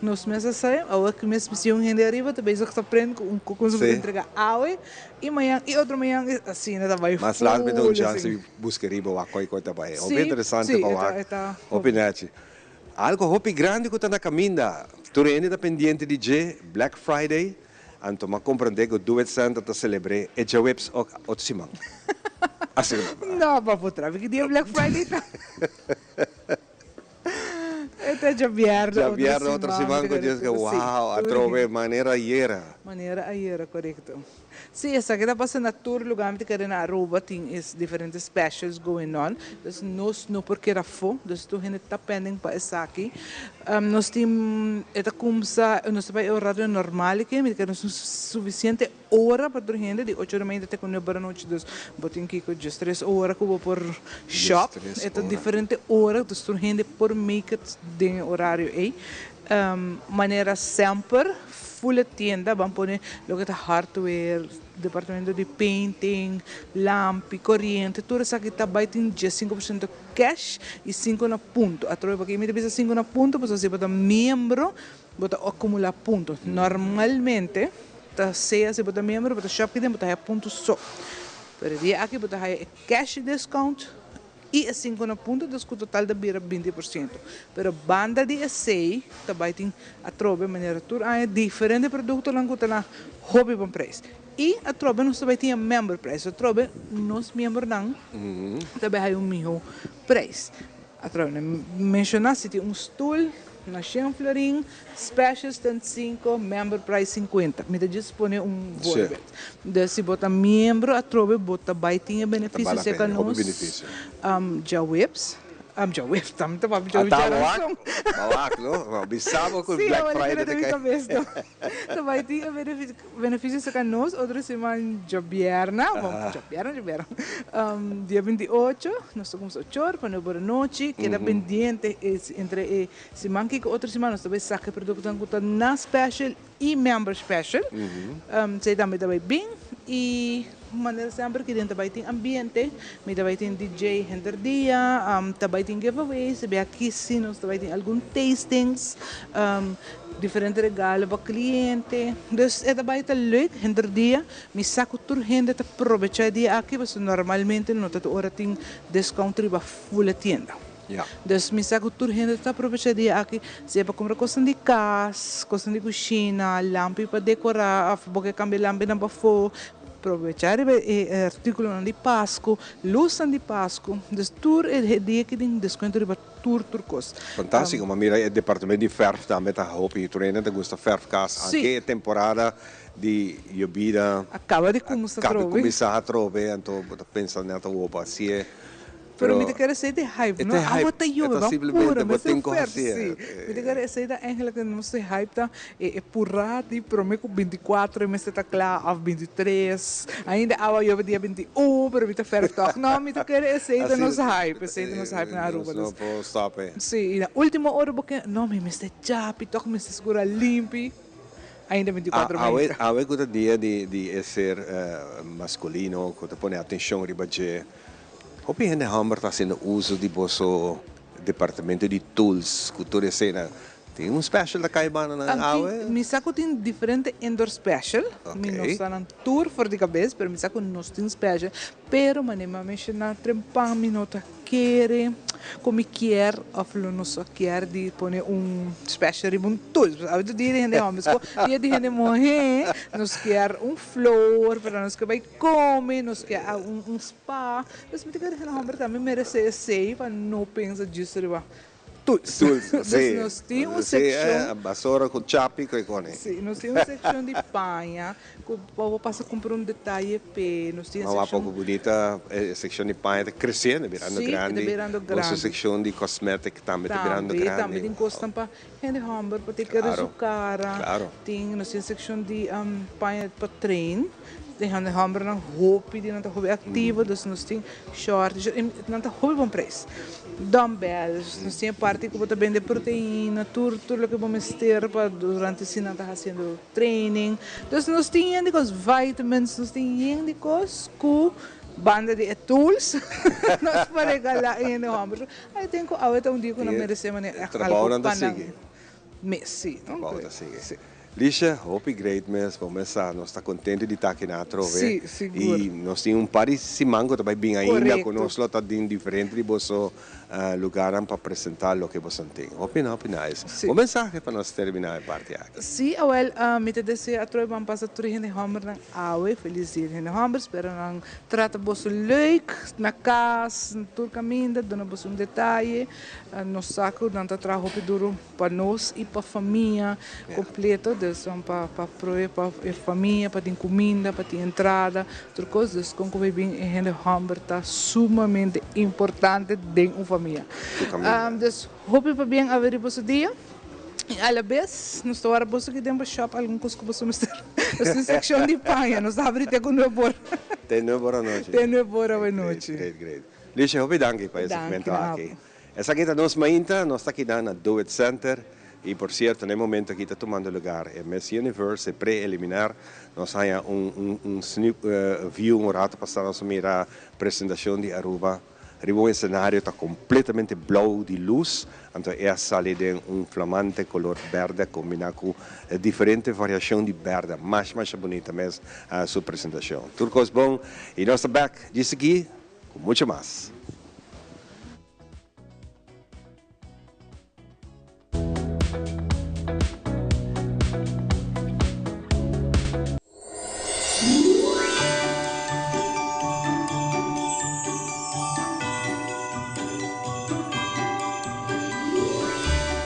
Nos mes a sa. Awor ku mes misi un hende ariba ta bezig ta prende ku un ku nos por entrega awe i mañan i otro mañan i asina ta bai Mas laat mi ta un full chance asina. di buska riba wak koi koi ta bai. Hopi Sí, interesante sí, pa e ta wak. e ta Hopi nechi. Algo hopi grandi ku ta na kaminda. Tur hende ta pendiente di dje, Black Friday. Anto m'a comprende cu Do It Center ta celebre e djaweps ook otro siman. Asina ta. No, pa por trafi ki dia Black Friday ta. E ta djabièrnè otro Djabièrnè otro siman, siman cu Dios ke sí, wow, atrobe manera ayera. Manera ayera, corecto. Sí, esaki ta pasa na tur lugar, mi ta kere na Aruba tin es diferente specials going on, dus nos no por keda afó, dus tur hende ta pending pa esaki. Nos tin, e ta kumsa, nos ta bai e orario normal aki, mi ta kere nos tin sufisiente ora pa tur hende, di ocho ora mainta te ku nuebe ora nochi, dus bo tin kiko djes tres ora ku bo por shop, e ta diferente ora, dus tur hende por make it den e orario ei. Manera semper, full e tienda, ban pone loke ta hardware, departamento di painting, lampi, coriente, tur esaki ta bay tin 15% cash y 5 na punto. Atrobe pakico mi ta bisa 5 na punto, pasobra si bo ta miembro bo ta acumula punto. Normalmente ta sea si bo ta miembro bo ta shop kiden bo ta haya punto so. Pero e dia aki bo ta haya e cash discount y e 5 na punto, dus cu total ta bira 20%. Pero banda di esey ta bay tin atrobe manera tur aña diferente productonan cu ta na hopi bon prijs. Y atrobe nos ta bay tin e member prijs. Atrobe nos miembronan ta bay haya un miho prijs. Atrobe na menciona si tin un stoel na 100 florin, special 75, member price 50. Mi ta just pone un voorbeeld. Dus si bo ta miembro atrobe bo ta bay tin e beneficio cerca nos djaweps. Djaweps, tambe ta papia djaweps djaranson. Bawak, no? Bisa bo cu Black Friday ta cay. Ta bay tin e beneficio cerca nos otro siman djabierna, bon djabierna djabierna, dia 28 nos ta cuminsa ocho or pa nuebe or anochi, keda pendiente entre e siman aki cu otro siman nos ta bay saca e productonan cu ta na special y member special, esey tambe ta bay bin y manera semper ki den ta bay tin ambiente, mi ta bay tin DJ henter dia, ta bay tin giveaways, ta bay aki si nos ta bay tin algun tastings, diferente regalo pa cliente, dus e ta bay ta leuk henter dia, mi sa cu tur hende ta probecha e dia aki pasobra normalmente no ta tur ora tin discount riba full e tienda. Dus mi sa ku tur hende ta aprovecha dia aki, sea pa kumpra kosnan di kas, kosnan di kushina, lampi pa dekorá òf bo ke kambia lampinan pafó, probecha riba e artíkulonan di Pasku, lusnan di Pasku. Dus tur e dia aki tin deskuento riba tur tur kos. Fantástiko, ma mira e departamento di fèrf tambe ta hopi, tur hende ta gusta fèrf kas, anke e temporada di yobida a kaba di kuminsá atrobe, a kaba di kuminsá atrobe, anto bo ta pensa nèt awor pa hasié. Pero mi ta kere esei ta e hype, no? Awa ta yobe, ban pura, mester oferta, si. Mi ta kere esei ta eigenlijk nos e hype ta e purá di prome ku 24 e mester ta kla òf 23. Ainda awa yobe dia 21 pero mi ta fèrf tòg. No, mi ta kere esei ta nos hype, esei ta nos hype na Aruba. Nos no por stòp e. Si, i na ultimo ora bo ke, no, mi mester chapi tòg, mester skura limpi. Ainda 24 Awe, awe ku ta dia di di e ser maskulino ku ta pone atenshon riba dje. Hopi hende hòmber ta hasiendo uso di boso departamento di tools ku tur esena. Tin un special ta kai banda nan awe? Mi sa ku tin diferente indoor special. Mi no sa nan tur for di kabes, pero mi sa ku nos tin special. Pero manera mi a menshoná trempan mi no ta kere ku mi kier òf lo no sa kier di pone un special riba un tool. Awe tur dia di hende hòmber, dia di hende muhé nos kier un flor, pero nos ke bai Come, nos ke a un spa. Dus mi ta kere hende homber tambe merece esey pa no pensa djis riba tools. Tools, Dus si. nos tin un Si, seccion. basora cu chapi cu e cone. Si, nos tin un seccion di paña cu bo por pasa cumpra un detaye p'e. Nos tin e Ma wak seccion. poco bunita e seccion di paña ta creciendo, birando Si, e ta grandi. birando Boso grandi. seccion di cosmetic tambe ta birando Tambe, grandi. tambe tin cosnan pa hende homber pa take care di su cara. Claro. Tin, nos tin seccion di paña pa train. Den hende hombernan hopi di nan ta hopi activo, dus nos tin short, nan ta hopi bon prijs. Dumbbells, nos tin e parti cu bo ta bende proteina, tur tur loke bo mester pa durante si nan ta haciendo training. Dus nos tin yen di cos, vitamins, nos tin yen di cos cu banda di e tools nos por regala e hende homber. I think cu awe ta un dia cu nan merece manera echt algo pa nan mes, si. Trabao ta sigui. Lisha, hopi great mes, bo mes sa, nos ta contento di ta aki na atrobe. Sí, sigur. Y nos tin un par di siman cu ta bay bin ainda cu nos lo ta den diferente di boso lugarnan pa presenta loke boso tin. Hopi, hopi nice. Bo mensahe pa nos termina e parti aki. Sí, awel, mi ta desea atrobe ban pasa tur e hende hombernan awe. Feliz dia di hende homber. Spera nan trata boso leuk na cas, tur caminda, duna boso un detaye. Nos sa cu nan ta traha hopi duro pa nos y pa famia completo, dus pa pa proe pa e famia, pa tin cuminda, pa tin entrada, tur cos. Dus con cu bay bin e hende homber ta sumamente importante den un famia. Dus hopi pabien a weri boso dia y alabes nos ta wara boso aki den bo shop algun cos cu boso mester. Nos tin seccion di paña, nos ta habri te cu nuebe ora. Te nuebe ora anochi. Te nuebe ora anochi. Great, great, great. Lisha, hopi danki pa e segmento aki. Esaki ta nos mainta, nos ta keda na Do It Center. Y por cierto, na e momento aki ta tumando lugar e Miss Universe, e pre-eliminar. Nos haya un un un sneak view un rato pasa nos a mira presentacion di Aruba riba un escenario ta completamente blauw di luz, anto e a sali den un flamante color berde combina cu diferente variacion di berde. Masha masha bunita mes su presentacion. Tur cos bon y nos ta bek djis aki cu mucho mas.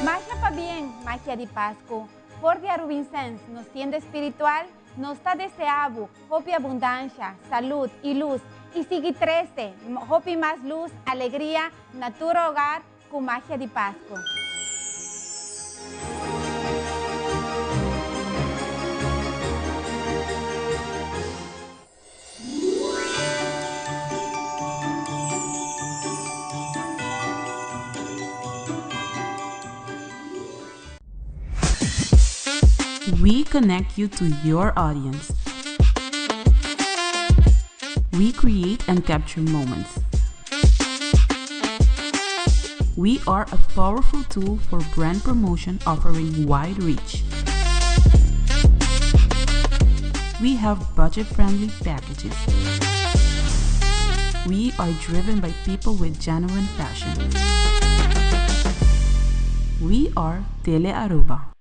Masha pabien, Magia di Pascu. For di Arubinsens, nos tienda espiritual, nos ta desea bo hopi abundansha, salud y luz y sigui trece hopi mas luz, alegria na tur hogar cu Magia di Pascu. We connect you to your audience. We create and capture moments. We are a powerful tool for brand promotion offering wide reach. We have budget friendly packages. We are driven by people with genuine passion. We are Tele Aruba.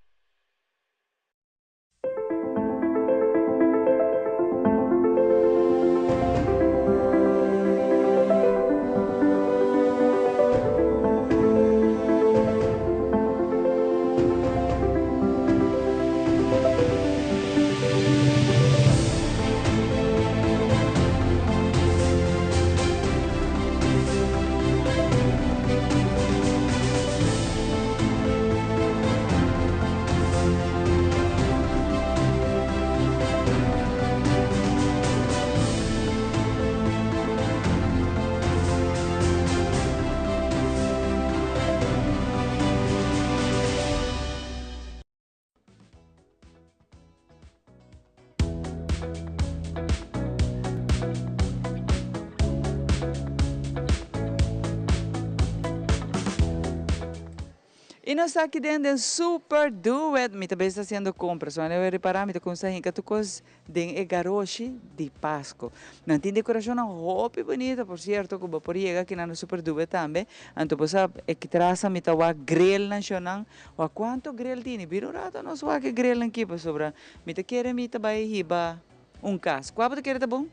Y nos ta aki den den Super Duet. Mi ta bes haciendo compras. Wanneer we repara mi ta cuminsa hinca tur cos den e garoshi di Pasco. Nan tin decoracionnan hopi bunita por cierto cu bo por yega aki nan Super Duet tambe. Anto bo sa e traza mi ta wak grillnan shonan. Wak cuanto grill tini. Bira un rato nos wak e grillnan aki pasobra mi ta kere mi ta bay hiba un cas. Cua bo ta kere ta bon?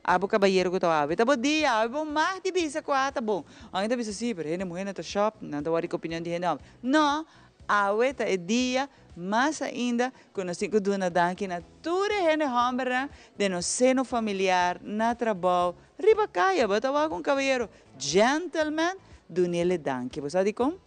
Abo cabayero cu ta awe ta bo dia, awe bo mag di bisa cua ta bon. Aunke ta bisa si, pero hende muhe no ta shop, nan ta wori cu opinion di hende homber. No, awe ta e dia mas ainda cu nos tin cu duna danki na tur e hende hombernan den nos seno familiar, na trabou, riba caya. Bo ta wak un cabayero gentleman, dunele danki. Bo sa dicon?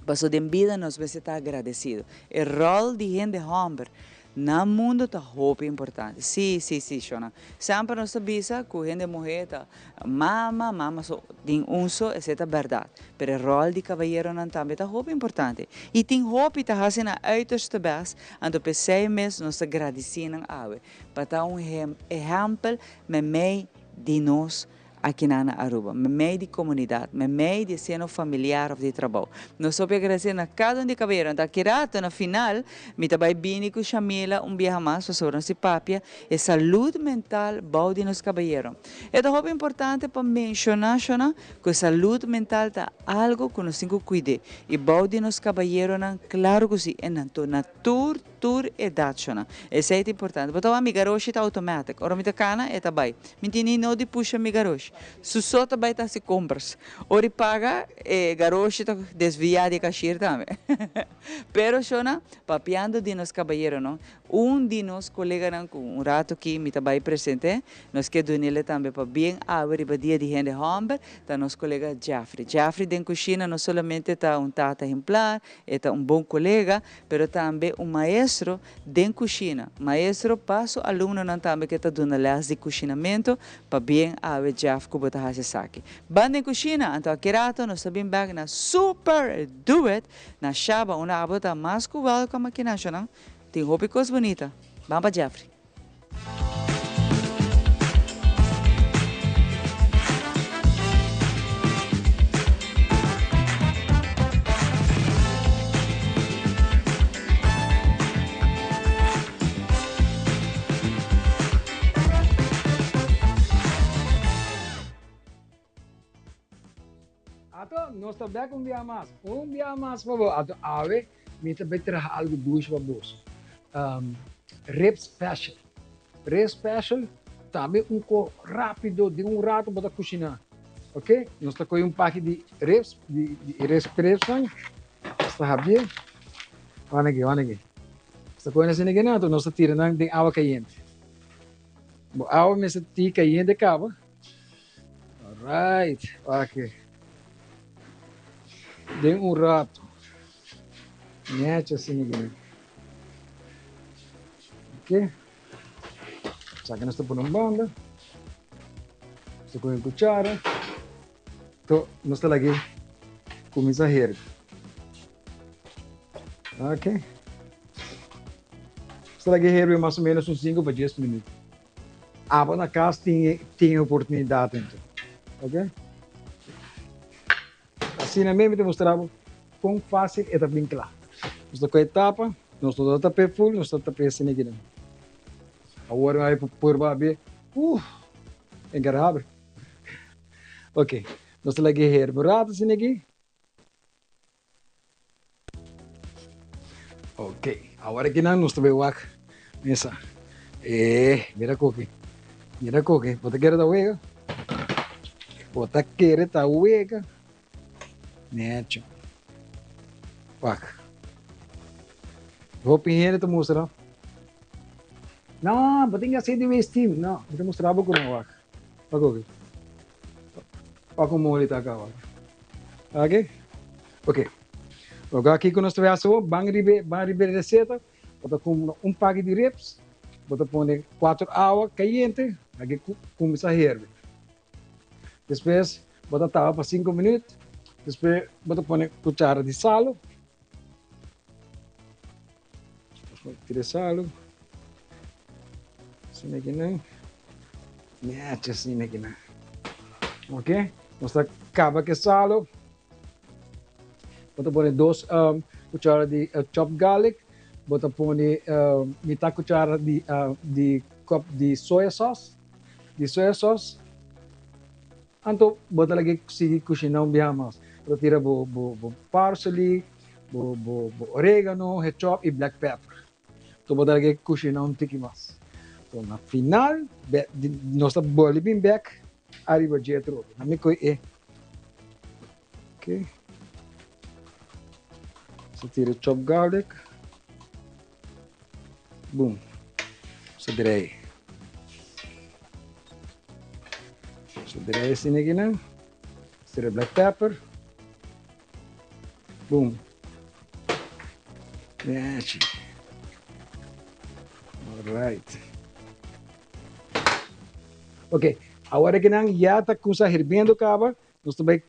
Paso den bida nos mester ta agradecido. E rol di hende homber na mundo ta hopi importante. Si, si, si, shona. Semper nos ta bisa cu hende muhe ta mama, mama so tin un so, esey ta berdad. Pero e rol di cabayeronan tambe ta hopi importante. Y tin hopi ta haci nan uiterste best, anto p'esey mes nos ta gradici nan awe. Pa ta un ehempel memey di nos Akinan na Aruba, memei di comunidad, memei di e seno familiar of di trabou. Nos hopi agradece na cada un di e caballeronan. Ta aki rato na final mi ta bay bini cu Shamila un biaha mas pasobra nos di papia e salud mental bou di nos caballero. E ta hopi importante pa menciona, Shona, cu e salud mental ta algo cu nos tin cu cuide y bou di nos caballeronan claro cu si e nan to na tur Tur e dachonan. Esei ta importante. Bo ta wak mi garoshi ta automatic. Ora mi ta cana e ta bay. Mi tin ni no di pusha mi garoshi. Su so ta bay ta haci compras. Ora e paga e garoshi ta desvia di e cashier tambe. Pero shona, papiando di nos cabayeronan, un di nos coleganan cu un rato aki mi ta bay presente, nos ke dunele tambe pa bien awe riba dia di hende homber, ta nos colega Jeffrey. Jeffrey den cushina no solamente ta un tata ehemplar, e ta un bon colega, pero tambe un maestro den cushina. Maestro pa su alumnonan tambe ke ta duna les di cushinamento. Pabien awe Jeffrey. laf ku bo ta hasi esaki. Ban den kushina, anto aki rato nos ta bin bek na Super Do It na Shaba unda abo ta mas ku welcome aki nashonan. Tin hopi kos bunita. Ban pa Jeffrey. Ato, nos ta bek un bia mas. Un bia mas pa bo. Ato, awe mi ta bay traha algo dushi pa boso. Um, rib special. Rib special tambe un ko rapido, den un rato bo ta kushiná. Ok? Nos ta kohe un paki di ribs, di, di ribs ribsnan. Nos ta habié. Wan aki, wan aki. Nos ta kohe nan asina aki, nos ta tira nan den awa kayente. Bo awa mester ti kayente kaba. Alright, ok. Den un rato. Nechi asina aki. Ok. Esaki nos ta pone un banda. Nos ta coge cuchara. To nos ta lagi cuminsa herbi. Ok. Nos ta lagi herbi mas o menos un 5 pa 10 minuut. Abo na cas tin tin oportunidad ento. Ok. Asina mes mi ta mustra bo con facil e ta bin cla. Nos ta coge tapa, nos no ta tap'e full, nos ta tap'e asina aki nan. Awor mi a bay purba abi, uh, encarabel. Ok, nos ta laga e herbe un rato asina aki. Ok, awor aki nan nos ta bay wak mesa. Eh, mira koki. Mira koki. Bo ta kere ta wega? Bo ta kere ta wega? Necho. Wak. Hopi hende ta mustra. No, bo tin ke hasi di wey steam. No, mi ta mustra bo kuma wak. Wak koki. Wak un moli ta aka wak. Ok? Ok. Loke aki ku nos ta bai hasi awor, ban riba e, ban riba e reseta, bo ta kumpra un paki di ribs, bo ta pone kuater awa kayente, aki kuminsá herbe. Despues bo ta tapa pa sinku minüt, despues bo ta pone kuchara di salu, tira salu, asina akinan, nechi asina akinan. Ok, nos ta kaba ku e salu, bo ta pone dos kuchara di chopped garlic, bo ta pone mitad kuchara di kòp di soya sauce. Di soya sauce, anto bo ta lag'é sigui kushiná un biaha mas. Bo ta tira bo bo bo parsley, bo bo bo oregano, hechòp i black pepper. Anto bo ta lag'é kushiná un tiki mas. Anto na final be nos ta boli bin bèk ariba dje atrobe. Na mi koe e. Ok. Nos ta tira chop garlic. Boom. Sa drei. Sa drei asina aki nan. Tira black pepper. Boom. Nechi. Alright. Ok, awor aki nan ya ta kusa hirbiendo kaba. Nos ta bai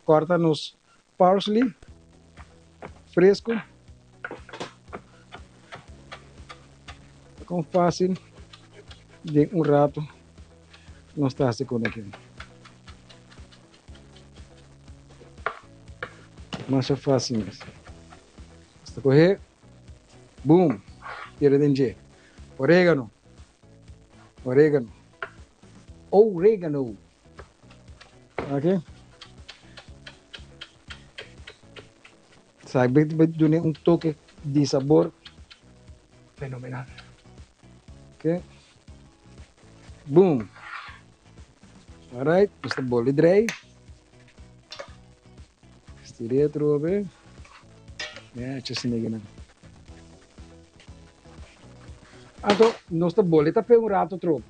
korta nos parsley fresco. Ta kon fácil den un rato nos ta hasi con aki. Masha fácil mes. Nos ta coge, boom, tira den dje. Oregano, oregano, oregano. Ok. Sa bai duna un toke di sabor fenomenal. Ok. Boom. Alright, nos ta boli drei. Stir'é atrobe. Nechi asina kinan. Anto nos ta boli ta pe un rato atrobe.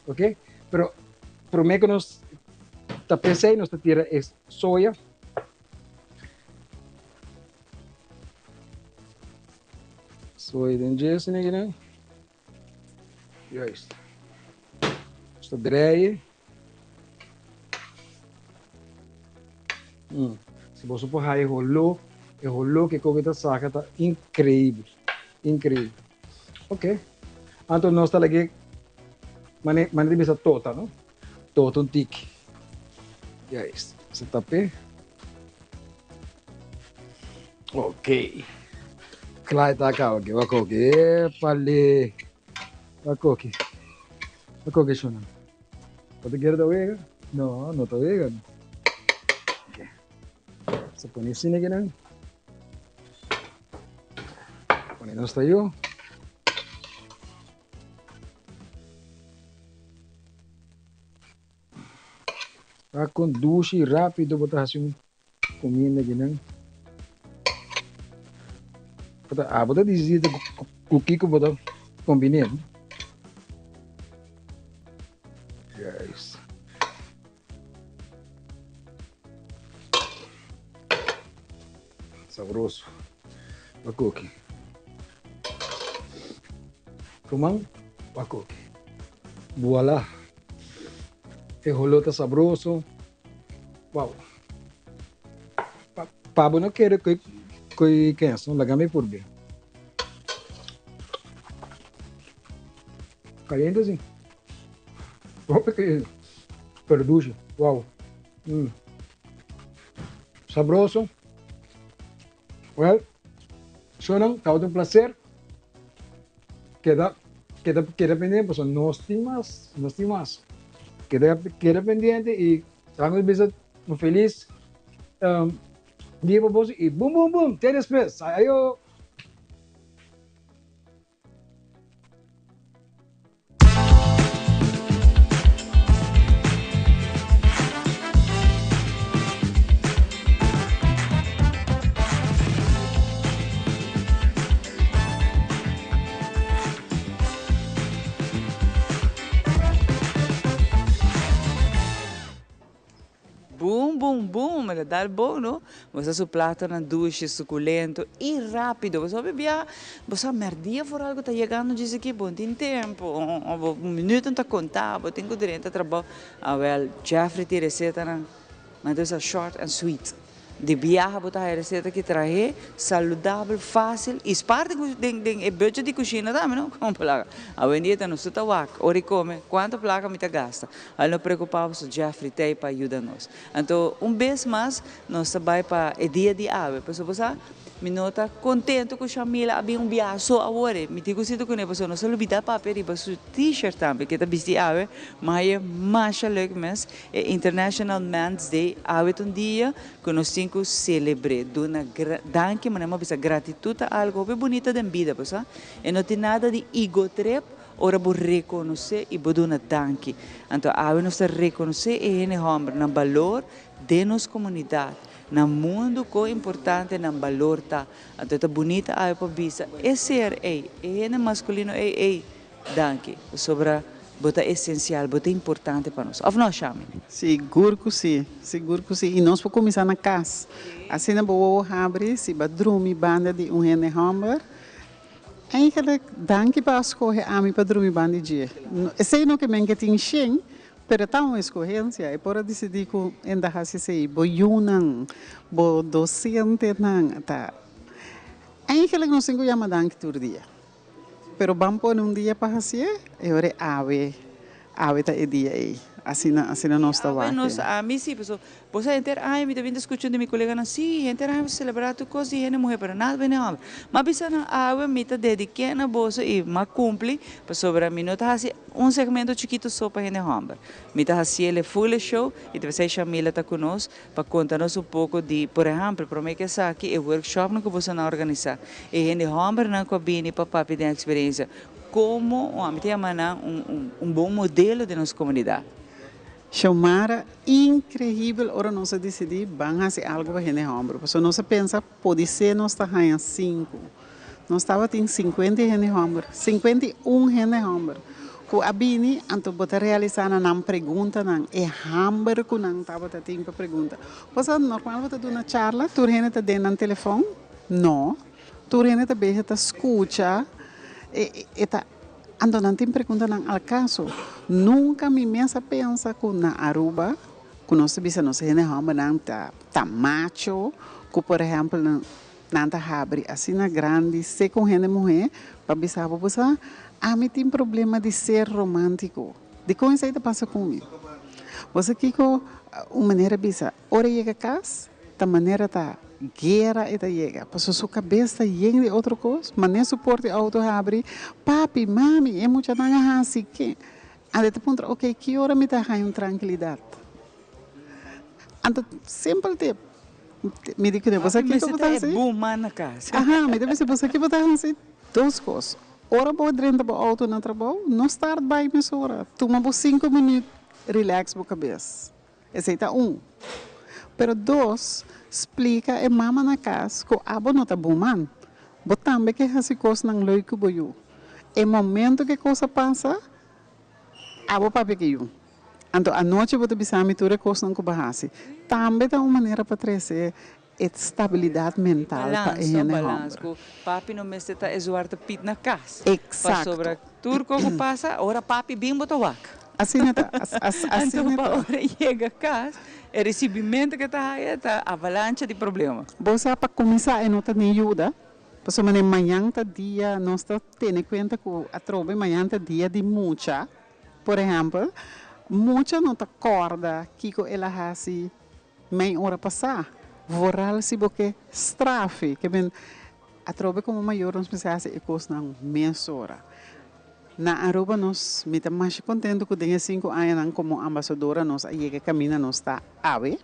Ok, pero prome ku nos ta pesei nos ta tira e soya. Soya den dje asina kinan. Juist. Nos ta drei. Si boso por haya e holó, e holó ku e koki ta saka ta inkreibel, inkreibel. Ok, anto nos ta lag'é mane mane ta bisa tota no, tota un tiki. Juist, nos ta tap'é. Ok, kla e ta kaba aki, wak koki, epale, wak koki, wak koki shona. Bo ta kere ta wega? No, no ta wega no. Ok. So pone asina aki nan. Pone nos tayo. Ta con dushi rapido bo ta haci un Kuminda ki nan. Bo ta abo ta disidí ku kiko bo ta kombiné. Juist. Sabroso. Bo koki. Ruman, bo koki. Voilà. E holó ta sabroso. Wow. Pa, pa bo no kere koi, koi kens, no? Laga mi purbe. Caliente si. Hopi caliente. Pero dushi. Wow. Mm. Sabroso. Well, shonan, tabata un placer. Keda, keda, keda pendiente, pasobra nos tin mas, nos tin mas. Keda, keda pendiente y laga nos bisa un feliz um, dia pa boso y boom, boom, boom, te despues. Ayo! Boom boom boom, el a dal bon no. Bo sa su platonan dushi, suculento y rapido. Bo sa hopi bia, bo sa merdia for algo ta yegando djis aki, bo no tin tempo, bo minutonan ta conta, bo tin cu drenta trabao. Awel, Jeffrey tin recetanan, ma entonces ta short and sweet. Di biaha bo ta haya receta ki trahe, saludabel, facil y spaar den den e budget di cushina tambe no, como placa. Awendia ta nos tur ta wak, ora y come, cuanto placa mi ta gasta. Al no preocupa bo, Jeffrey t'ey pa yuda nos. Anto un bes mas nos ta bay pa e dia di awe, pasobra bo sa mi no ta contento cu Shamila a bin un biaha so awor e, mi tin cu sinti cune pasobra nos a lubida papia riba su t-shirt tambe ke ta bisti awe, ma haye masha leuk mes. E International Men's Day awe ta un dia ku nos tin ku selebr'é, duna danki, manera mi a bisa gratitud ta algu hopi bunita den bida, bo sa. E no tin nada di ego trip ora bo rekonosé i bo duna danki. Anto awe nos ta rekonosé e hende hòmber nan balor den nos komunidat, na mundu kon importante nan balor ta. Anto e ta bunita awe pa bisa e ser ei, e hende maskulino ei, ei, Danki, pasobra bo ta esensial, bo ta importante pa nos. Of no, Shami? Sigur ku si, sigur ku si. I nos por kuminsá na kas. Asina bo wowo habri si bo a drumi banda di un hende hòmber. Eigenlijk, danki pa a skohe ami pa drumi banda di dje. Esei no ke men ke tin shen, pero ta un eskohensia. E por a disidí ku en ta hasi esei. Bo yunan, bo dosentenan ta. Eigenlijk nos tin ku yama danki tur dia. Pero ban pone un dia pa hacié, e ora e awe, awe ta e dia ei. Asina, asina nos ta Awe wak. nos, ami si, paso bo sa henter aña mi ta bin ta scucha di mi coleganan, si, henter aña bo ta celebra tur cos di hende muher, pero nada bini homber. M'a bisa nan, awe mi ta dediké na boso y m'a cumpli, pasobra mi no ta haci un segmento chikito so pa hende homber. Mi ta haciel e full e show y ta pesey Shamila ta cu nos pa konta nos un poko di, por ehèmpel, promé ku esaki e workshopnan ku boso nan organisá, e hende hòmbernan ku a bini pa papia den eksperensia, komo un, ami ta yama nan un un bon modelo den nos komunidat. Xiomara, Inkreibel ora nos a disidí ban hasi algu pa hende hòmber, pasobra nos a pensa podisé nos ta haña sinku. Nos tabatin sinkuenta i hende hòmber, 51 hende hòmber, ku a bini, anto bo ta realisá na nan preguntanan, e hamber ku nan tabata tin pa pregunta. Bo sa, normal bo ta duna charla, tur hende ta den nan telefòn? No. Tur hende ta bezig ta skucha, e e ta, anto nan tin preguntanan al kaso. Nunka mi mes a pensa ku na Aruba. Ku nos ta bisa nos hende hòmbernan ta ta macho ku por ehèmpel nan ta habri asina grandi se ku un hende muhé pa bisa bo bo sa ami tin problema di ser romántiko dikon esei ta pasa ku mi? Bo sa kiko un manera bisa ora e yega kas ta manera ta guera e ta yega pasobra su kabes ta yen di otro kos manera su porta di outo habri papi mami e muchanan a hasi ke Anto e ta puntra, ok, ki ora mi ta haña un trankilidat? Anto simpel tip, mi di kuné, bo sa kiko bo ta hasi? Aha, mi ta bisa, bo sa ki bo ta hasi? Dos kos, ora bo drenta bo outo na trabou, no start bai mesora, tuma bo sinku minüt, relax bo kabes. Esei ta un. Pero dos, splika e mama na kas ku abo no ta buman. Bo tambe ke hasi kosnan leuk ku bo yu. E momento ku e kos a pasa, abo papia ku e yu. Anto anochi bo ta bisa mi tur e kosnan ku bo hasi. Tambe ta un manera pa trese e stabilidat mental pa e Balans, no hende balans hòmber. ku papi no mester ta e zwarte piet na kas. Eksakto. Pasobra tur kos ku pasa, ora papi bin bo ta wak. Asina ta, asina Anto pa ta. ora e yega kas, e risibimento ku e ta haya ta avalancha di problema. Bo sa pa kuminsá e no ta ni yuda, pasobra manera mañan ta dia, nos ta tene kuenta ku atrobe mañan ta dia di mucha, por ehèmpel, mucha no ta kòrda kiko el a hasi Mei ora pasá, vooral si bo ke strafe, ke men atrobe komo mayor nos mester hasi e kosnan mesora. Na Aruba nos, mi ta masha kontento ku den e sinku añanan komo ambasadora nos a yega e kaminda nos ta awe,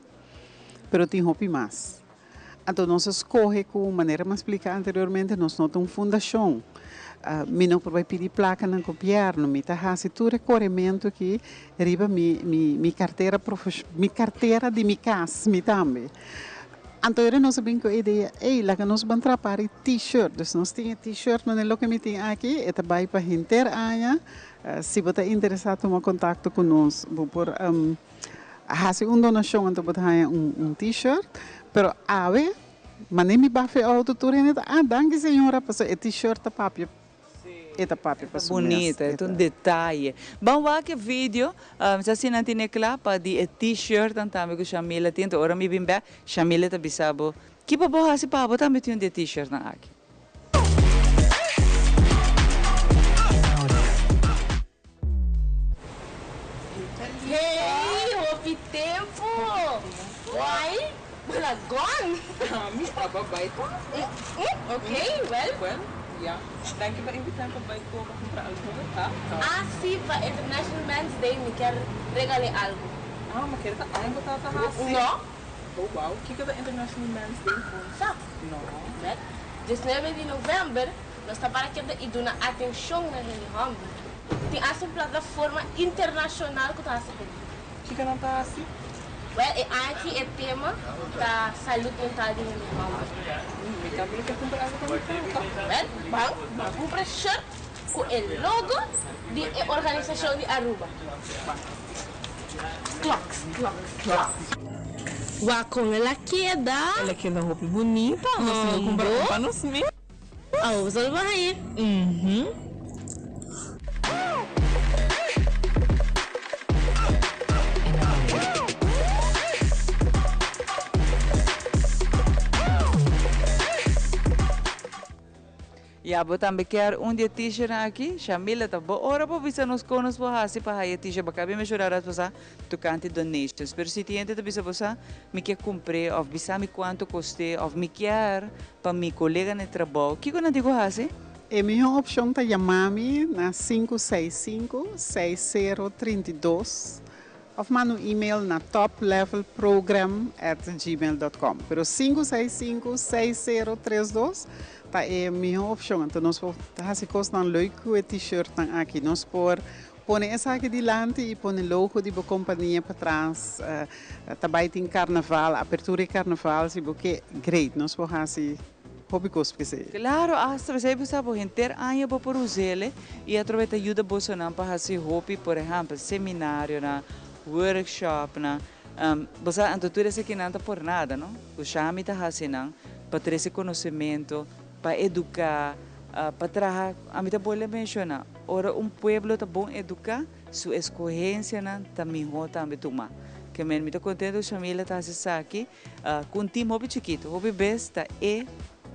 pero tin hopi mas. Anto nos a skohe ku, manera mi a splika anteriormente, nos no ta un fundashon. Mi no por bai pidi plaka na gobièrnu, mi ta hasi tur e korementu aki riba mi mi mi kartera profesh mi kartera di mi kas, mi tambe. Anto ora nos a bin ku e idea, ey, laga nos ban traha par e T-shirt. Dus nos tin e T-shirt manera loke mi tin aki, e ta bai pa henter aña. Si bo ta interesá tuma kontakto ku nos, bo por Hasi un donashon anto bo ta haña un t-shirt, pero awe manera mi bafa e auto tur hende ta ah danki señora pasobra e t-shirt ta papia e ta papia pa su mes. Bunita, e ta un detaye. Ban wak e video, mi sa si nan tene kla pa di e t-shirtnan tambe ku Shamila tin, enton ora mi bin bek Shamila ta bisa bo kiba bo hasi pa bo tambe tin un di e t-shirtnan aki. Hey, hopi tempu! Why? Bo la gone! Mi aba bai tambe. Ok, well. Well, ya. Danki pa invitá mi pa bai ku bo pa kumpra algu, ha? Ah, si, pa International Men's Day mi kier regal'é algu. Ah, ma kere ta algu ta ta hasi? No. Oh, wow. Kiko ta International Men's Day? Sa? No. Well, diesnuebe di novèmber nos ta para keda i duna atenshon na hende hòmber. Tin hasta un plataforma internashonal ku ta hasi p'e. Kiko nan ta hasi? Wèl, e aña aki e tema ta salud mental di hende hòmber. Mi tambe lo ke kumpra algu pa mi tata. Wèl, ban ban kumpra shirt ku e logo di e organisashon di Aruba. Ban. Kloks, kloks, kloks. Wak kon el a keda. El a keda hopi bunita. Nos tin ku kumpra un pa nos mes. Awo bo solo baha ayer. Ya bo tambe kier un di e t-shirtnan aki? Shamila ta bo ora bo bisa nos kon nos por hasi pa haya e t-shirt. Bo kabi meshora ras bo sa tocante donations. Pero si tin hende ta bisa bo sa mi kier cumpr'e of bisa mi cuanto cost'e of mi kier pa mi colega na e trabou, kico nan tin cu haci? E mihó opshon ta yama mi na sinku seis sinku, seis sero trinta i dos òf manda un email na toplevelprogram at gmail dot com. Pero sinku seis sinku, seis sero tres dos ta e mihó opshon. Anto nos por hasi kosnan leuk ku e t-shirtnan aki. Nos por Pone esaki dilanti y pone logo di bo compania patras. Ta bay tin carnaval, apertura di carnaval, si bo ke, great, nos por haci hopi cos p'esey. Claro, hasta p'esey bo sa bo henter aña bo por us'ele y atrobe ta yuda bosonan pa haci hopi, por ehempel, seminarionan, workshopnan. Bo sa, anto tur esakinan ta por nada, no? Cu Shami ta haci nan pa trece conocemento, pa educa, pa traha, ami ta bolbe menciona, ora un pueblo ta bon educa, su escogencianan ta miho tambe tuma. Ke men mi ta kontento ku Shamila ta hasi esaki ku un tim hopi chikitu. Hopi bes ta e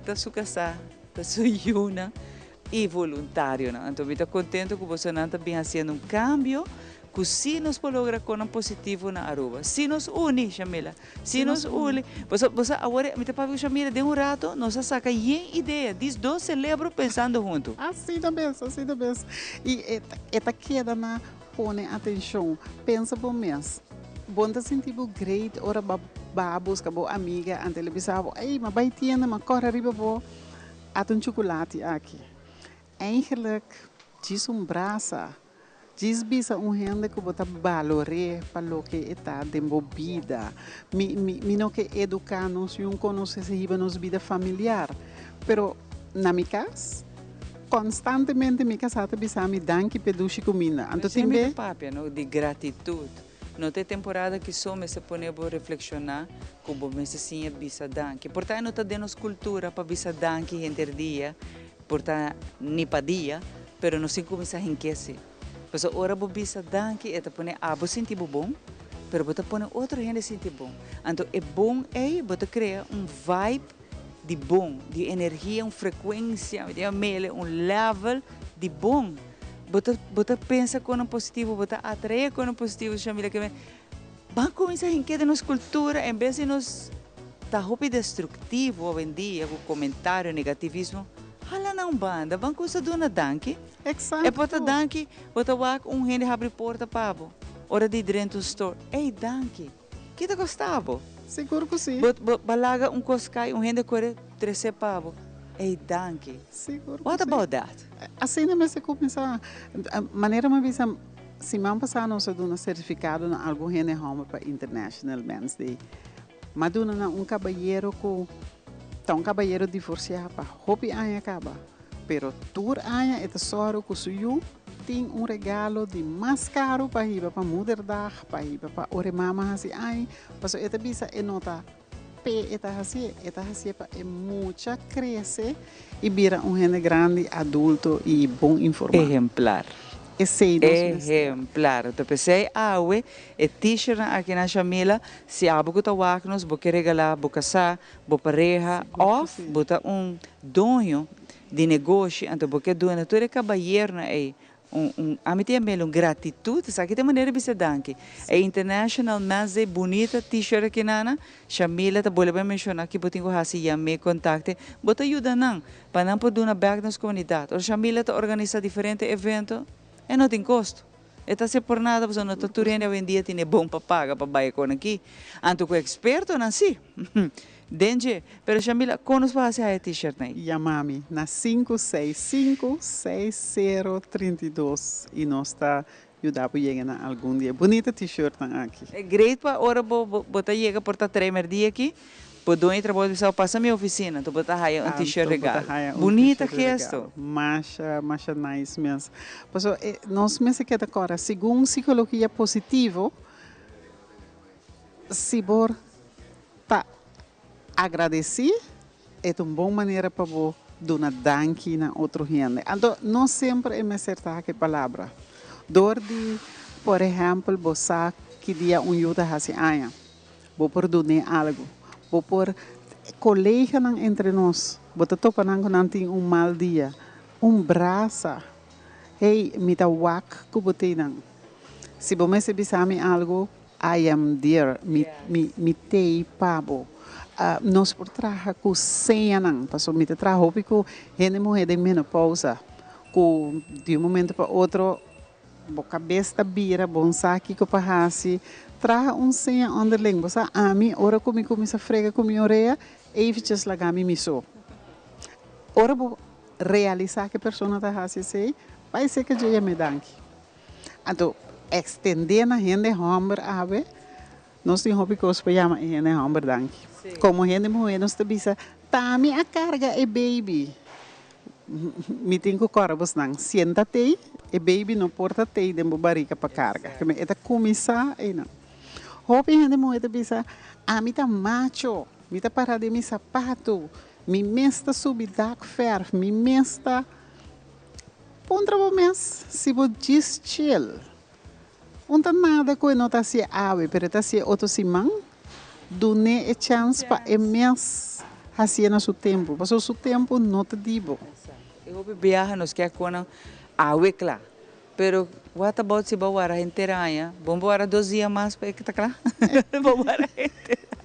ta su kasá, ta su yunan i voluntarionan. Anto mi ta kontento ku bosonan ta bin hasiendo un kambio ku si nos por logra konan positivo na Aruba. Si nos uni, Shamila, si nos uni. Boso bo sa awor mi ta papia ku Shamila den un rato nos a saka yen idea, dis dos celebro pensando huntu. Asina mes, asina mes. I e ta keda na Pone atencion. Pensa bo mes. Bo no ta sinti bo great ora bo a busca bo amiga anto el a bisa bo, ey, m'a bay tienda, m'a core riba bo ata un chuculati aki. Eigenlijk djis un brasa, djis bisa un hende cu bo ta balor'é pa loke e ta den bo bida. Mi, mi, mi no ke educa nos yun con nos mester hiba nos bida familiar, pero na mi cas, Konstantemente mi kasá ta bisa mi danki p'e dushi kuminda. Anto tin be. Mi ta papia no di gratitut. No ta e temporada ki so mester pone bo reflekshoná ku bo mester siña bisa danki. Por ta e no ta den nos kultura pa bisa danki henter dia, por ta ni pa dia, pero nos tin kuminsá hink'é si. Pasobra ora bo bisa danki e ta pone abo sinti bo bon, pero bo ta pone otro hende sinti bon. Anto e bon ei bo ta krea un vibe di bon, di energia, un frekuensia, mi ta mele, un level di bon. Bo ta bo ta pensa konan positivo, bo ta atrae konan positivo, Shamila, ke men ban kuminsá hink'é den nos kultura en bes di nos ta hopi destruktivo awendia ku komentario, negativismo, hala nan un banda, ban kuminsá duna danki. Exacto. E por ta danki, bo ta wak un hende habri porta pa bo ora di drenta un store, ey danki. Ki ta kosta bo? Sigur ku si. Bo bo laga un kos kai, un hende kore trese pa bo. Ey, danki. Sigur ku si. What about that? Asina mester kuminsá. Manera mi a bisa, siman pasá nos a duna sertifikado na algun hende hòmber pa International Men's Day. Mi a duna na un kabayero ku ta un kabayero divorsiá pa hopi aña kaba. Pero tur aña e ta sòru ku su yu tin un regalo di mas karu pa hiba pa Moederdag, pa hiba pa ora e mama hasi aña, pasobra e ta bisa e no ta p'e e ta hasié, e ta hasié pa e mucha krese i bira un hende grandi, adulto i bon informá. Ehemplar. Esei nos mester. Ehemplar. Ta p'esei awe e t-shirtnan aki na Shamila, si abo ku ta wak nos bo ke regalá bo kasá, bo pareha òf bo ta un doño di negoshi anto bo ke duna tur e kabayernan ei un un ami ta yam'el un gratitut esaki ta e manera di bisa danki e International Men's Day bunita t-shirt aki nana Shamila ta bolbe menshona ki bo tin ku hasi yam'é kontakte bo ta yuda nan pa nan por duna bèk nos komunidat ora Shamila ta organisa diferente evento e no tin kosto e ta hasi por nada pasobra no ta tur hende awendia tin e bon pa paga pa bai e kon aki anto ku ekspertonan si. Den dje, pero Shamila, kon nos por hasi haya t-shirt nei? Yama mi na 565 6032 i nos ta yuda bo yega na algun di e bunita t-shirtnan aki. E great pa ora bo bo ta yega por ta trei merdia aki, bo doño di trabou ta bisa bo pasa mi oficina, anto bo ta haya un t-shirt Anto bo ta regalo. haya un Bunita t-shirt gesto. regalo. Masha, masha nice mes. Pasobra e nos mester keda kòrda, segun psicologia positivo, si bo ta agradesí, e ta un bon manera pa bo duna danki na otro hende. Anto, no semper e mester ta hak e palabra. Dor di, por ehèmpel, bo sa ki dia un yu ta hasi aña, bo por dun'é algu. Bo por, koleganan entre nos, bo ta topa nan ku nan tin un mal dia, un brasa, Hey, mi ta wak ku bo tei nan. Si bo mester bisa mi algu, I am there, mi mi mi tei pa bo. Nos por traha ku señanan, pasobra mi ta traha hopi ku hende muhé den menopousa, ku di un momento pa otro bo kabes ta bira, bo no sa kiko pa hasi. Traha un seña onderling. Bo sa ami ora ku mi kuminsá frega ku mi orea, eventjes laga mi mi so. Ora bo Realisá ku e persona ta hasi esei, bai seka dje yam'é danki. Anto, ekstendé na hende hòmber awe, nos tin hopi kos pa yama e hende hòmber danki. Komo hende muhé nos ta bisa, Ta mi a karga e beibi. Mi tin ku kòrda bosnan, sienta tei, e beibi no por ta tei den bo barika pa karga. E ta kuminsá einan. Hopi hende muhé ta bisa, Ami ta macho, mi ta para den mi sapatu, Mi mes ta subi dak verf, mi mes ta. Puntra bo mes si bo djis chill. Un ta nada ku e no ta hasié awe, pero e ta hasié otro siman. Dun'é e chèns pa e mes hasié na su tempu, pasobra su tempu no ta di bo. E hopi biaha nos ke konan awe kla, pero what about si bo wara henter aña? Bon bo wara dos dia mas pa e ta kla? Bo wara henter aña.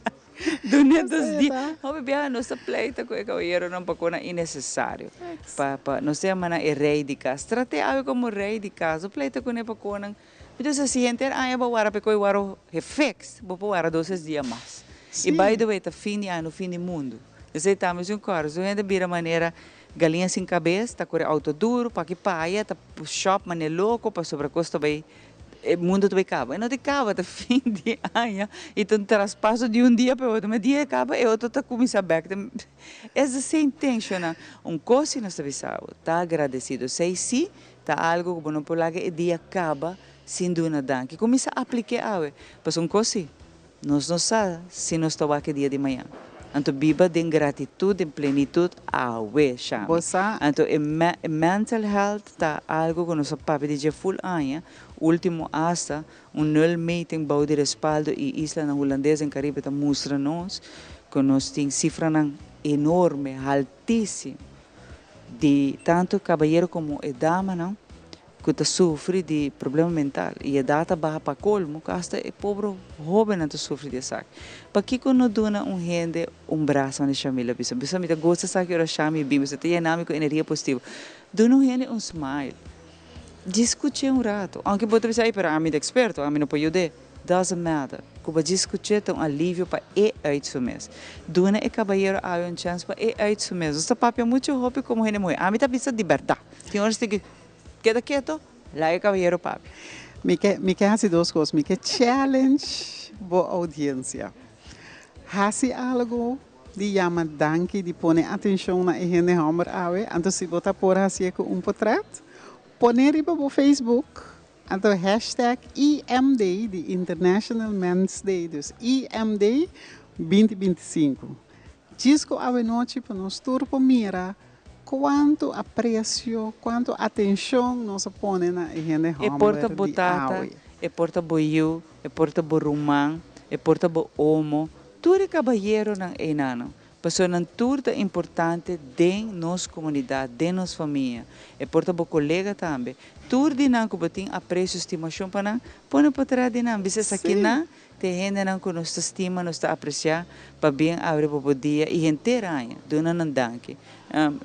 Dun'é dos dia. Hopi biaha nos ta pleita ku e kabayeronan pa konan innesesario. Pa pa nos ta yama nan e rei di kas. Trat'é awe komo rei di kas. No pleita kuné pa konan. Entonces si henter aña bo wara pa e koe wara he fix, bo por wara dos tres dia mas. I by the way ta fin di aña no fin di mundu. Esei tambe es un kòrda. Su hende bira manera galiña sin kabes, ta kore outo duru, paki paya, ta shop manera loko pasobra kos ta bai e mundu ta bai kaba. E no ta kaba, ta fin di aña i ta un traspaso di un dia pa e otro. Ma e dia e kaba e otro ta kuminsá bèk. Es the same thing shona. Un kos si nos ta bisa bo, ta agradesido. Esei si ta algu ku bo no por laga e dia kaba sin duna danki. Kuminsá aplik'é awe. Pasobra un kos si. Nos no sa si nos ta wak e dia di mañan. Anto biba den gratitut, den plenitut awe, Shami. Bo sa. Anto e mental health ta algo ku nos a papia di dje ful aña, ultimo asta un nulmeting bou di respaldo i islanan Hulandes den Caribe ta mustra nos ku nos tin sifranan enorme, haltisimo di tantu kabayero komo e damanan. Ku ta sufri di problema mental i edat ta baha pa kolmo ku asta e pobro hobennan ta sufri di esaki. Pakiko no duna un hende un brasa manera Shamil a bisa? Bisa mi ta gosta esaki ora Shami bin pasobra ta yena mi ku energia positivo. Duna un hende un smile. Djis skuch'é un rato. Aunke bo ta bisa, ey pero ami ta eksperto, ami no por yud'é. Doesn't matter. Ku bo djis skuch'é ta un alivio pa e uit su mes. Duna e kabayero awe un chèns pa e uit su mes. Nos ta papia muchu hopi komo hende muhé. Ami ta bisa di bèrdat. Tin ora si Keda keto, laga e caballero papia. Mi ke mi ke hasi dos kos, mi ke challenge bo audiencia. Hasi algo di yama danki, di pone atencion na e hende homber awe, anto si bo ta por hasié ku un potret, pone riba bo Facebook, anto hashtag IMD di International Men's Day, dus IMD binti 25. Djis ku awe nochi pa nos tur por mira Kuantu apresio, kuantu atenshon nos a pone na e hende E por ta hòmber bo di tata, awe? e por ta bo yu, e por ta bo ruman, e por ta bo omo, tur e kabayeronan einanan, pasobra nan tur ta importante den nos komunidat, den nos famia. E por ta bo kolega tambe. Tur di nan ku bo tin apresio, stimashon pa nan, pone potrèt di nan, bisa esakinan Te hendenan ku nos ta stima, nos ta apresiá, pabien abre bo bo dia i henter aña. Duna nan danki.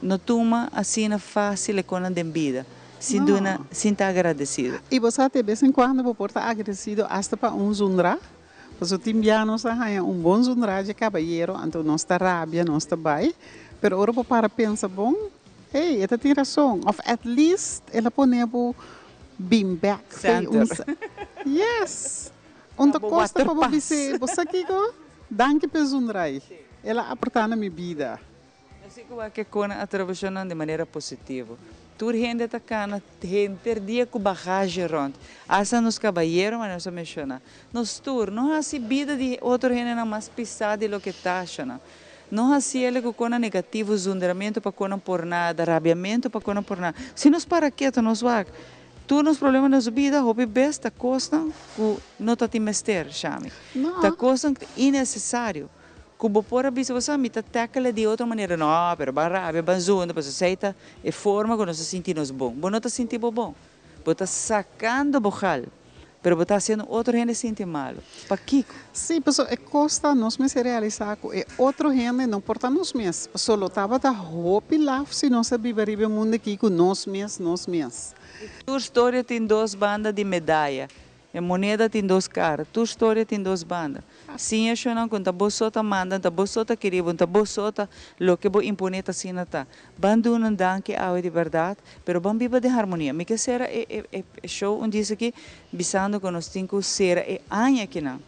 No tuma asina fásil e konan den bida, sin duna, sin ta agradesido. I bo sa te bes en kuando bo por ta agradesido asta pa un zundra, pasobra tin bia nos a haña un bon zundra dje kabayero, anto nos ta rabia, nos ta bai, pero ora bo para pensa bon, hey, e ta tin rason, òf at least el a pone bo bin bèk. Center. Yes! Un ta kosta pa bo bis'é, Bo sa kiko? Danki p'e zundrai. El a aportá na mi bida. No si ku wak e kona a trabashá nan di manera positivo. Tur hende ta kana henter dia ku bagashi rònt. Asta nos kabayero, manera nos a menshoná. Nos tur, no hasi bida di otro hendenan mas pisá di loke ta, shona. No hasi el ku kona negativo, zundramentu pa kona por nada, rabiamentu pa kona por nada. Si nos para ketu, nos wak. Tur nos problema den nos bida hopi bes ta kosnan ku no ta tin mester, Shami. Ta kosnan ku ta innesesario, ku bo por a bisa bo sa mi ta tackle di otro manera. No, pero ban rabia, ban zunda, pasobra esei ta e forma ku nos ta sinti nos bon. Bo no ta sinti bo bon. Bo ta sakando bo gal, pero bo ta hasiendo otro hende sinti malu. Pakiko? Sí, pasobra e kos ta nos mester realisá ku e otro hende no por ta nos mes. Pasobra lo tabata hopi laf si nos a biba riba e mundu akí ku nos mes, nos mes. Tur storia tin dos banda di medaya. E moneda tin dos kara. Tur storia tin dos banda. Siña shonnan ku n'ta bo so ta manda, n'ta bo so ta kere bo, n'ta bo so ta loke bo imponé ta asina ta. Ban duna un danki awe di bèrdat, pero ban biba den harmonia. Mi ke sera e e e show un dies aki bisando ku nos tin ku sera e aña akinan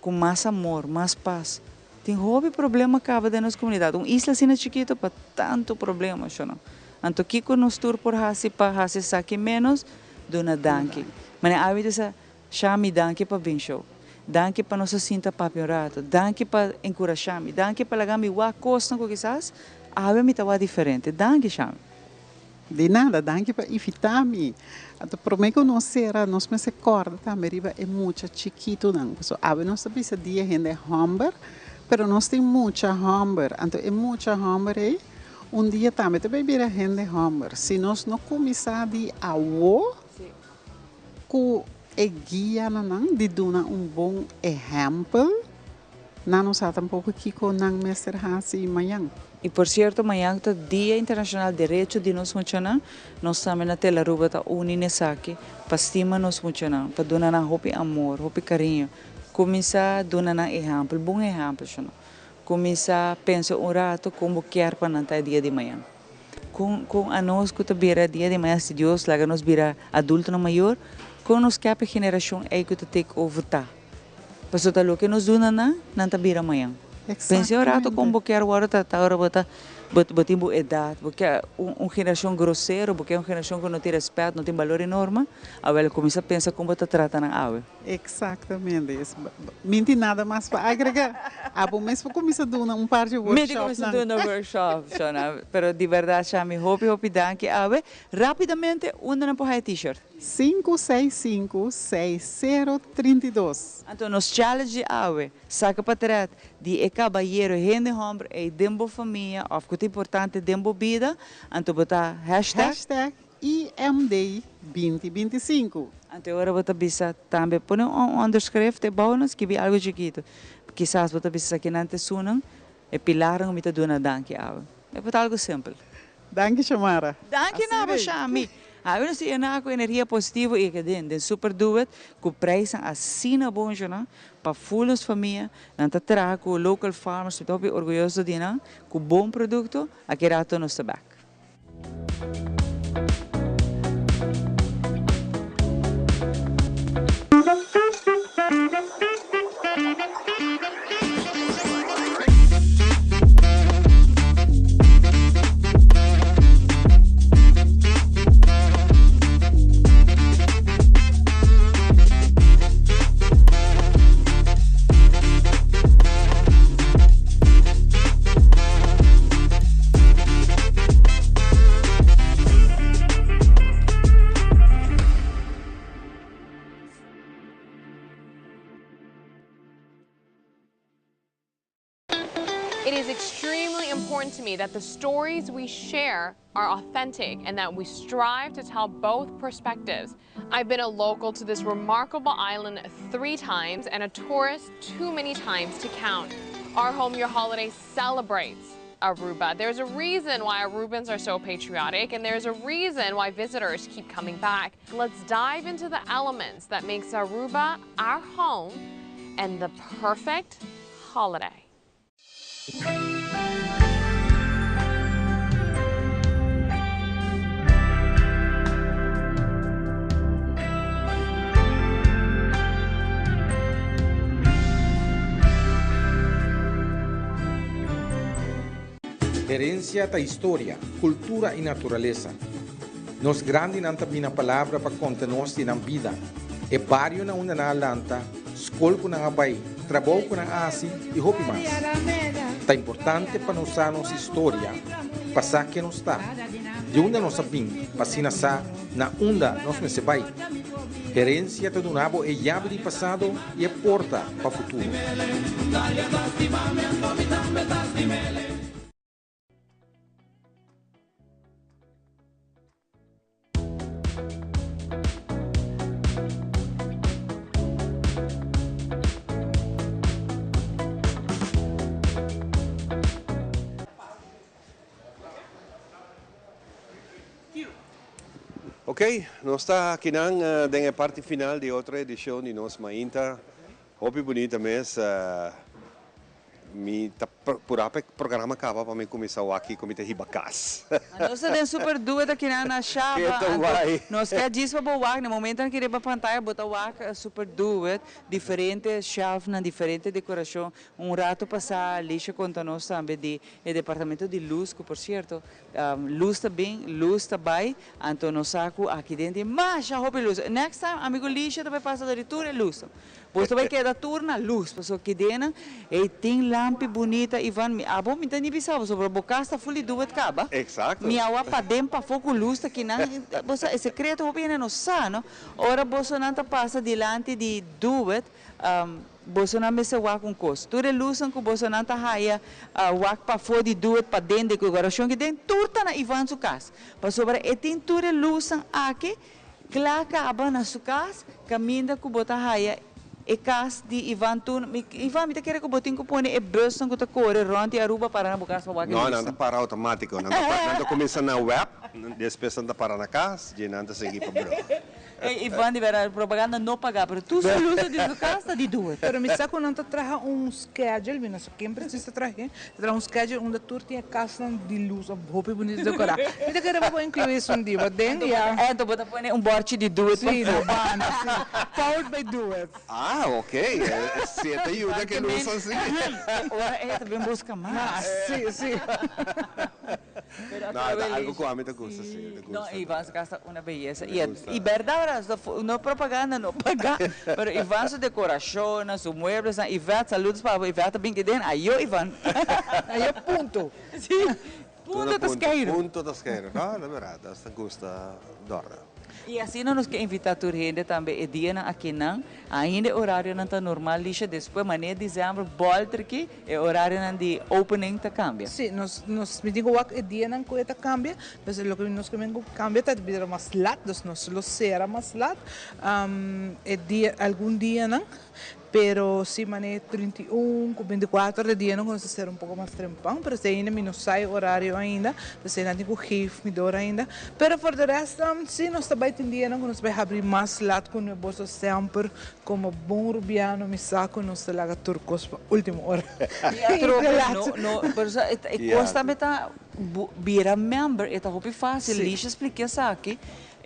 ku mas amor, mas pas. Tin hopi problema kaba den nos komunidat. Un isla asina chikito pa tantu problema, shonnan. Anto kiko nos tur por hasi pa hasi esaki ménos? Duna danki. Manera awe mi ta sa, Sha mi danki pa bin show. Danki pa nos a sinta papia un rato. Danki pa enkurashá mi. Danki pa laga mi wak kosnan ku kisas awe mi ta wak diferente. Danki Shami. Di nada, danki pa invitá mi. Anto promé ku nos sera nos mester kòrda tambe riba e mucha chikitunan. Pasobra awe nos ta bisa dia hende hòmber, pero nos tin mucha hòmber. Anto e mucha hòmber ei un dia tambe ta bai bira hende hòmber. Si nos no kuminsá di awo ku e guia na nan di duna un bon ehèmpel, Nan no sa tampoco kico nan mester haci mañan. Y por cierto mañan ta Dia Internacional Derecho di nos Muchanan, nos tambe na Telaruba ta uni n'esaki pa stima nos muchanan, pa duna nan hopi amor, hopi cariño. Cuminsa duna nan ehempel, bon ehempel sho no. Cuminsa pensa un rato con bo kier pa nan ta e dia di mañan. Con con anos cu ta bira dia di mañan si Dios laga nos bira adultonan mayor, con nos kier pa e generacion ey cu ta take over ta? Pasobra ta loke nos duna nan, nan ta bira mañan. Pensa un rato kon bo kier wòrdu tratá ora bo ta bo tin bo edat. Bo kier un generashon grosero, bo kier un generashon ku no tin rèspèt, no tin balor i norma? Awèl, kuminsá pensa kon bo ta trata nan awe. Eksaktamente. Mi tin nada mas pa agregá. Abo mes por kuminsá duna un par di Mi tin kuminsá workshopnan. duna workshop, Shona. Pero di bèrdat, Shami, hopi hopi danki awe. Rápidamente, unda nan por haya t-shirt? 565 6032. Anto nos challenge di awe, saka patret di e kabayero hende homber ei den bo famia of ku ta importante den bo bida, anto bo ta hashtag. Hashtag IMD 2025. Anto e ora bo ta bisa tambe pone un onderschrift ebou no skibi algo chikito, kisas bo ta bisa esaki nan ta esunnan e pilarnan ku mi ta duna danki awe. E por ta algo simpel. Danki Xiomara. Danki na bo Shami. Awe nos ta yena ku energia positivo i ke den den Super Duet ku prijsnan asina bon shona pa ful nos famia. Nan ta traha ku local farmers mi ta hopi orguyoso di nan ku bon produkto. Aki rato nos ta bek. It is extremely important to me that the stories we share are authentic and that we strive to tell both perspectives. I've been a local to this remarkable island three times and a tourist too many times to count. Our Home Your Holiday celebrates Aruba. There's a reason why Arubans are so patriotic and there's a reason why visitors keep coming back. Let's dive into the elements that makes Aruba our home and the perfect holiday. Herencia ta historia, cultura y naturalesa. Nos grandinan ta bini na palabra pa konta nos di nan bida, e bario na unda nan a lanta, skol ku nan a bai, trabou ku nan a hasi i hopi mas. Ta importante pa nos sa nos historia pa sa ken nos ta, di unda nos a bin pa asina sa na unda nos mester bai. Herencia ta duna bo e yabi di pasado i e porta pa futuro. Ok, nos ta akinan den e parti final di otro edicion di nos Mainta. Hopi bunita mes. Mi ta purá pa e programa kaba pa mi kuminsá wak kiko mi ta hiba kas. Nos ta den super duet akinan na Shaba. Ke ta bai. Nos ke djis pa bo wak. Na momentonan ki riba pantaya bo ta wak super duet, diferente shelfnan, diferente dekorashon. Un rato pasá Alicia konta nos tambe di e departamento di lus ku por sierto lus ta bin, lus ta bai. Anto nos sa ku aki den tin masha hopi lus. Next time ami ku Alicia ta bai pasa dor di tur e lusnan. Boso bai keda tur na lus, pasobra kidena ei tin lampi bunita Ivan, mi abo mi ta ni bisa bo sobra bo kas ta ful di duet kaba. Exacto. Mi awa paden pafó ku lus ta kinan, bo sa e sekreto hopi hende no sa no. Ora bosonan ta pasa dilanti di duet, bosonan mester wak un kos. Tur e lusnan ku bosonan ta haya wak pafó di duet paden di dekorashon kiden tur ta na Ivan su kas. Pasobra e tin tur e lusnan aki Kla kaba na su kas, kaminda ku bo ta haya e kas di Ivan tur. Mi, Ivan, mi ta kere ku bo tin ku pone e busnan ku ta kore rònt di Aruba para na bo kas pa wak e No, nan lusnan. ta para outomátiko. Nan ta pa, nan ta kuminsá na wèp, despues nan ta para na kas, dje nan ta sigui pa brug. Ey, Ivan, di bèrdat, propaganda no pagá, pero tur su lusnan di su kas ta di Doet. Pero mi sa ku nan ta traha un schedule, mi no sa ken precies ta trahe, ta traha un schedule unda tur tin e kasnan di luz of hopi bunita decorá. Mi ta kere pa bo inclui esun di bo den ya. Anto bo ta pone un borchi di Do It pa Sí, na banda, sí. Powered by Do It. Ah, ok. Si e ta yuda ke luz así. Ora e ta bin busca mas. Mas, sí, sí. Pero No, ta algo cu ami ta gusta, sí. Mi ta gusta. No, Ivan su cas ta una beyesa. Y, y berdad, berdad, no propaganda, no paga, pero Ivan su decoracionnan, su mueblesnan, Ivette, saludos pa bo, Ivette ta bin ki den, ayo Ivan. Ayo punto. Sí, punto ta skeiru. Punto ta skeiru. No, ta berdad, nos ta gusta dorna. Y asina nos ke invita tur hende tambe e dianan akinan, ainda e horarionan ta normal Lisha, despues manera december bolter ki e horarionan di opening ta cambia. Sí, nos nos mi tin cu wak e dianan cu e ta cambia, pues loke nos ke men cu cambia ta bira mas lat, dus nos lo cera mas lat e dia algun dianan. Pero si mane 31 ku 24 ta dianan ku nos ta sera un poko mas trempan, pero esei ainda mi no sa e orario ainda, esei nan tin ku geef mi dor ainda. Pero for de rest si nos ta bai tin dianan ku nos ta bai habri mas lat ku boso semper komo bon rubiano mi sa ku nos ta laga tur kos pa ultimo ora. I atrobe no no pero sa e kos tambe ta bira member e ta hopi fasil, Lisha splika esaki.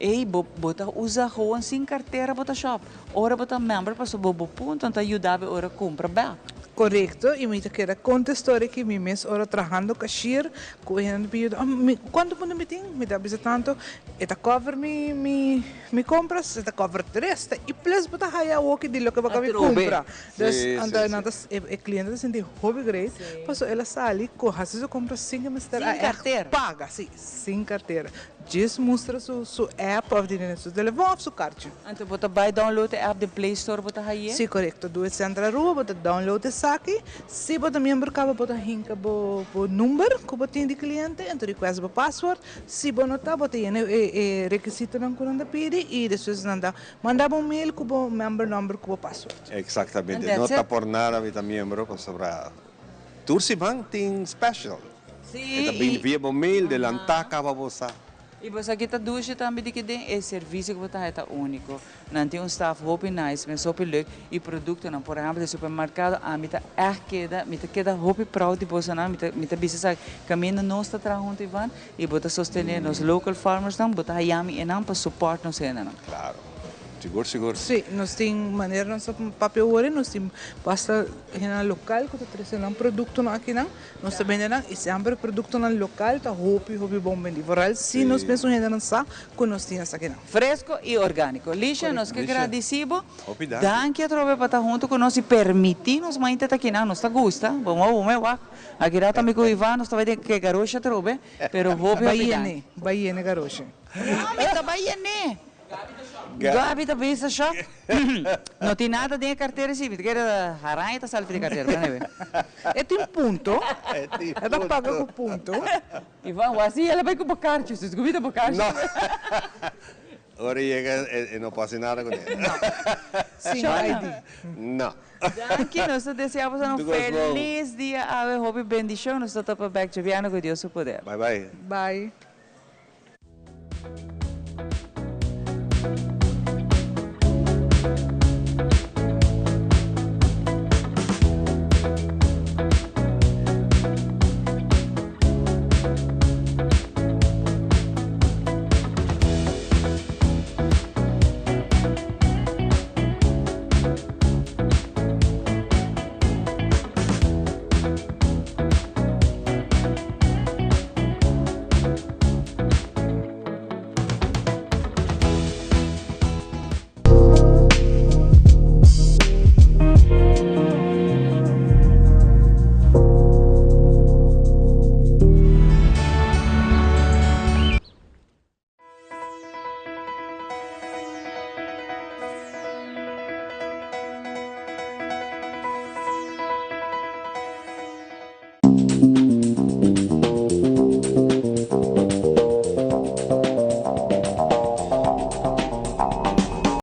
Ey, bo bo ta usa gewoon sin cartera bo ta shop. Ora bo ta member pasobra bo bo punto ta yuda bo ora cumpra bek. Corecto, y mi ta keda conta e storia aki mi mes ora trahando cashier cu e hende ta pidi oh mi cuanto punto mi tin? Mi ta bisa tanto, e ta cover mi mi mi compras, e ta cover tres ta y plus bo ta haya awoki di loke bo acaba di cumpra. Dus anto nan ta e cliente ta sinti hopi great pasobra el a sali cu haci su compra sin ke mester a echt paga, si, sin cartera. Djis mustra su su app of di den su telefon of su karchi. Anto bo ta bai download e app den Play Store bo ta haye? Si korekto, Do It Central Aruba bo ta download esaki, si bo ta miembro kaba bo ta hinka bo bo number ku bo tin di kliente en ta request bo password, si bo no ta bo ta yena e e rekisitonan ku nan ta pidi i despues nan ta manda bo un mail ku bo member number ku bo password. Exactamente, And no that's ta it. por nada mi ta miembro pasobra tur siman tin special. Sí, E ta bini i. via bo mail, delantá kaba bo sa. I bo sa ki ta dushi tambe di ki den e servisio ku bo ta haya ta úniko. Nan tin un staf hopi nice mes, hopi leuk i produktonan. Por ehèmpel den supermerkado ami ta ègt keda, mi ta keda hopi proud di bosonan. Mi ta mi ta bisa esaki, kaminda nos ta traha huntu Ivan i bo ta sostené nos local farmersnan, bo ta hayami enan pa support nos hendenan. Klaro. Sigur sigur. Sí, nos tin manera nos ta papia wor, nos tin basta hendenan lokal ku ta trese nan produktonan akinan. Nos ta bende nan y semper productonan local ta hopi hopi bon bendi. Vooral si nos mesun hendenan sa cu nos tin esakinan. Fresco y organico. Lisha, nos ke gradici bo. Hopi danki. Danki atrobe pa ta hunto cu nos y permiti nos mainta ta kinan. Nos ta gusta. Bo moe bo moe wak. Aki rato ami cu Ivan nos ta bay den ke garoshi atrobe. Pero hopi hopi danki. Bay yene. Bay yene garoshi. No, mi ta bay yene. Gabi ta bisa shòk. No tin nada den e kartera si. Mi ta kere haraña ta sali for di kartera. Bo ta mira. E tin punto. E ta paga ku punto. Ivan, wasi el a bai ku bo karchi. Su skubí ta bo karchi. No. Ora e yega e no por hasi nada kuné. No. Sin ID. No. Danki. Nos ta desea boso un felis dia awe. Hopi bendishon. Nos ta topa bèk djabièrnè ku Dios su poder. Bai bai. Bai.